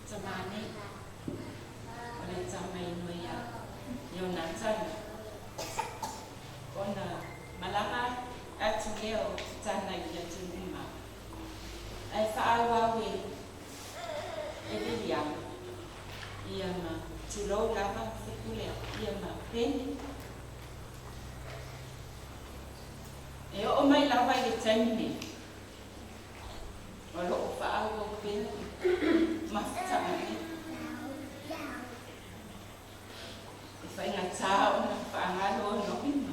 tamā nei, o le tama inoa ia Ionatana, ona malaga atu lea o Tana i atunuu mamao, ae faaauau e Viliama ia ma tulou lava Fepuleai ia ma Peni. E oo mai lava i le taimi nei, o lo o faaauau pea le mafutaga nei. E faigata ona faagalo ona uiga,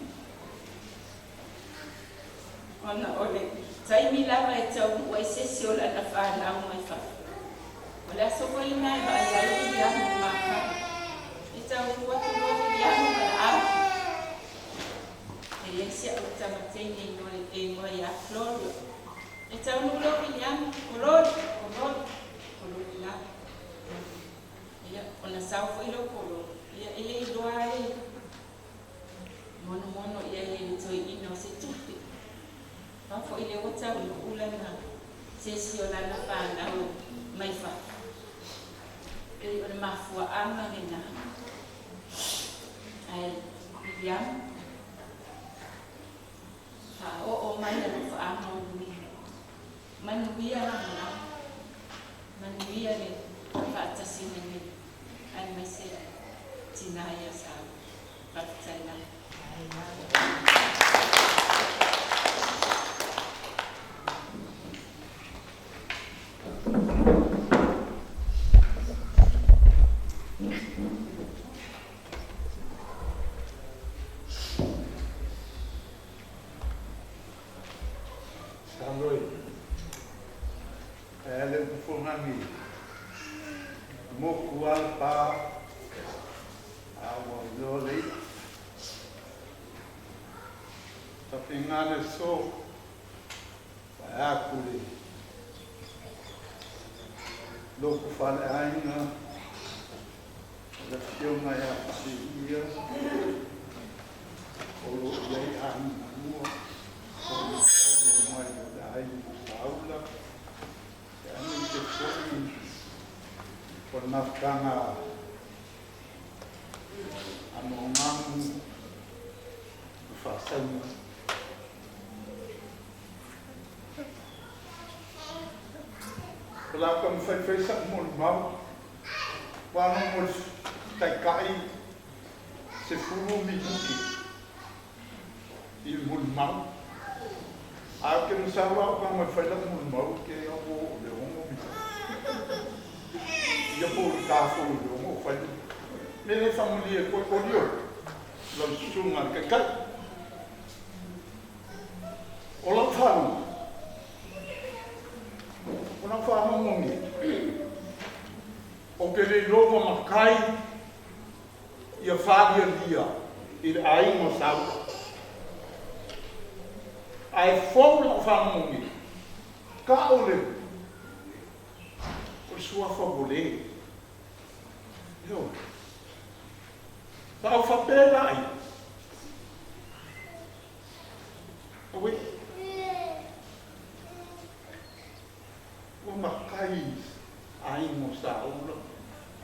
ona o le taimi lava e taunuu ai se isi o lana fanau mai fafo. O le aso foi lena e vaai ai Viliamu i Makau. E taunuu atu loa Viliamu ma Laauli. E i ai si au tama teine e igoa ia Florio. E taunuu loa Viliamu, o Loli, o Loli, o Loli lava. Ia, ona sau foi lea o Pololo, ia e le iloa lava le monomono i ai e le toeaina o se tupe. Pau foi lea ua taunuu lana se isi o lana fanau mai fafo. Pei o le mafuaaga lena. Ae Viliamu, faaoo mai alofaaga o Lui. Manuia lagolago, manuia le faatasiga nei, aemaise tinā ia Saula. Faafetai lava. Saloi. E ale upu fogagi moku a le pa a ua iloa le i'a. Tapiga le so vaeatu le loku faleaiga o le afioga ia Faalelia o lo o i ai aiga lua o le olo mai o le aiga o Saula aemaise foi o le mafutaga a Nogamu ma Faasaina. O le a taumafai fai sa'u molimau, ua ano mo le taitai 10 minute i le molimau. Ae ou te masalo au pe a mai fai lau molimau ke au ua oo i le 6 mita. Ia po o le 4 i le 6 o fai le mea lea e faamalie ai koe Olioli lau susuga i le Taitai. O lau faalogo, o lau faalogo nei, ou te le iloa ua matai ia faalialia i le aiga o Saula. Ae fou lau faalogo nei, tau le o le suafa ua le. Ioe. Sa ou faapea laia, Auē, ua matai aiga o Saula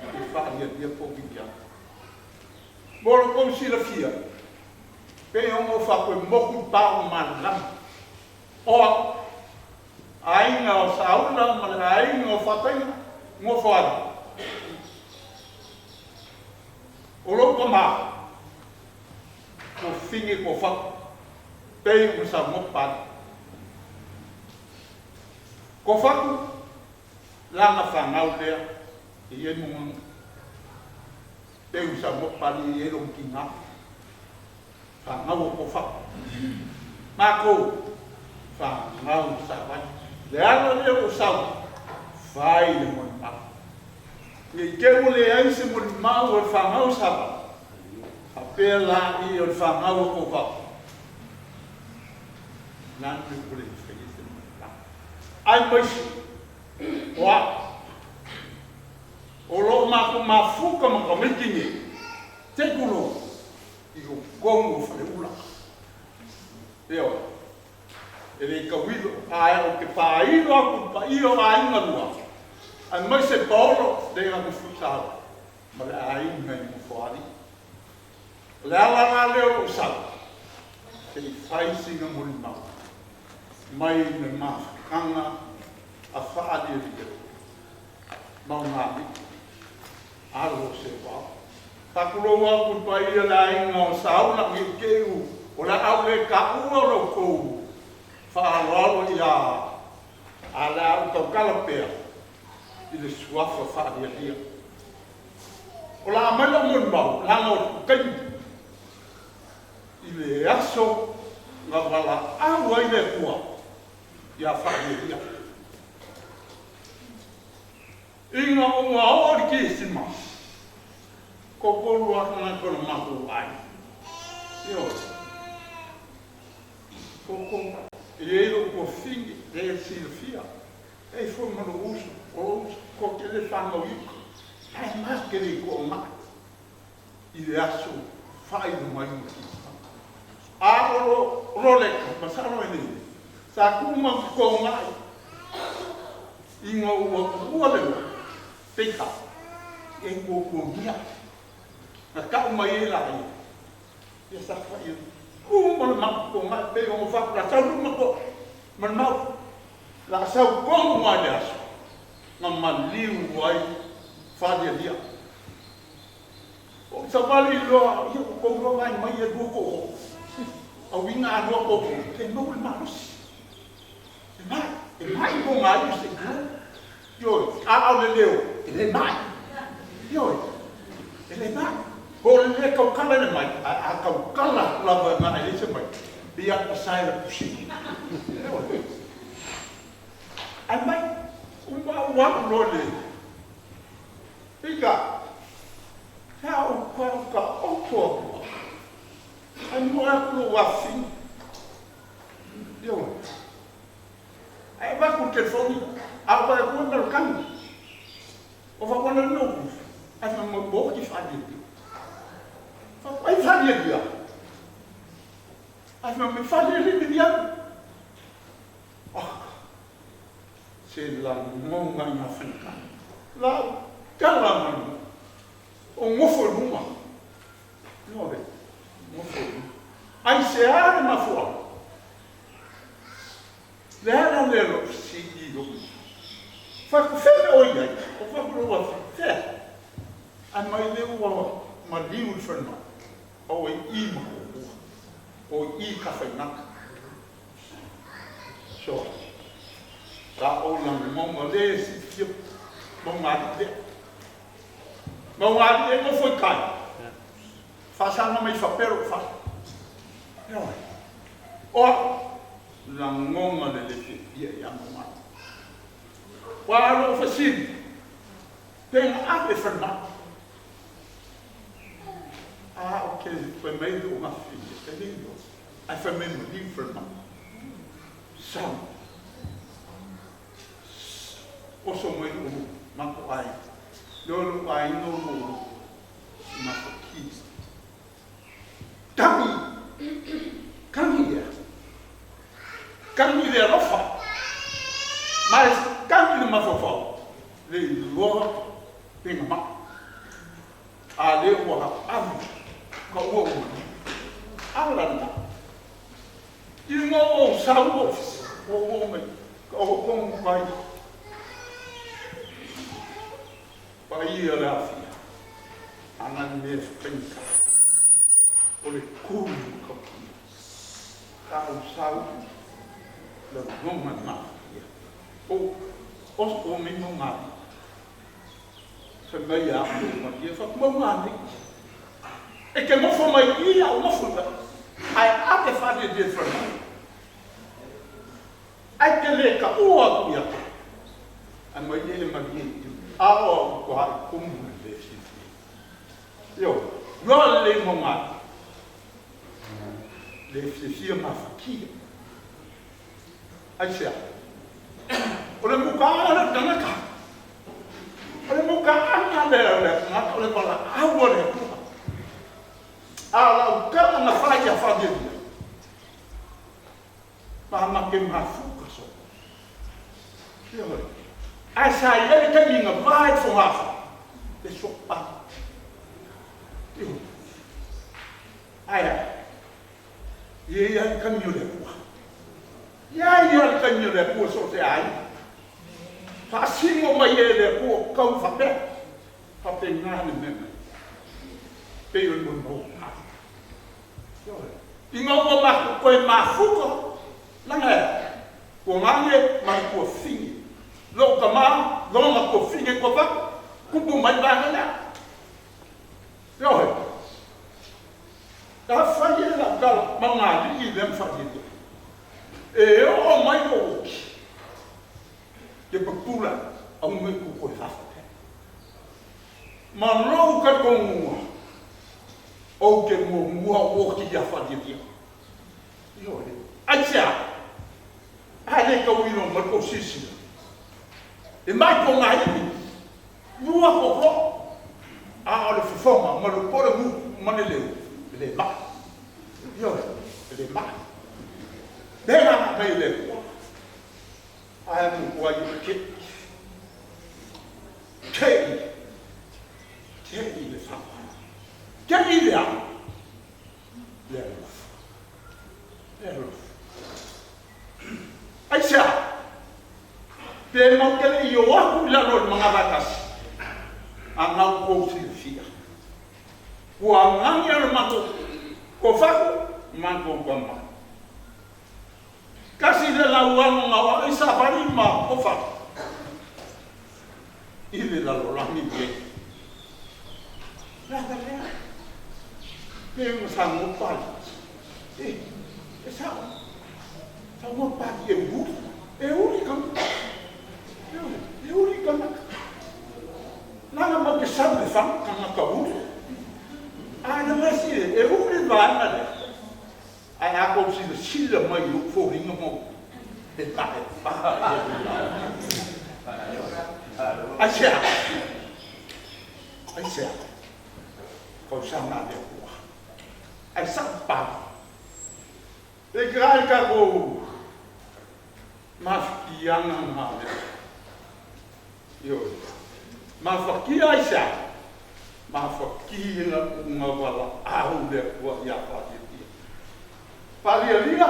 i faalialia po o Gibeona. Mo lo outou silafia, pei ona ou faapea e motu le pa o malamalama. O au, aiga o Saula ma le aiga o Fataina, nofo ai. O lou tama, ua fine toafatu, pei ona saunoa Papalii. Toafatu, lana fanau lea e i ai Mogaga. Pei ona saunoa Papalii e i ai lona tina, fanau o Toafatu. Matou, fanau o Savali. Le ala lea o lou sau, fai le molimau. Ne i te i ua leai se molimau a le fanau o Savali, faapea laia o le fanau a Toafatu. O le a le mea ua le mafai ai se molimau? Aemaise o au, o lo o matou mafuta ma tamaiti nei, te tulou, i totonu o Faleula. Ioe. E le tauilo, ae ou te faailo atu i le paia o aiga lua, aemaise paolo le nofo Saoa ma le aiga i Nofoalii. O le ala la lea o lou sau, se i fai sina molimau mai le mafutaga a faalialia Maugaali'i, alo o Seuvao. Faatulou atu i le paia o le aiga o Saula ne i te i o le a ou le taua lo outou faaaloalo ia a o le a ou tautala pea i le suafa faalialia. O le a aumai lau molimau leaga o le taimi i le aso na valaau ai le Atua ia faalialia. Ina ua oo i le Kerisimasi, toatolu lava tagata o le matou aiga. Ioe. Toatolu. E i ai lou tuafafine, lea e silafia, e ai foi ma lou uso, o lou uso, tou te le fanau i uka, ae ma te le i toaga i le aso faailoga ai o le Kerisimasi. A o lo Loleta, masalo e le, sa tuu matou te toaga Ina ua tuua le loto, peitai, e tuatuagia. Na tau mai ai laia, ia sa fai tu ma le mau toga e pei ona faapu la sau luma to ma le mau la sau tonu lava i le aso na maliu ai faalialia. Ou savali loa, ia ua tou loa vaai mai e lua tou auiga a lua tou e maua le malosi. E mai, e mai mo ngā iwi se i Ioe, a o le leo, e le mai. Ioe, e le mai. Po o le le tautala le mai, ae a tautala atu lava i ngā e se mai, pei a pasae la pusi. Ioe. Ae mai, uma au alu loa le, pika, sa ou kau ka oto atu. Ae moe atu lou afafine. Ioe. Ae avatu le telefoni, a o vaai atu e mea o le tagi. O fauana le mea o tufu, ae fai mai, ua oti faalialia. Fai ai faalialia? Ae fai mai, faalialia le viaga. Oh, se lagona i ngā whainga. La o tala mai, o ngofo i lunga. Ioe, nofo i luga. Aisea le mafuaaga? Le ala lea o lou fesili i lou uso. Fai ku fea mea o i ai? O fai ku lou afi, fea? Ae mai lea ua maliu i le falemai, a ua i i ma toalua, o i i Tafaigata. So, sa ou lagoga lē silafia maugalii lea. Maugalii e nofo i tai, faasaga mai faapea lou fale. Ioe. O au, lagoga le lē fiafia ia maugalii. Ua lou fesili, pe na ave falemai. A o ke fai mai lou gafi, e le iloa, ae fai mai maliu falemai. Sau. Oso mai lou matou aiga. Lea o lou aiga o lou mafakia. Kagi! Kagi lea. Kagi le alofa. Ma e kagi le mafaufau. Le iloa pe na maa. A lea ua ave ka ua uma. Ala lena. I ngo o sau o o o mai ka o kong pai. Paia le afia. Ana ni mea whakainga. O le kū ka kia. Ka o sau le ngonga nā ia. O o o mi mo ngā. Fai mai a o ma ia fa mo ngā ni. E ke mofo mai i au mofo ta. Ai ate whare de whare. Ai te le ka ua ku ia. Ai mai e ma ni a o ko hai kumu le si. Io, no le mo ngā. Le fiafia mafakia. Aisea? O le mukaaga le tagata. O le mukaaga le le tagata o le valaau a le Atua. A o lau tala na fai ia faaviavia. Ma ma ke mafuka so. Ioe. Ae sa i ai le taimi na va ai fogafa. Le sopa. Ioe. Ae a. Ia ia le taimi o le Atua. Ia ia le taimi o le Atua so o se aiga. Faasino mai e le Atua kau faapea. Faapena le mea mai. Pei o le molimau o Maria. Ioe. Ina ua matou toe mafuta, laga e ua gage ma le tuafine. Lou tama, lona tuafine tua fatu, tupu mai vaega lea. Ioe. Afai e lau tala ma ngā alii lea ma faaieie. E oo mai lou oki, ke papula au me ku koe faafetai. Ma lou talitonuga, ou te muamua oki ia faaieie. Ioe. Aisea? A le tauilo mai kou silasila. E mai ko ngā iwi, lua koko, a o le fofoga ma le pole mu ma le leo, e le maa. Ioe, e le maa. Pēlā nā mei le Atua. Ae mo kua i ke. Ke i. Ke i le whapa. Ke i le a. Le alofa. Le alofa. Aisea? Pe mau te le i o aku i lalo o le manava e tasi, a ngau kou silafia. Ua agagi a le matou kofaku, matou tama. Kasi le lauano na o ai savali ma kofaku i le lalolagi nei. Le aga lea, pe ua sagoa pali. E, e sao. Sagoa pali e uli. E uli kanaka. Ioe, e uli kanaka. Lana mau te sau le fana kanaka uli. A na masi e, e uli le vaega lea. Ae a kou silasila mai i ou foliga mo e tae pa Aisea? Aisea? Fausaga a le Atua. Ae sao pali. E ka ai takou mafikiaga ma le Ioe. Mafakia aisea? Mafakia uga valaau le Atua ia Palialia. Palialia,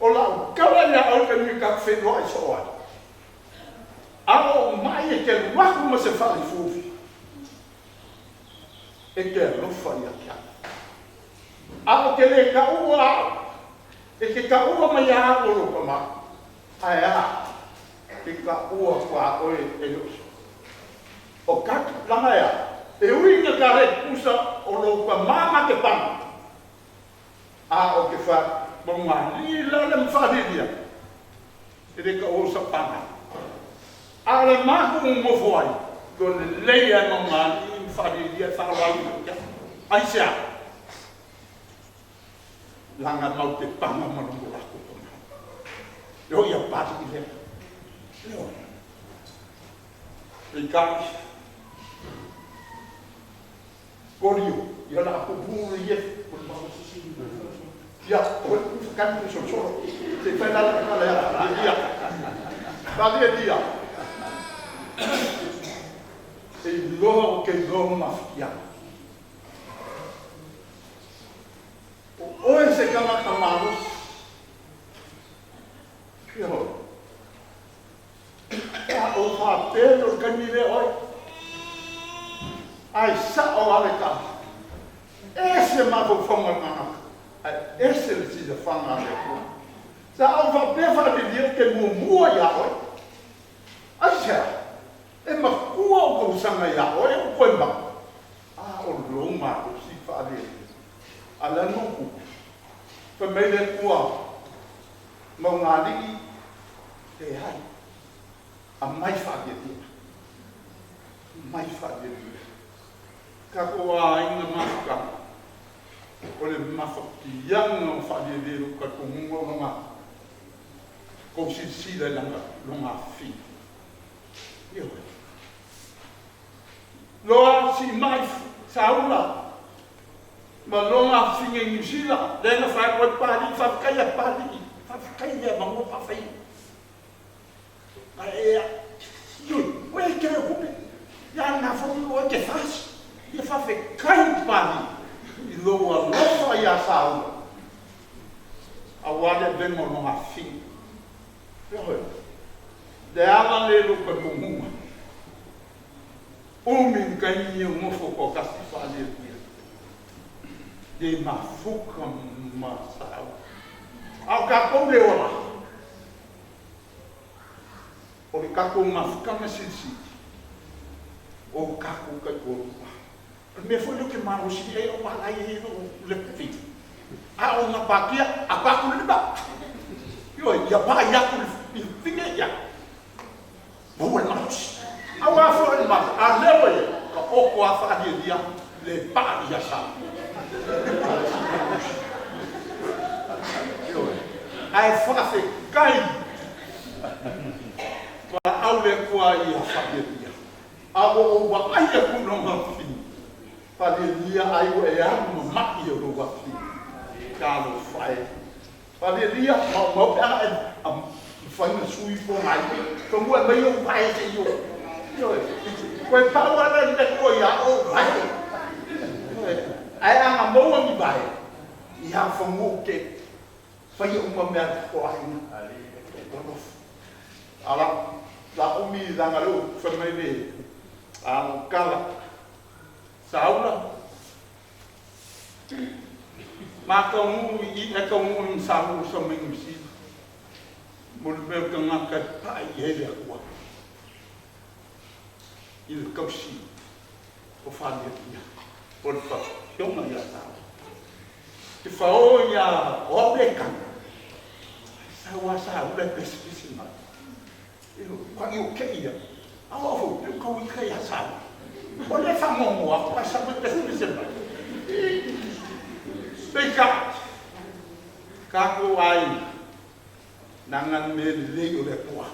o lau tala ia oe ka nui ka whenua i so ai. A o mai e te luaku ma se whalifufi. E te alofa ia ki au. A o te le ka ua au, E te taua mai ia au o lou pama, ae a? Te taua atu a oe e le o se. O katu, langa e a? E ui ina ta le pusa o lou pama ma te pama, a o ke fa mau ngā alii la le ma whaalilia, e le taua o sa pama. A o le maku u mofo ai, lo le lei ai mau ngā alii ma whaalilia e whaawau i ia. Ai se a? Langa mau te panga ma longo lako pama. E o ia pali i lea. E o. E kai. Korio, ia la pupu le ye. Ia, o whakani ku soro. Te whai la la la la ia. Pa le ia. E loa o ke loa mafia. O oe se kangaka malosi. Ia hoi. A o whapele o kaimi le oe. Ai sa o ale ka. E se mafaufaga tagata, ae ese le silafaga a le Atua. Sa ou faapea faalelei ou te muamua iā oe. Aisea? E makua ou tausaga iā oe ou toe mau. A o lou malosi faalelei. A le a nuku? Fai mai le Atua, Maugaalii, leai, aumai faalelei. Aumai faalelei. Tatou aiga mafutaga, o le mafatiaga o faalelei lou talitonuga o lona kou silasila i lana lona afiga. Ioe. Loa siimai Saula ma lona afiga i Niu Sila, lea na fai atu ai Papalii, faafetai ia Papalii, faafetai ia manu paafai. Ae ioe, oe e tele o tupe, ia na foi oe te fasi, ia faafetai Papalii i lou alofa ia Saula, aua le avega o lona afiga. Ioe, le ala lea i lou talitonuga, umi ni taimi e nofo toatasi faalialia, le mafuta ma Saula. A o tatou le ola. O le tatou mafutaga silisili, o tatou taitoalua. O le mea foi lea ou te malosi ai au ala ai e lou left feet. A o na patia, a paku le lima. Ioe, ia pai atu le fine, ia maua le malosi. Aua foi le malosi, a leo ia, ka oko a whaalialia, le paa ia sa. Ioe, ae whawhetai Valaau le Atua ia Falelia, a ua ou vaai aku i lona afifina. Falelia, ai ua e alu ma maʻi o lou afifina. Talofa e. Falelia, maumau pe ana e mafai ona sui pogai. Tomua e mai ou vae se i o. Ioe, koe pau ala le Atua ia ou vae. Ioe, ae ana maua ni vae, ia fanua ke faia uma mea a le aiga. Alofa. A la la umi langa leo fai mai le a kala saula ma kaunuu i i e kaunuu i salu sa mai Niu Sila mo le mea o tagata e paʻa i ai le Atua i le tausi o falialia o le faasioga ia Saula. Te fao ia o au le kanga. Sau a Saula e pesepese mai. E o i o ke ia. A o fo pe kau i kai a Saula. O le whangongo a kwa sa me pesepese mai. Pei ka ka ko ai nanga me lelei o le Atua.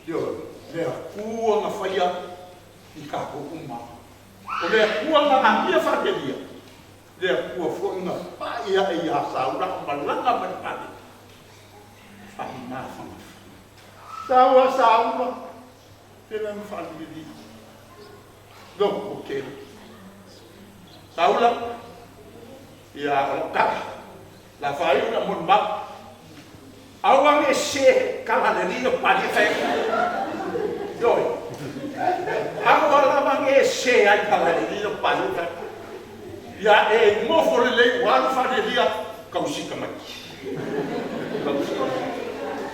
Ioe, le Atua na faia i tatou uma. O le Atua na agia faatelia, le Atua foi na pai ae ia Saula a malaga mai le pale. Faina fagafaga. Sau a Saula, pele na faalililia. No, o kela. Saula, ia o lau kala. La faaiu na molimau. Aua ne se kala le lio pali fai. Ioe. Aua lava ne se ai kala le lio pali fai. Ia e mofo lelei ua alu faalelia kausika mai.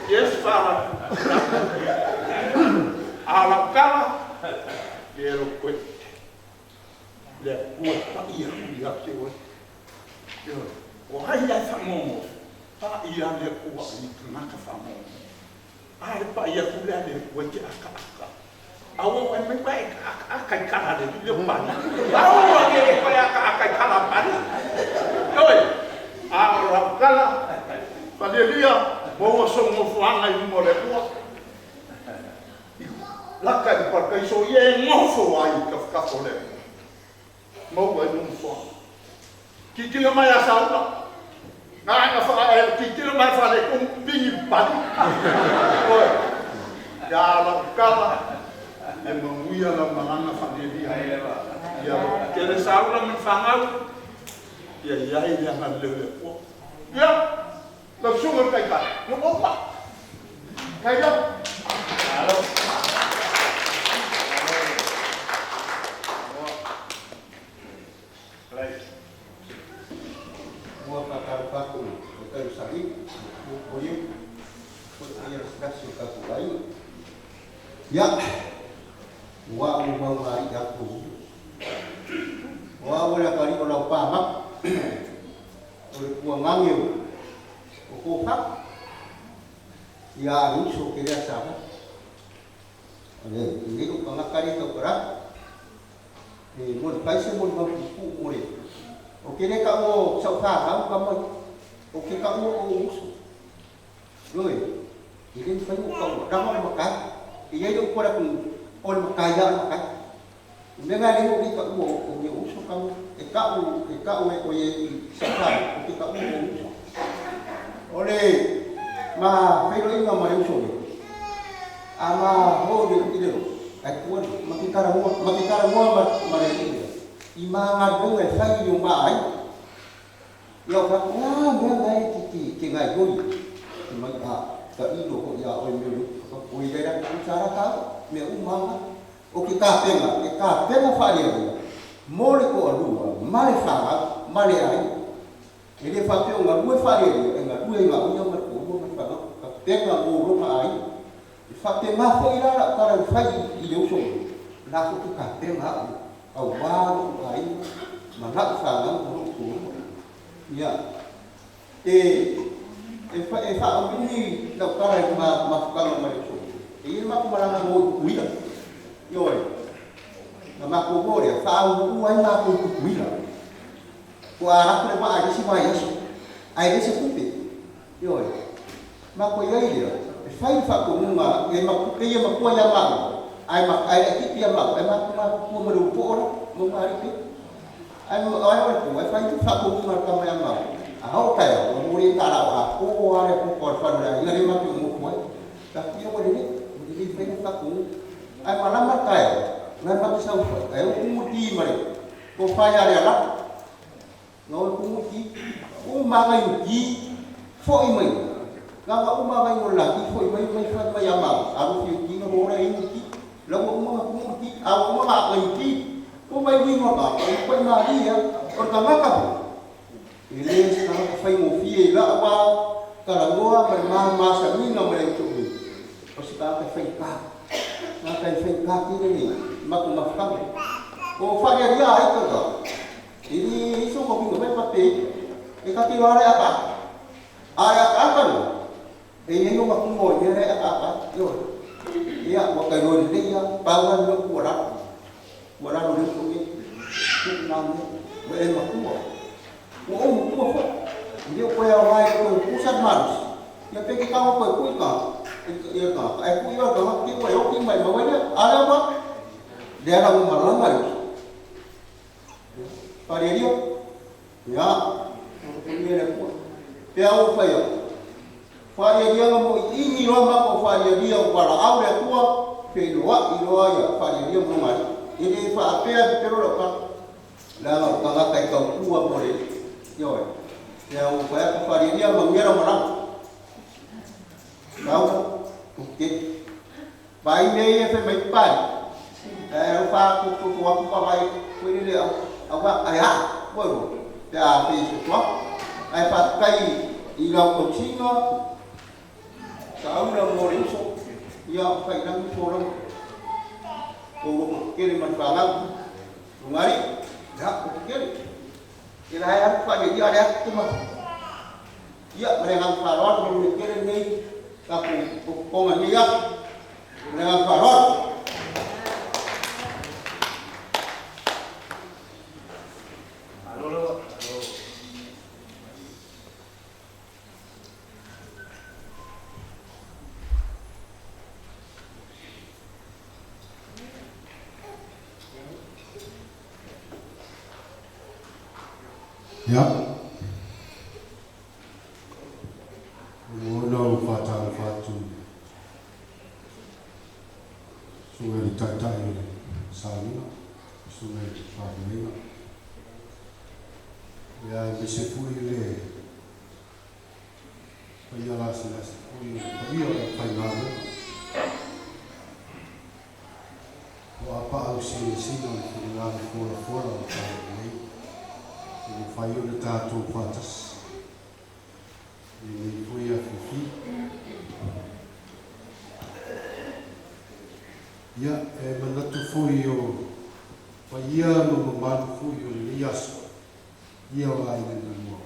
Yes, Father. A lau kala, e lo koe. Le kua pa ia hui a te oe. O ai ai whangongo, pa ia le kua i tangata whangongo. A le pa ia kule le kua te aka aka. Aua ai mai pa e aka aka i kala le le pana. Aua e koe aka aka i kala pana. Oi, a o lau kala, palelia, maua so ngofoanga i mo le kua. Laka i parkaiso ia e ngofo ai ka whakafo le. Maua i ngofoanga. Titilo mai a saula. Ngā anga wha e titilo mai wha le kung pingi pali. Oi. Ia la ukala. E manguia la malanga wha le lia. Ia kere saula min whangau. Ia ia i anga le le kua. Ia. La sunga kai kai. No opa. Kai ia. Alo. Mua whakarupaku o tau sahi, o koe, o te ia skasi o kaku ai. Ia, ua au mau ngā i aku. O au le kari o lau pāmak, o le kua ngange o kōwhak, ia a uso ke rea sawa. O le, i o kangakari tau kara, e mo le paise mo le mau pupu mo le. O ke le ka o sau wha hau ka mai, o ke ka o o uso. Loi, i le whai o ka o ranga o makai, i ei o kora ku o le makai ia o makai. I mea ngā leo i ka o o ke uso ka o, e ka o e o e i sau wha, o ke ka o o uso. O le, ma whairo inga ma le uso le. A ma ho le i le ro, ai kua, ma ke kara mua, ma ke kara mua ma le i le. I maa ngā runga e whai o maa ai. Ia o whaku, ngā mea ngai ki te ngai hoi. Te mai a, ka ilo ho ia oi meo lu. O i reira ku sara kā, mea u maanga. O ke kāpenga, ke kāpenga whaarea ia. Mō le ko alua, mare whanga, mare ai. E le whapeo ngā rue whaarea ia, e ngā rue ngā uia mare ko rua mare whanga. Ka penga mō ronga ai. E whape ngā whai rara, kara i whai i le uso. Nā ko ke kāpenga au. Au wāro ai, ma ngau whanau mo ko. Ia, e whaomini lau kara i ma whakanga mai o. E ia mako maranga mo kuila. Ioi, na mako mōrea, whaau ua ai mako i kuila. Ko a raku le waa i mai aso, ai rese kupe. Ioi, mako i ai lea, e whai whakonunga, e maku, e makua ia mau. Ai ma ai ki pia ma ai ma ma ku ma ru po ora mo ma ri ai mo ai ora ku ai fai tu fa ku ma ka ma ma a ho ka ya mo ri ta ra a ko a re ko ko fa ra ina ri ma ku mo ko ta pia mo ri mo ri fai fa ku ai ma la ma ka ya na ma sa u ai ku mo ti ma ri ko fa ya re la no ku mo ti u ma ga yu ti fo i mai ga u ma ga yu la ti fo i mai mai fa ma ya ma a ru fi ti no ora i ti lau uma kumuti au uma ma ki ko mai ni mo ka ko ma ri ya o ta ma ka ele sa ka fai mo fi la wa ka la ngoa ma ma ma sa ni no me tu ni o sa ka fai ka na ka fai ka ki ni ma ko ma fa o fa ya ya ai ko ka ini so ko mi no pa pe e ka ti ra ka a ya ka ka no e ni no ma ku mo ye re ka ka yo ia wa kai roi le ia pawan no ku ra wa ra no ku ni ku na ni wa e ma ku wa o mo ku fa ni ko ya wa ko ku sa marus ia pe ke ka ko ku ka ia ka ai ku ia ka ki wa yo ki mai ma wa ne ala wa de ara mo ma la ma pare rio ia ko ni le ku pe au fa ia Wharia mo i roa mako wharia o wara au le kua pe roa i roa ia wharia mo mai. E le whaapea te pero ka la o kanga kai kau kua mo le. Ioi. Ia o whaia ko wharia mo ngera mara. Nau o ke vai nei e fe mai pai. E o wha ku ku ku ku pa vai ku le au au ai ha mo ro. Te a pe se tua. Ai pa kai I lau tausiga saauga mo le uso, ia o fa'ilagi folauga ou loto tetele ma le falau lugalii, ia tetele e la e alu fa'alialia le atu ma ia ma le agaga fa'aloalo manuia tele lenei tatou potopotoga i lenei aso ma le agaga fa'aloalo. Ia, ua ona ou faatalofa atu i susuga i le Taitai o le Sauniga, susuga i le Faafeagaiga, ia aemaise foi le paia lasilasi foi o le paia o le aufaigaluega. O apaau sinasina o le finagalo folafola o taeao nei, ua mafai ona tatou faatasi i lenei foi afiafi. Ia, e manatu foi o paia ma mamalu foi o lenei aso, ia o aiga na lua.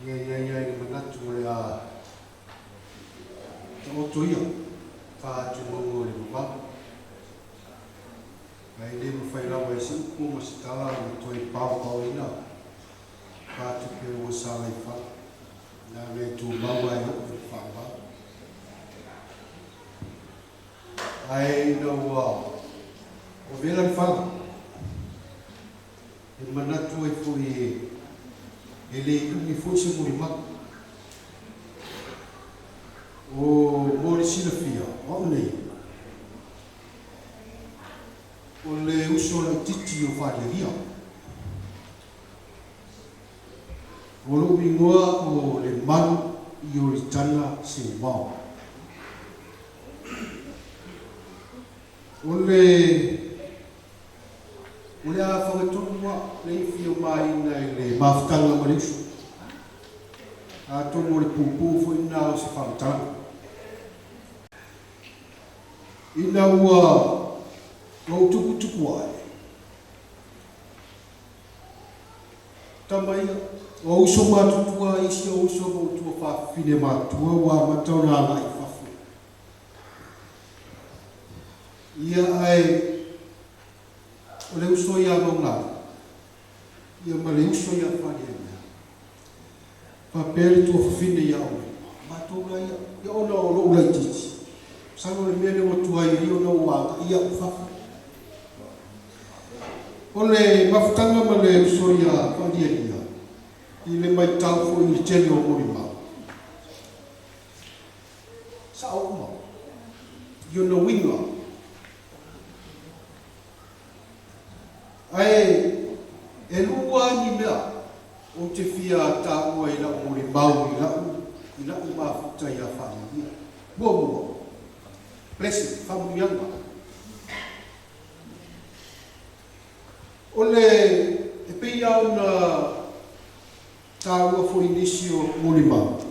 Ia i ai ai le manatu o le a taoto ia faatumauga o le mamalu. Ae le mafai lava e se upu ma se tala ona toe paopaoina faatupe ua sala i fala, leaga e tumau lava e oo i le faavavau. Ae ina ua vela le fala, e manatu ai foi e le umi foi se molimau. O mo le silafia, o au nei, o le uso laitiiti o Faalialia. O lou igoa o Lemalu Ioritana Seumao. O le o le a fagatonu lava le fia maina i le mafutaga ma le uso. Atonu o le pupū foi lena o se faamatalaga. Ina ua ou tuputupu ae, tama ia, o uso matutua isi o uso ma ou tuafafine matua ua amata ona agai i fafo. Ia ae o le uso ia Maugalii, ia ma le uso ia Falialia, faapea le tuafafine ia Aumema, matou la ia, ia ona o lou laitiiti, masalo o le mea lea ua tuai ai ona ua agai au i fafo. O le mafutaga ma le uso ia Falialia, i le matau foi i le tele o molimau, sa'o uma i ona uiga. Ae e lua ni mea ou te fia taua i la'u molimau i la'u i la'u mafuta iā Faalialia. Muamua, blessing, faamanuiaga. O le e pei lava ona taua foi i nisi o molimau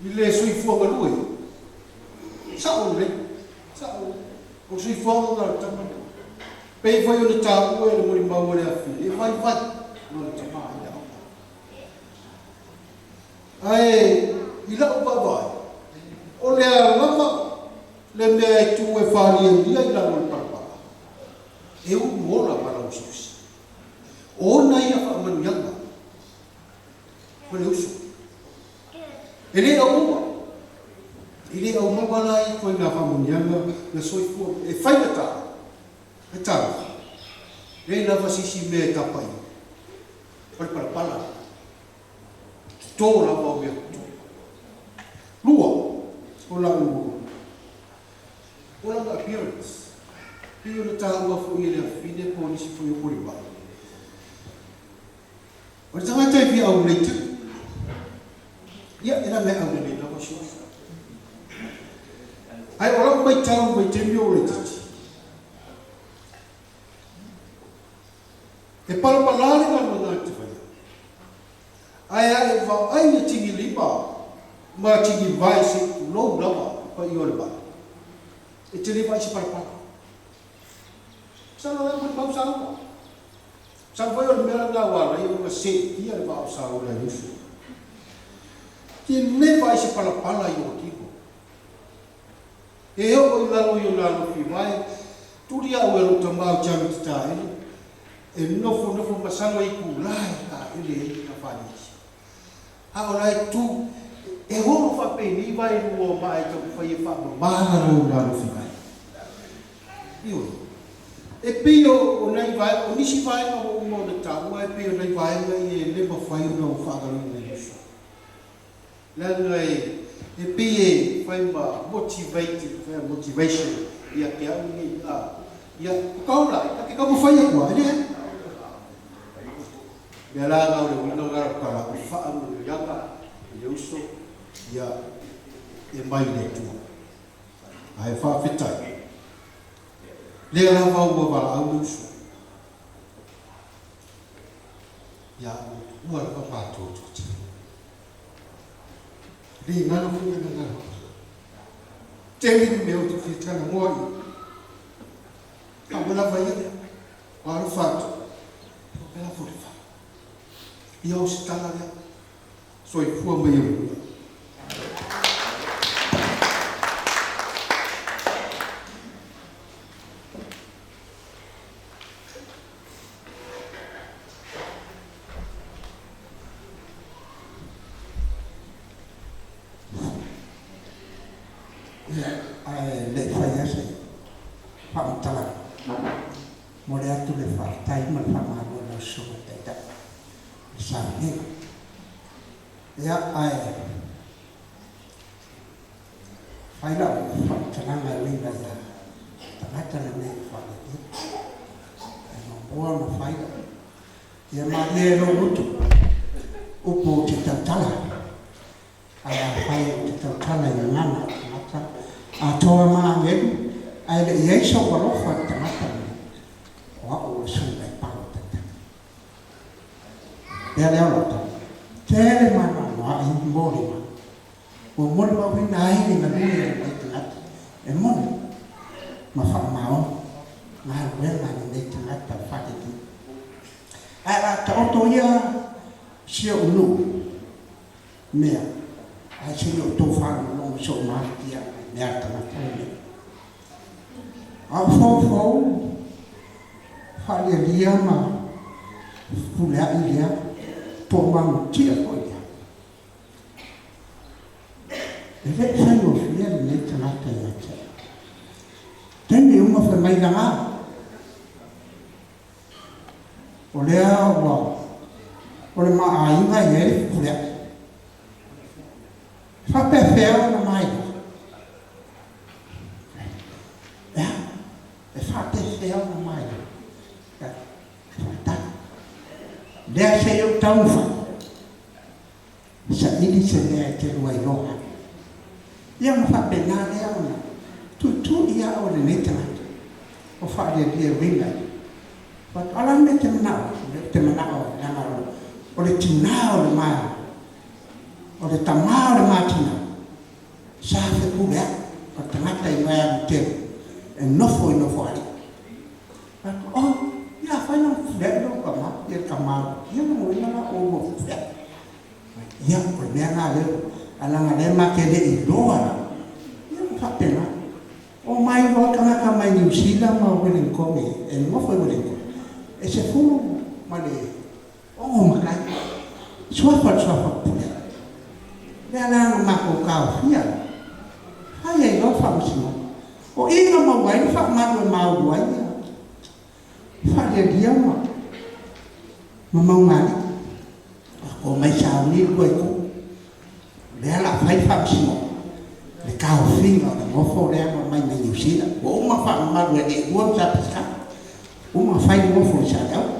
i le soifua galue, sa'o lelei, sa'o lelei. O le soifuaga lena o le tama lea. Pei foi ona taua e le molimau a le afafine, e vaivai lona tama i le aoga. Ae i la'u vaavaai, o le a lava le mea e tu e faalialia i lalo o le palapala, e ulu ola ma lauusiusi. O ona ia faamanuiaga ma le uso. E le aumaua, e le aumaua la ia ituaiga faamanuiaga na soifua e faigata e talofa. E leai lava se isi mea e tapa i ai, o le palapala. Toto lava o mea toto. Lua, o la'u o lana appearance. Pei ona taua foi e le afafine po o nisi foi o molimau. O le tagata e fia aulelei tele. Ia, e leaga e aulelei lava si uso. Ae o la'u maitau i vaitaimi o ou laitiiti, e palapala le galuega a te fai. Ae a e vaai le tigilima ma tigivae se i tulou lava i paia o le maʻi, e te le vaai se palapala. Masalo e molimau Saula. Masalo foi o le mea lena ua ala ai ona seetia le vaa o Saula e uso. Te le vaai se palapala i ona tino. E oo i lalo i ona alofi vae, tuli au e lou tama o Jami te taele, e nofonofo masalo i itulā e taele ai na faliesi. A o la e tu, e holo faapenei vae lua o maa e taumafai e faamamā lalo o na alofi vae. Ioe. E pei o nai vaega, o nisi vaega ua uma ona taua e pei o nai vaega ia e le mafai ona ou faagaloina e uso. Leaga e, e pei e fai ma motivate, fai ma motivation ia te au nei, a, ia, o ka ola, ta te taumafai atu lava, e leai. Mea la na o le uiga lena o ka lau faamanuiaga i le uso, ia, e mai le Atua. Ae faafetai, lea lava ua valaau le uso. Ia, ua tuua lava matou toatele. Le galo foi le galo. Tele ni mea ou te fia talanoa i ai. A ua lava ia lea. Ua alofa atu. Faapea foi le fale. Ia o se tala lea. Soifua ma ia manuia. Ia, ae le i fai lava se faamatalaga, momoli atu le faafetai ma le faamalo i lau Susuga i le Taitai o le sauniga. Ia, ae fai lau faamatalaga e uiga ia tagata lenei o Faalatia. Ae muamua ona fai lau Ia malie e lou loto upu ou te tautala, ae afai ou te tautala i gagana o tagata atoa ma agelu, ae le i ai sou alofa i le tagata lenei, o au o le sui vaipalo taitala. Pea lea o lau tala, tele maanoanoaʻi mo le mau. Ua molimauina ai le galue a lenei tagata e moni ma faamaoni galuega a lenei tagata faalelei. Ae o le a taoto ia si ou nuu mea, ae se i outou faalogologo i sou mafatiaga i mea a le tagata lenei. A o foufou faalialia ma fepuleai lea, po o mamutia foi lea. E le i faigofie lenei tagata ia te au. Taimi uma fai mai laga, o lea ua o le ma aiga e i ai le fepuleai. E faapefea ona mailoa? E a? E faapefea ona mailoa? E faatali. Lea se i ou taumafai. Saili se mea e te lua iloa ai. Ia ona faapena lea ona tuitui au e lenei tagata o faalialia e uiga i But o le a le mea e te manao ai? O lea ou te manao ai leaga o le tina o le ma, o le tama o le ma tina sa fepuleai, o le tagata i Vaialutele e nofo i Nofoalii. But oh, ia afai na fepuleai lou tama, ia le tama, ia lona uiga la o ua fepuleai. Ia, o le mea lena lea, ae leaga o lea ma te le i iloa la, ia ua faapena. O mai loa tagata mai Niu Sila ma Wellington e nofo i Wellington, e 16 matai, suafa le suafa pule. Lea la na matou taofia ai, fai ai loa le faamasinoga. O i na maua ai le faamalu e maulu ai ia faalialia ma ma maugalii. Ua omai sauni le lua itu. O lea o le a fai le faamasinoga, le taofiga o le nofo lea na omai mai Niu Sila. Ua uma ona faamamalu e alii e lua ma Sa Peseta. Uma ona fai le nofo i Saleaula.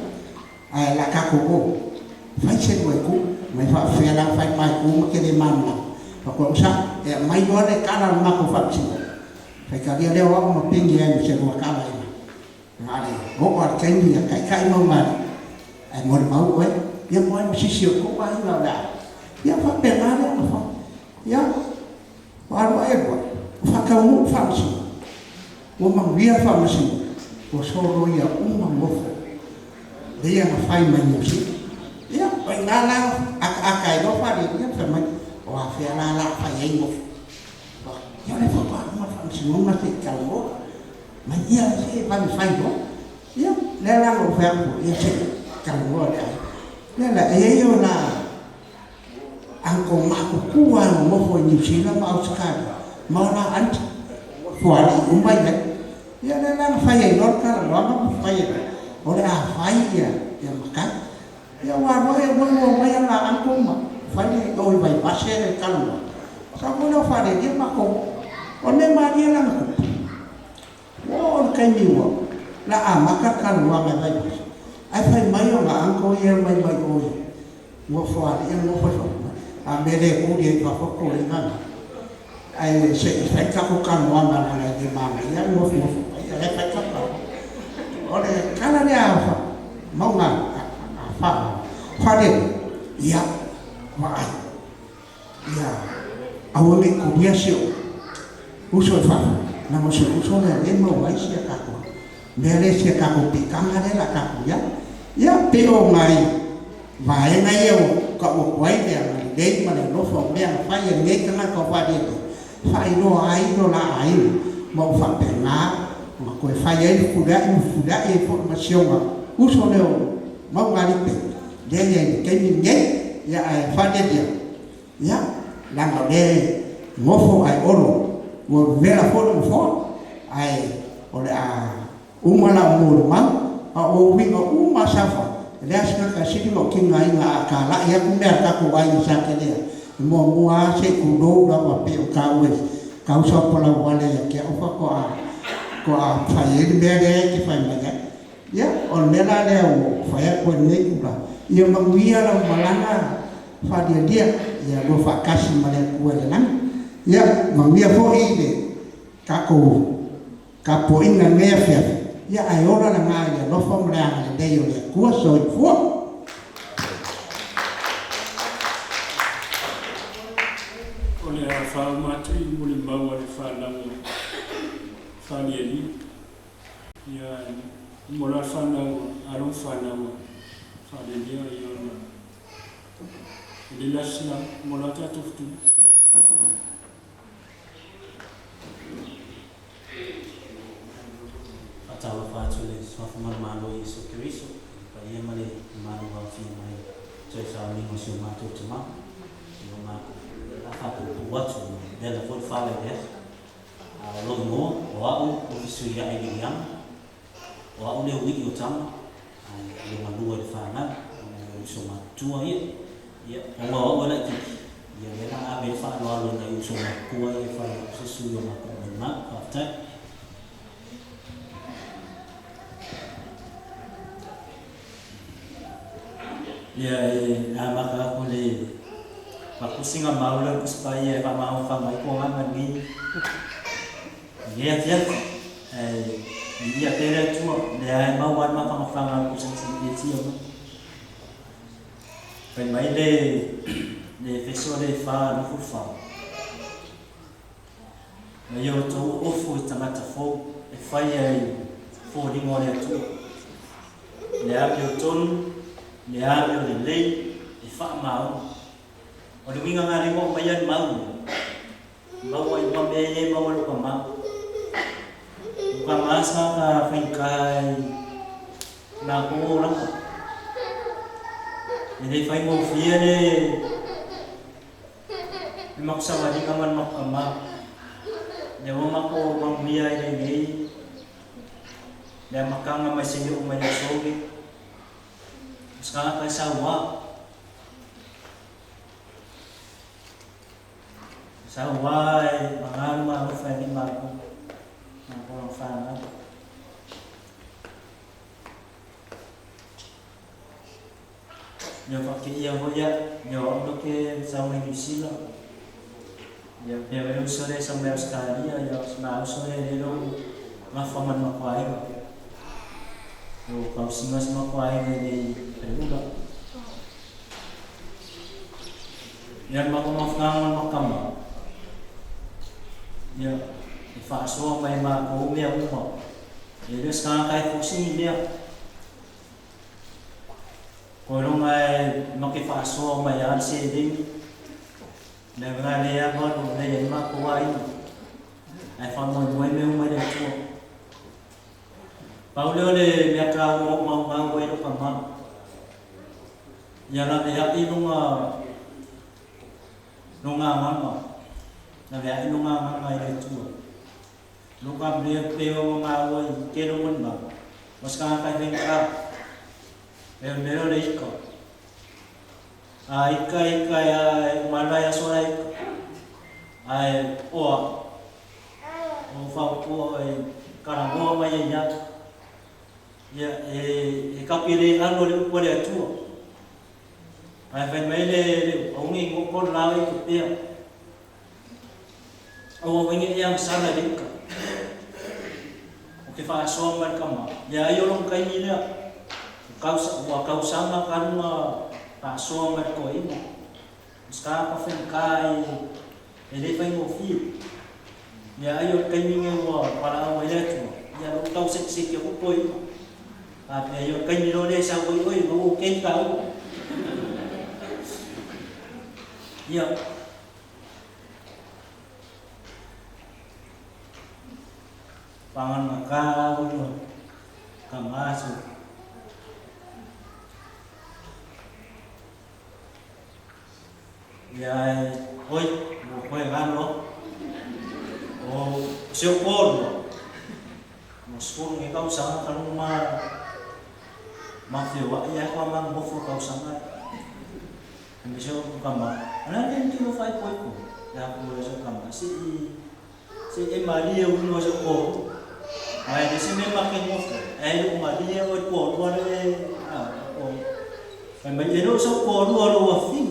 Ae o le a tatou o, fai se lua itu. Mai faapefea la ona fai le ma itu ma te le malamalama. Faatoa ou sao, e aumai loa le tala o le matou faamasinoga, faitalia lea o au ma pine ai ma se lua tala i ina. Na o le oo lava i le taimi ia taitai maugalii, ae molimau oe. Ia mo ai ma sisi o kou aiga o le a. Ia faapena lea ona fai. Ia, ua alu ae lua, ua faataunuu le faamasinoga. Ua manuia le faamasinoga, ua soloia uma nofo lea na fai mai Niu Sila. Ia, o i ina la ataata ai loa faalialia fai mai, o afea la la fai ai nofo. Ia o lea faatoa uma le faamasinoga se i talanoa mai ia se vave fai loa. Ia, lea la na ou fai atu, ia se i talanoa le aiga. Lea la, e i ai ona uncle matutua e nonofo i Niu Sila ma Ausetalia ma ona aunty fualii uma i ai. Ia lea la na fai ai loa le talanoaga ma fai ai loa, o le a fai ia ia matai. Ia ua alu ae ua ua omai ana uncle ma fai le o i Vaivase le talanoaga. Sau foi lea o faaleleia matou. O le mea malie la na tupu, ua oo i le taimi ua la amata le talanoaga i Vaivase, ae fai mai ona uncle ia e omai mai o i Nofoalii e nofo i fafo mai, a mea le tuli ai i fafo toliga na. Ae se i fai le tatou talanoaga leaga e le manaia le nofonofo mai a o la e fai le tatou talanoaga. O le tala lea a mauga a Faalele, ia vaai, ia aua ne i tulia si ou uso i fafo, leaga o si ou uso lea o lea e maua ai si a tatou mea lea, si a tatou piitaga lea o le a tatou i ai. Ia, pei o nai vaega ia ua tau atu ai le agalelei ma le alofa o mea na fai e lenei tagata o Faalele, faailoa ai lo la aiga, ma ua faapena ona toe fai ai le fefulia'i ma fefulia'i ai foi ma si ona uso lea o Maugaalipe, lea e i ai i le taimi lenei. Ia, ae faalialia, ia, leaga o lea e nofo ae olo, ua vevela foi le nofoa, ae o le a uma lau molimau, a o uiga uma a sa fai, e leai lava se tagata e sili lou tigaina a talai atu mea a le tatou aiga sa kelea, e muamua lava se i tulou lava pei o taua i tausa o Palauale ia te au faatoa faatoa fai ai le mea lea e te fai mai ai. Ia, o le mea la lea ua ou fai atu ai i lenei itula, ia manuia lau malaga faalialia, ia lua faatasi ma le Atua i le lagi. Ia manuia foi le tatou tapuaiga i lenei afiafi, ia ae ola le ga i le alofa ma le agalelei o le Atua. Soifua. O le a faauma atu i molimau a le fanau o Faalialia. Ia, mo la fanau, alo ma fanau a Faalialia, ia ona e le lasi la, mo la tatou fetuga. Faatalofa atu i le Suafa Manumalo o Iesu Keriso, i le paia ma le mamalu ua aofia mai i toe sauniga o si o matou tama, i o matou la faapuupuu atu, ua vela foi le fala i le aso. A o lou igoa, o a'u o Fesuia'i Liliana, o a'u le ui'i o tama, ae le galua i le fanau, ona e uso matutua ia. Ia, ona o a'u e laitiiti, ia lea la ave ai le faaaloalo i nai uso matutua ia e fai atu se sui o matou molimau. Faafetai. Ia, e amata atu i le faapusiga mau lea o le Tusi Paia e faamafafa ai ko agaga i lenei afiafi. Ae viia pea le Atua, o lea e maua ai le mafafaga o le tusitusia mai. Fai mai le Efeso le 4:24, Ma ia outou ofu i tagata fou e fai ai foliga o le Atua, le amiotonu, le amiolelei e faamaoni. O le uiga na lea ua aumaia le mau lea, maua i ua mea ia e maua i lou tama. Lou tama sa ka faigata i matou olaga. E le faigofie le le matou savaliga ma le matou tama. Lea ua matou manuia ai lenei le amataga mai seia oo mai le aso nei. O se tagata e saua. Saua e magalu ma alofa e alii ma atua, matou ma fanau. Nyo whakeia hoi a, nyo au no ke sau mai New Zealand. Ia pea wai uso le sau mai Australia, ia ma uso le le lo ngafa man makuaiga. Yo kausinga se makuaiga i le ula. Ia le matou mafutaga ma le makama, ia e faasoa mai e matou mea uma, e le o se tagata e fosi ni mea. Koiloga e make faasoa mai lava le seleni, le aga lea e alualu lelei ai le matou aiga, ae faamoemoe mea uma i le Atua. Pau lea o le mea taua ua ou maumau ai lou tama, ia laveai luga lona agaga, laveai lona agaga i le Atua. Lou ka mea pei ona maua i tele o molimau, o se tagata e faigata, e o le mea lea o le ika. A ika ika e a e uma lava e aso la ika. Ae oa, o fautua e talanoa mai ai ia. Ia, e kapi le alo le upu a le Atua. Ae fai mai le aungi ngoko la i ka pea. Aua wingi e ang sala le ika. O ke whaasoa mai kama. Ia ai o long kaini lea. Ua kausanga ka lunga whaasoa mai ko ina. Ska ka whenka e le whaingofie. Ia ai o kaini nge ua parao mai le atua. Ia lo tau se se ki ko poi. A pe ai o kaini lo le sa oi oi o ke tau. Ia pangan maka ulo kamasu. Ia oi mo koe galo. O seu corpo. Mo skulu nge kau sanga kalung ma ma whio ia koa mang mofo kau sanga. Me seu kama. Ana le tu lo fai poi ko. Ya ko seu kama si si e Maria u no seu corpo. Ai de se me ma ke mofo. Ai lo Maria o ko lo le a o. Ai mai e lo seu corpo lo wa fi.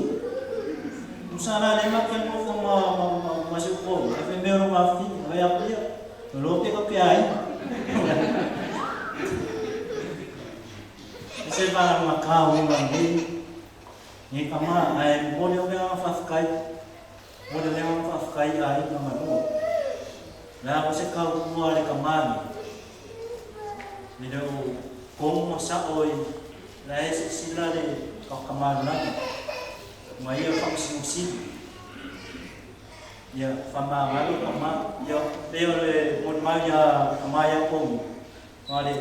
Musa le ma ke mofo ma ma ma ma seu corpo. Ai fe me lo ma fi. Ai a pia. Lo ke ko ke ai. Se va ma ka o ma ni. Ni kama ai mo le o le fa kai. Mo le le fa kai ai ma ma no. La ko se ka ua le kamani. Ni le o komo sa oi la e se sila le ka kamani la. Ma ia fa si si. Ia fa ma ngalo kama ia pe o le mo ma ia kama ia komo. Ma le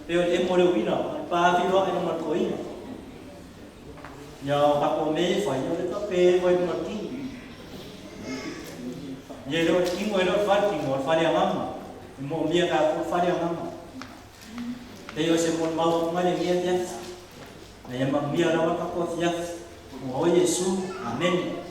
pe o le mo le wina pa fi lo e ma ko ina. Ia ka ko me fa ia le ka pe mo ma ti. Ia lo tingo e lo fa tingo fa le mama. Mo mia ka ko fa le mama. Te yo se mo ma ma le mia tia. Ia ma mia la ka ko fia. O Yesu. Amen.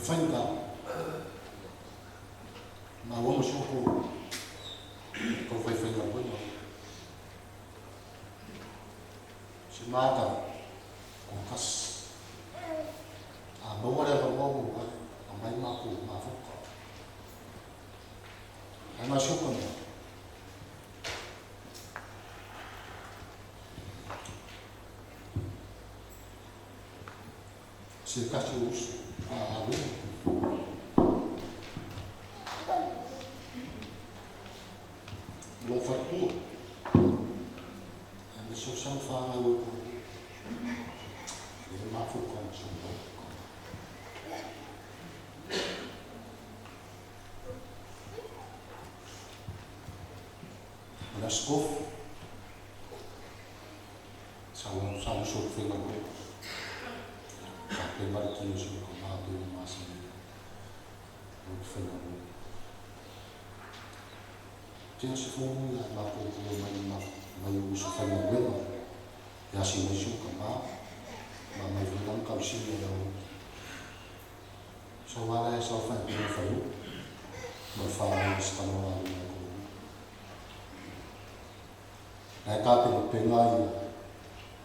faigata. Maua ma si outou taufaifaigaluega. Se mata Okasi. A maua le avanoa ua ai, aumai matou mafuta. Ae na si ou mea. Se tasi o uso a Arona. Lou faletua. Ae ma si ou sau fanau e toalua. E le mafuta ma si ou mau. O le Aso Kofi, sa sa uso i le faigaluega. Faapea le tino o si ou tama pei ona masani ai o le faigaluega. Tino se fono ia matou o mai mai o uso faigaluega e asi mai si ou tama ma mai foi lana tausili ia o sau ala e sau fai pei fai o ma le whanau i se tama a luna ko. Nai ka pe penga ia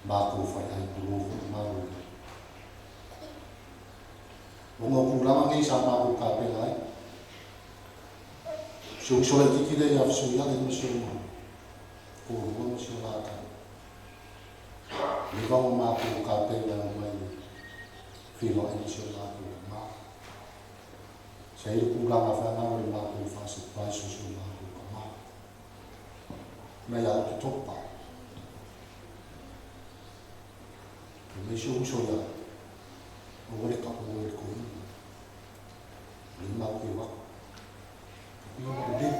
mākou whai ai puro foi malo ia. O ngā kūlanga nei sa mākou ka penga ai. Se uso le tiki le ia whiso ia le ma se o ko rua ma se o lātai. Le vao mākou ka penga mai whiro ai ma se o mākou ka mā. Se ai le kūlanga whanau le mākou whase paiso se o mākou ka mā. Mai a o te topa. E mai se uso ia o wale ka o le koina. Le mau ke wako. Ia ma le.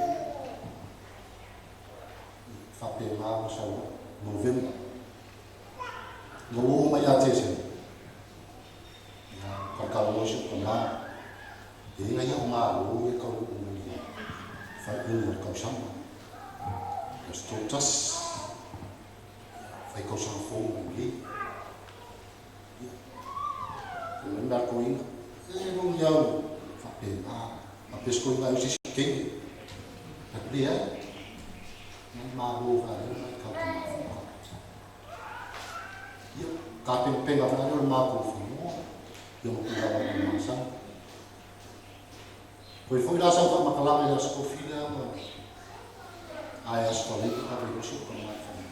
Whape ngā ma sau November. Ngā o mai a tese. Ia ka o se ka mā. E inga ia o ngā o e kau o mai ia. Whai unga o kau sama. Ia sto tas. Whai kau sama fō mai le. Ia. Ko mai mea koina. E rongi au. Whape ngā. Ma pesko inga au sisi kenge. Ka kuri ai. Ngai mā rō wha reo mai kau ka mā whaka. Ia. Ka penga penga wha reo mā kō whanua. Ia mo kūrawa mo mā sana. Koe foi la sau whamakalanga i aso kofi lea ma ai aso whalei ka whai oso ka mai whanau.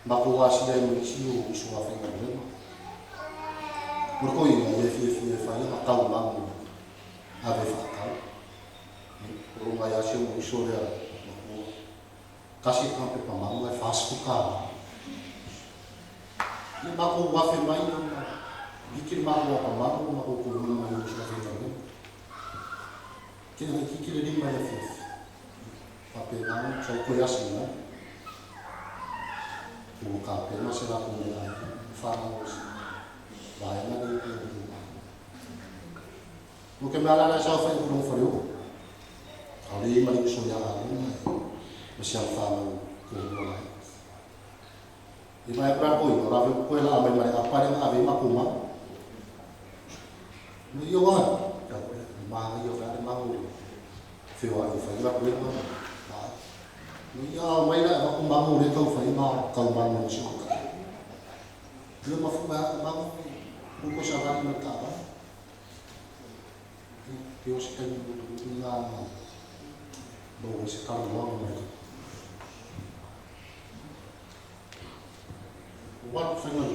Ma ko wasi ai mo isi o uso a whaingaluega. Mo ko inga ia fia fia whai ma tau mangu ave whakatau. O ronga ia sio mo uso lea ma ko kasi ka pepa mangu ai whasipu ka. Ia ma ko wafe mai na ma hiki ma ko apa mangu ma ko ko luna mai uso a whaingaluega. Tena mai kiki le lima ia fiafi. Whapena sau koe asi mai. Ua ka pena se la ko mea whanau o se vaenga nei pe o mea. No ke mea lana sau whai kurong whare o. Au le ima le uso ia a luna e ma si au whanau ko rua lai. E mai pra koi, o rawe koe la mai mai apare nga ave ma kuma. No ia wa, ka koe ma ia wa le mango. Whio ai whai la koe ma. No ia mai la ma mango le kau whai ma kau mango si ko ka. Ia ma fu ma mango ko ko sa va ma ta va. Te o se kai mo ngā mo se ka mo mo. Wa whai ngā.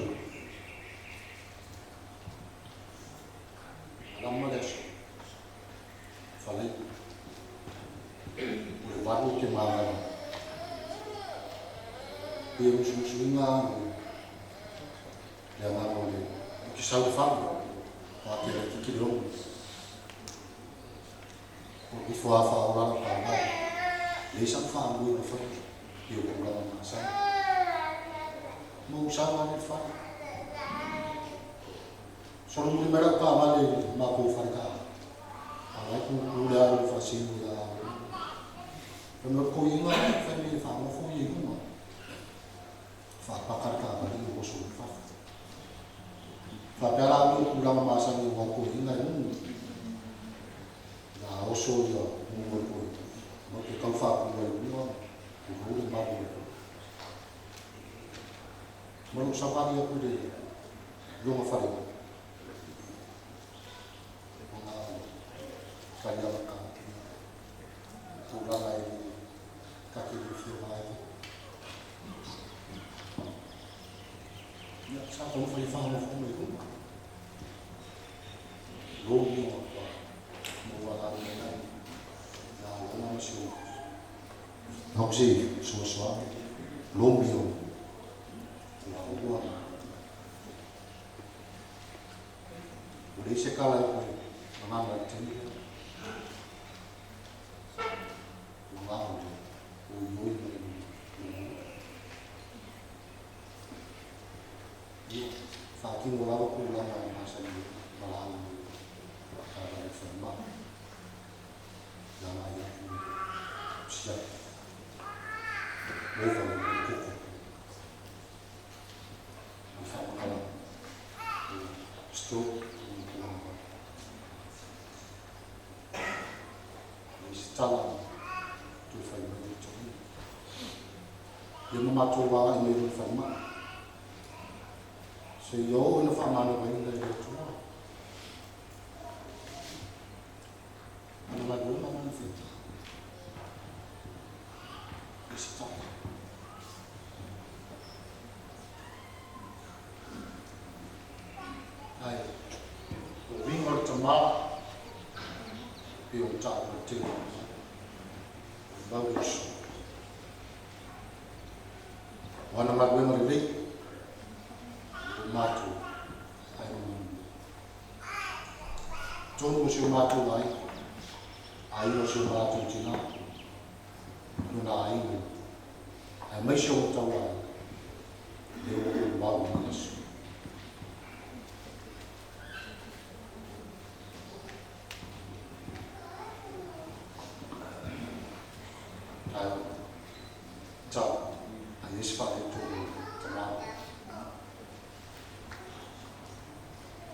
Lama le aso. Whalei. O le waru te māngana. Ia musu musu inga le angana o le ki sau le whanau. O a te le ki ki rongo. O ifo a wha orana pa ngā. Le isa wha mui na whai. I o kūranga ngā sa. Mau sau ane whai. Soro muli mai rau ka wale mā kō whare ka. A wai kū kū le aro wha siu ia. Ka mea ko inga whai me wha mofo i hunga. Wha pakara ka wale i oso i wha. Wha pera anu kūranga mā sangi wa kō inga i mungu. A oso ia mumu e koe, ma te tau whāpua i mua, o rō le maru e koe. Ma lou savali aku i le loga fale ona tali ala ka tulaga e ta te le fia vae. Ia, sa taumafai e faalogologo i luma. Lomi o atua mo ua lalo mai ai ia lona ma si o Nau se soasoa lomi o ua ua ua leai se kala e koe gagana i le taimi lea. Ua gao le oioi ma le lumulimu. Ia, faatino lava tulaga e masani ai ma lauga i taavale falemai. Ia agai atu i siaki ova le koko ma le faamatalaga o stroke ma tulaga faapea. Leai se tala toe fai mai le toeaina. Ia ma matou agai mai loa i le falemai. Seia oo ina faamanavaina e le Atua ana galuega ma ana faiga. I se tala. Ae, o uiga o le tamā, pei ona taua i le tele o mea, o le mau le uso. O ana galuega lelei, o matou ai o manuia. Tonu o si o matou aiga, aiga o si o matou tinā, lona aiga, aemaise ona tauaiga, lea ua ou mau i lenei aso. Ae tau, a i ai se faaletonu o le tama,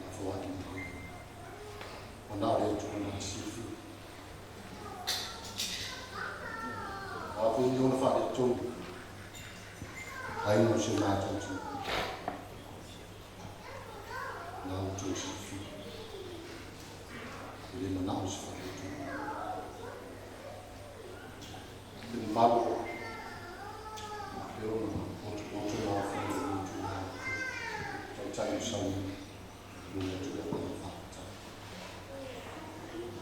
lafo atu i le Ona o le Atua na te silafia. O a foi ni ona faaletonu, aiga o si o matou tina, na outou silafia. E le manao se faaletonu. Le mamalu o le ona potopoto ma aofia i lenei itula, taitai o sauni, momoli atu le agaga faafetai.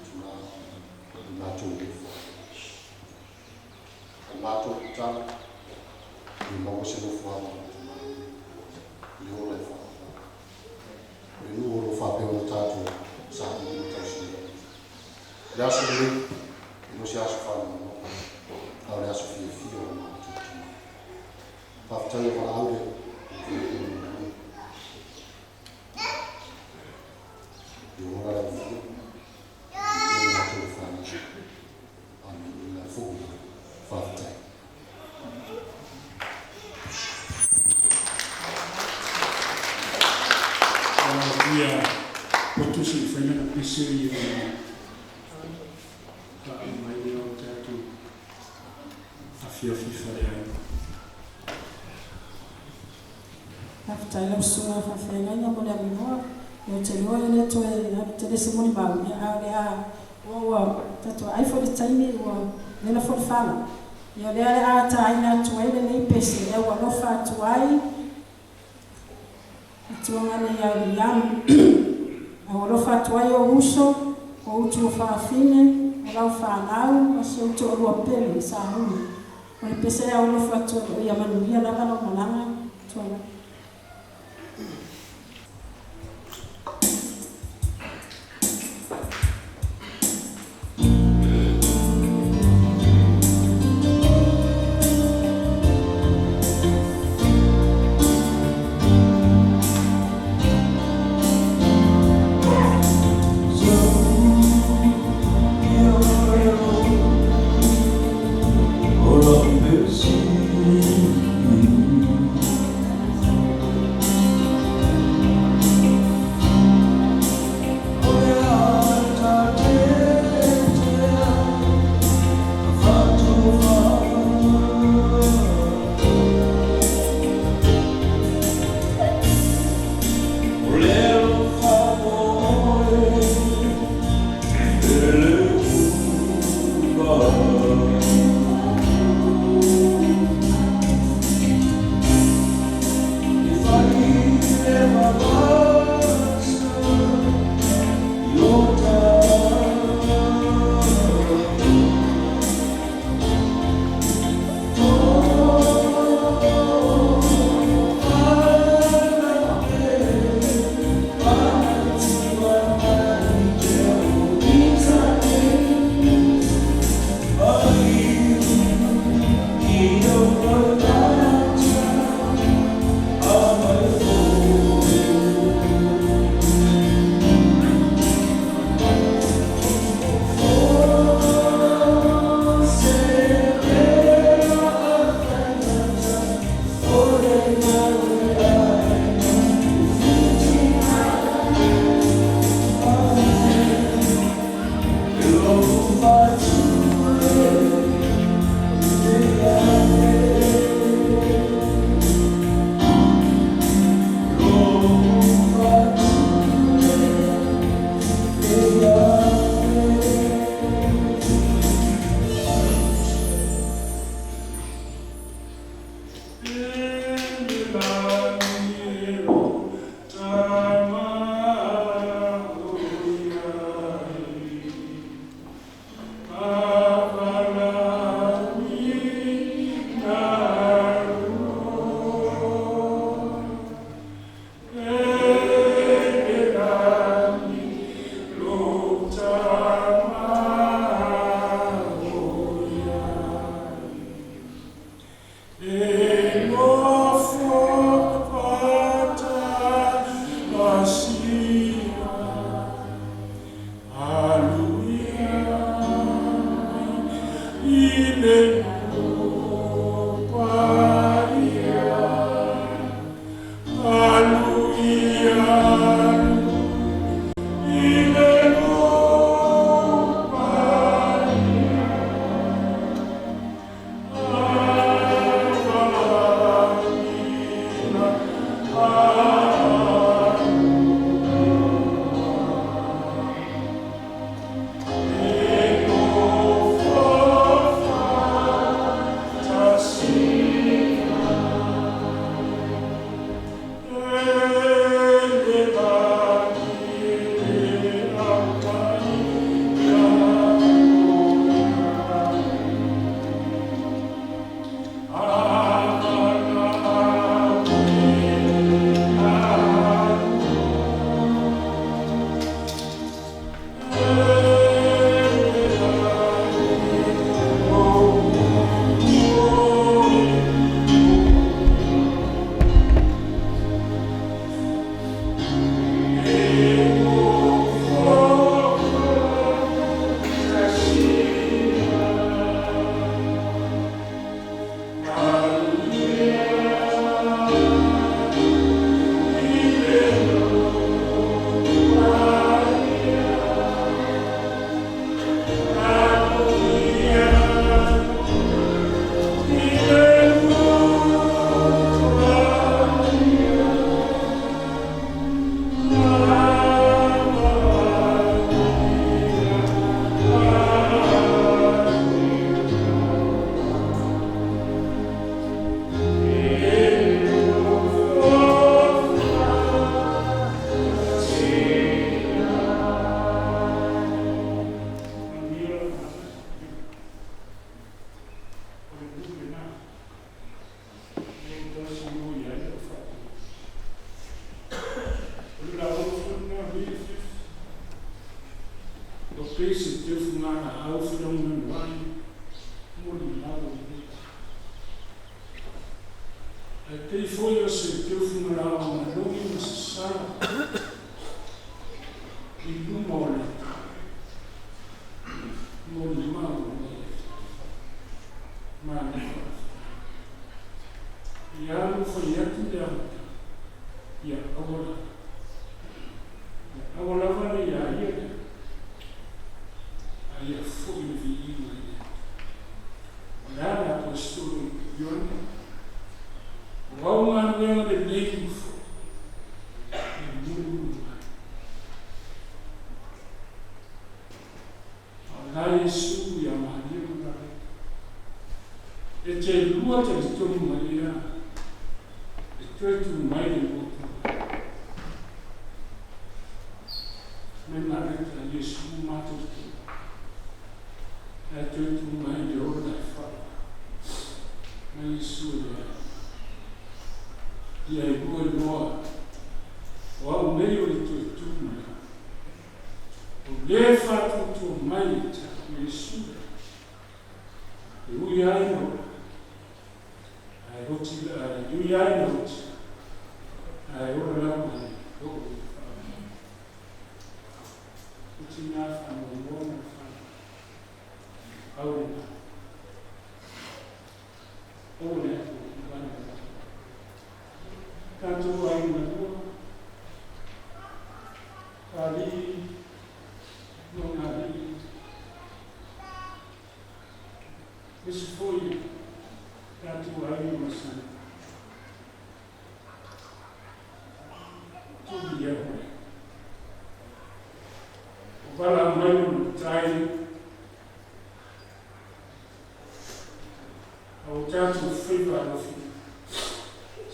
Tina i matou le foai. O matou tatalo, ia maua se nofoaga o le tamai i le ola e faavavau. O le nuu o lo o faapea ona tatou saili ma tausia ai. O le aso lenei, e le o se aso faanoanoa, a o le aso fiafia o le matou tina. Faafetai e valaau le Atua i le I ola le aufia, i le matou le fanau. Amene. La foʻi faafetai. Ia poto se i fai lana pese ia ona faaii mai lea o tatou afiafi faleaiga. Faafetai lau susuga faafeagaiga mo le avanoa. Ou te iloa e le toe alu tele se molimau, ia a o le a ua ua tatou aai foi le taimi ua vela foi le fala. Ia o lea le a taina atu ai lenei pese e aualofa atu ai i tuagane ia William. Aualofa atu ai ou uso, o utu o faafine, o lau fanau ma si ou toalua pele, Sahulu. O le pese e aualofa atu ai o ia manuia lava lau malaga tuaga.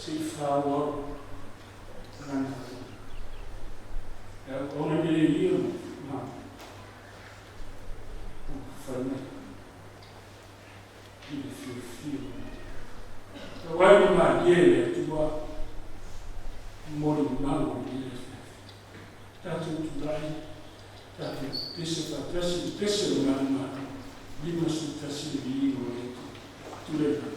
Se i faaauau lana e auauna lelei ia ma fai mai i le fiafia. Tau ai le malie i le Atua molimau i lenei afiafi. Tatou tulai, tatou pese faatasi i le pese o le manumanu, 51 le viiga o le Atua. Tulai mai.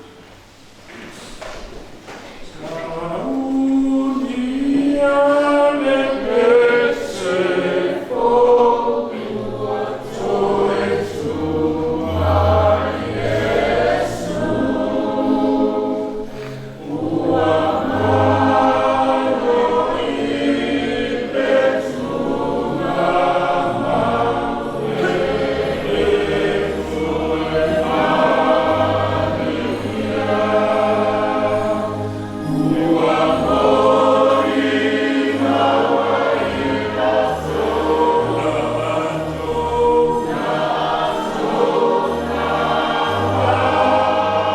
Saunia le pese fou ua toe tua Iesu. Ua malo i le tulaga e toe manuia. Ua molimau ai aso latou na ai ua soifua mai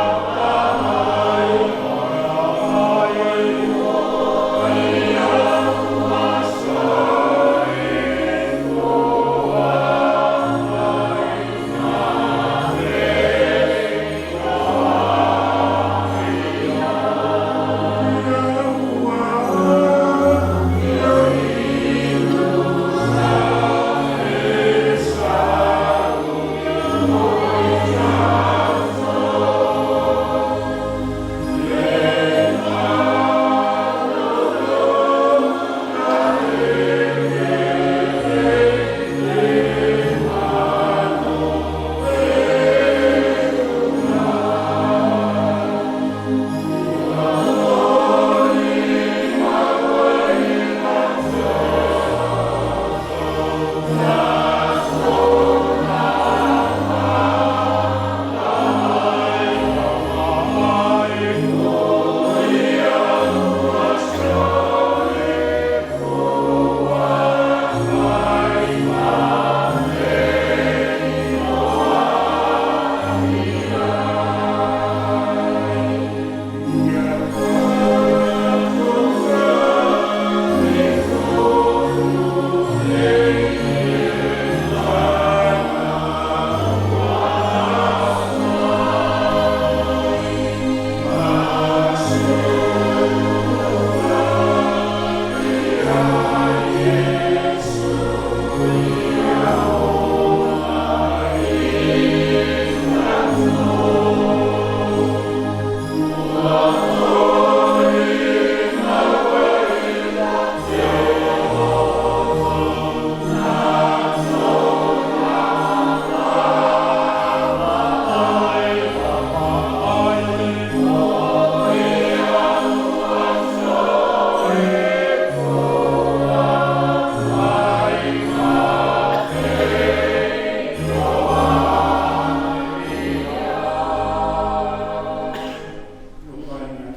Lou aiga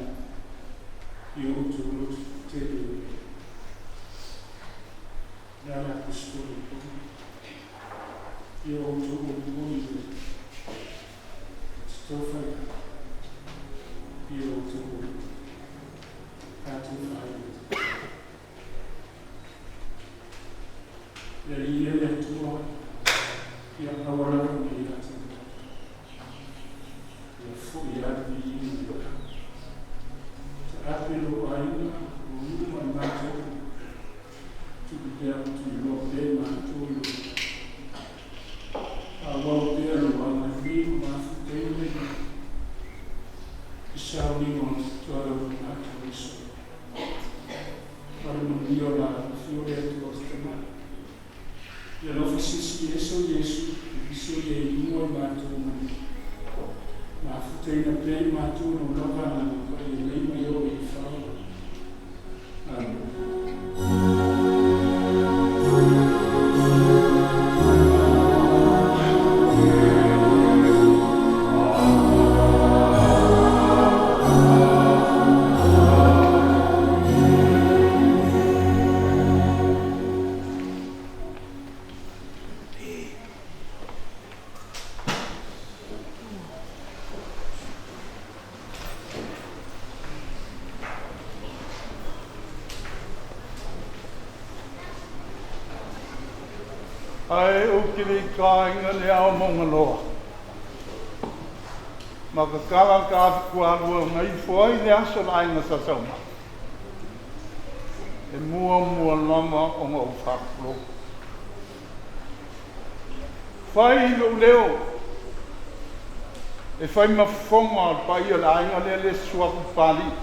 i o outou loto tetele o le ala aposetolo o Paulo, i o outou olioli e tatofa i o outou olioli. Tatou faailo. Le Alii e le Atua, ia aua lava ne i ia te outou. Ia foi lava le viiga i le Taape lou aiga, o nuu ma le matou, tuu pea tuiloa pea i matou i lou faaauau pea lou agalelei ma mafutaina mai i sauniga o le tualauina atu o le aso. Ma le manuia o la afio le Atua o Tamai. Ia alofa silisili ese o Iesu, Keriso ia i mua i matou ma le mafutaina pea i matou lou lava Agaga Paia nei mai oo i le faaola. Amene. Ae ou te le i taina le ao maugaloa. Ma tatala le taafi tualua na ifo ai le aso o le aiga Sa Saumai. E muamua lava ona ou faatulou. Fai lou leo e fai ma fofoga o le paia o le aiga lea le susu atu i Papalii.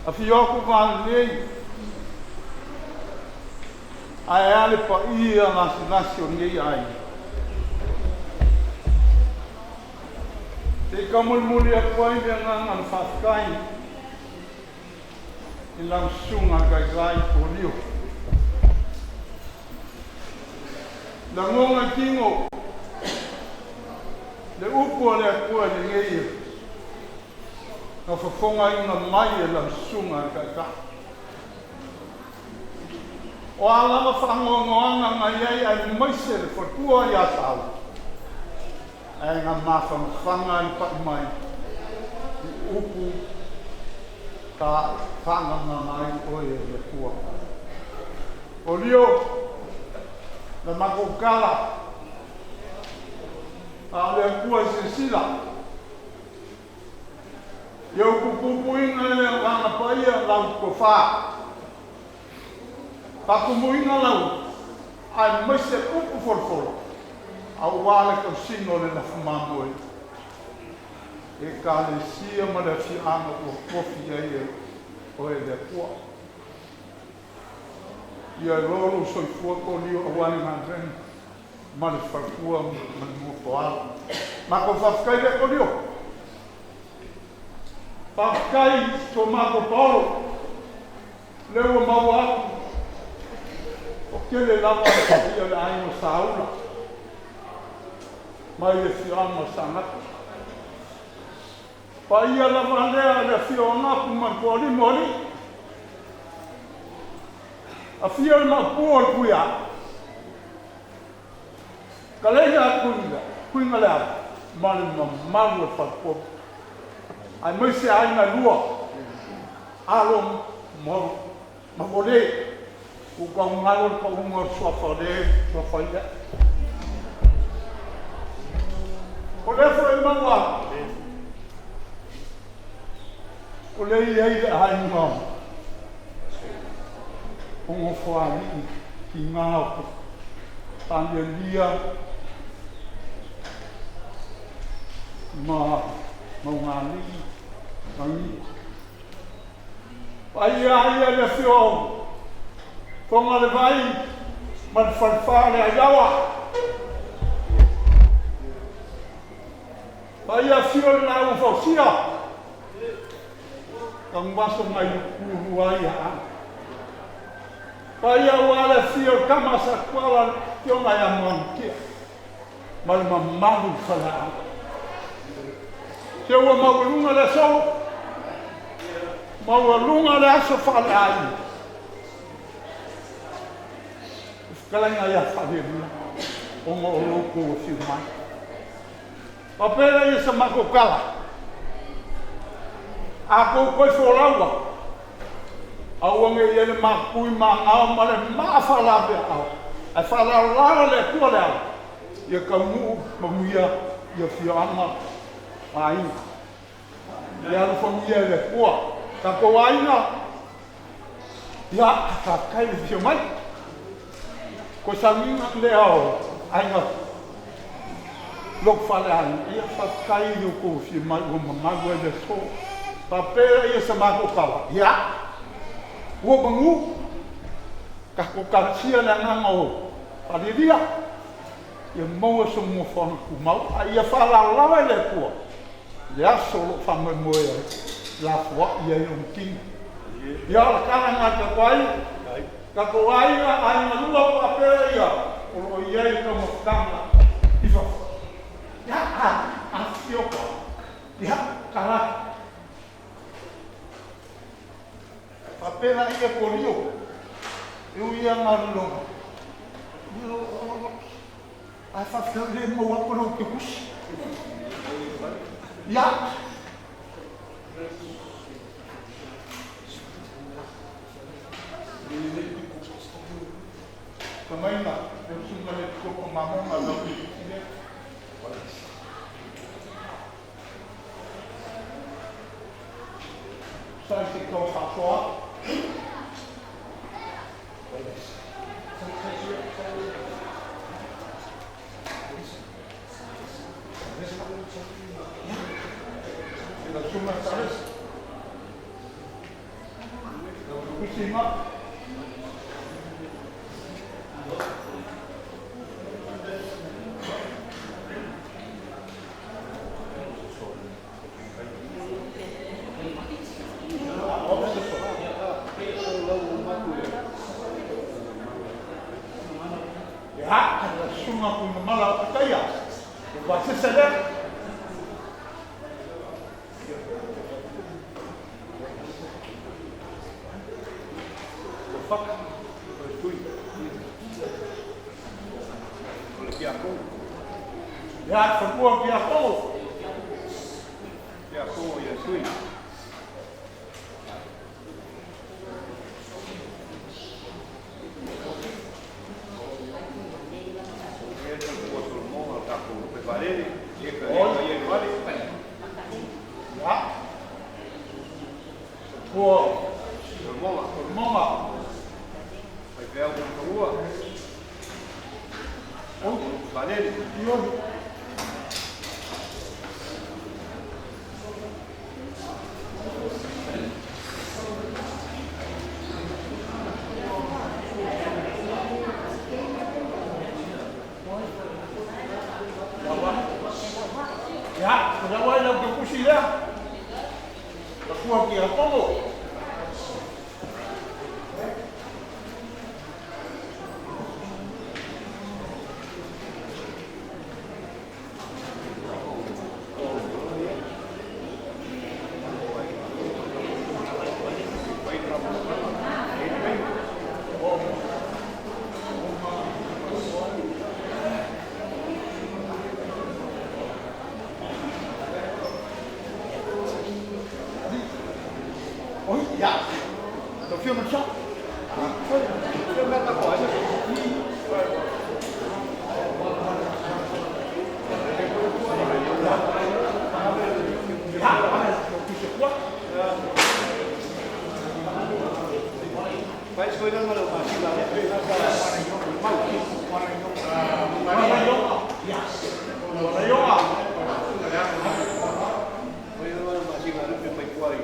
Afio atu Valelei, ae a le paia lasilasi o lenei aiga. Se i taumolimoli atu ai le agaga o le faafetai i lau susuga i le Taitai Polio. Lagona i tino le upu a le Atua i lenei na fofogaina mai e lau susuga i le Taitai. O a lava faanoanoaga na i ai aemaise le faletua ia Saula, ae na mafanafana le pai mai i upu ta faananaga ai oe e le Atua. O lio, na matou tala, a o le Atua e silasila, ia upu puipuiga e le Agaga Paia lau tofa, faatumuina lau aemaise upu folafola, aua le tausiga o le lafu mamoe, Ekalesia ma le afioaga ua tofi ai e oe e le Atua. Ia loa lou soifua Kolio aua le galuega ma le faletua ma le nofoalo. Matou faafetai lea Kolio. Faafetai to matou Paolo, lea ua maua atu o tele lava le paia o le aiga o Saula mai le afioaga o Saanapu. Paia lava lea le afio o Anapu ma le Toalima o Alii. Afio le Maopu o le Tuia'a. Kaleina a Tuiga, Tuiga le Ava ma le mamalu o le Faletolu. Aemaise aiga e lua, alo ma vole, ua taugalo le pauga o le suafa o le suafa ai lea. O lea foi e maua atu, o lea e i ai le aiga o Nofoalii, tina o Palialia ma Maugalii ma Niu. Paia ia le afio o Fogalevai ma le Falefa o le Aiawa. Paia afio le Laau Fausia, Tagumaso mai Lukulua ai Aana. Paia aua le afio o le tama a Satuala le Afioga ia Manutia ma le mamalu i Faleaana. Se ua maualuga le aso, maualuga le aso faaleaiga. Le fetalaiga ia Faalelia, ona o lo outou afio mai. Faapea lea sa matou tala, a tou toe folau atu, aua ne i i ai le matui magao ma le maa faalaveaao, ae faalaolao e le Atua le ala, ia taunuu manuia i afioaga ma aiga. Ia alofagia e le Atua tatou aiga, ia faafetai le afio mai. Ko sauniga lea o aiga lotu faaleaiga, ia faafetai i lo outou afio mai ua mamalu ai le aso. Faapea ia sa matou tala, ia ua manu, tatou talosia le agaga o Falelia, ia maua so nofoaga tumau, a ia faalaolao e le Atua le aso o lo o faamoemoe ai, lafoai ai lona tino. Ia o le tala lena a le tatou aiga, tatou aiga, aiga lua faapea ia o lo o i ai le taumafataga i fafo. Ia, a, afifio koa. Ia, tala atu. Faapea laia Kolio, e ui ia galulonga. Ia, o, Ae faafetai le maua atu lou kebusi. Ia. Tai se tau faasoa. Lau susuga Salesi. Lau Lukusi ma. Ia, la susuga Puigamala o Pataia. O vasese lea. O faka o le tui o le tiakono. Ia, fanua tiakono. Tiakono ia tui. Ia te ua Solomoga o tatou lupe faalele ia ka ia i vale. Ia. Fanua Solomoga. Solomoga. Faifeau ma le fanua. Tatou lupe faalele. Ioe. Ia, o lau ai lau kepusi lea. La sua tiakono. Oi, ia. Lau Afioga i le Sao. Ia, lau tusi kua. Fai scoina ma lau masina le pe na sa mau. Ia. Wanaioga. Fai ma lau masina le pe mai kuai.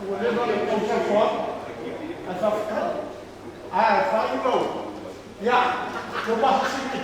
Ua leva le tausoso ae faafetai. Ae faailoa. Ia, ua masisini.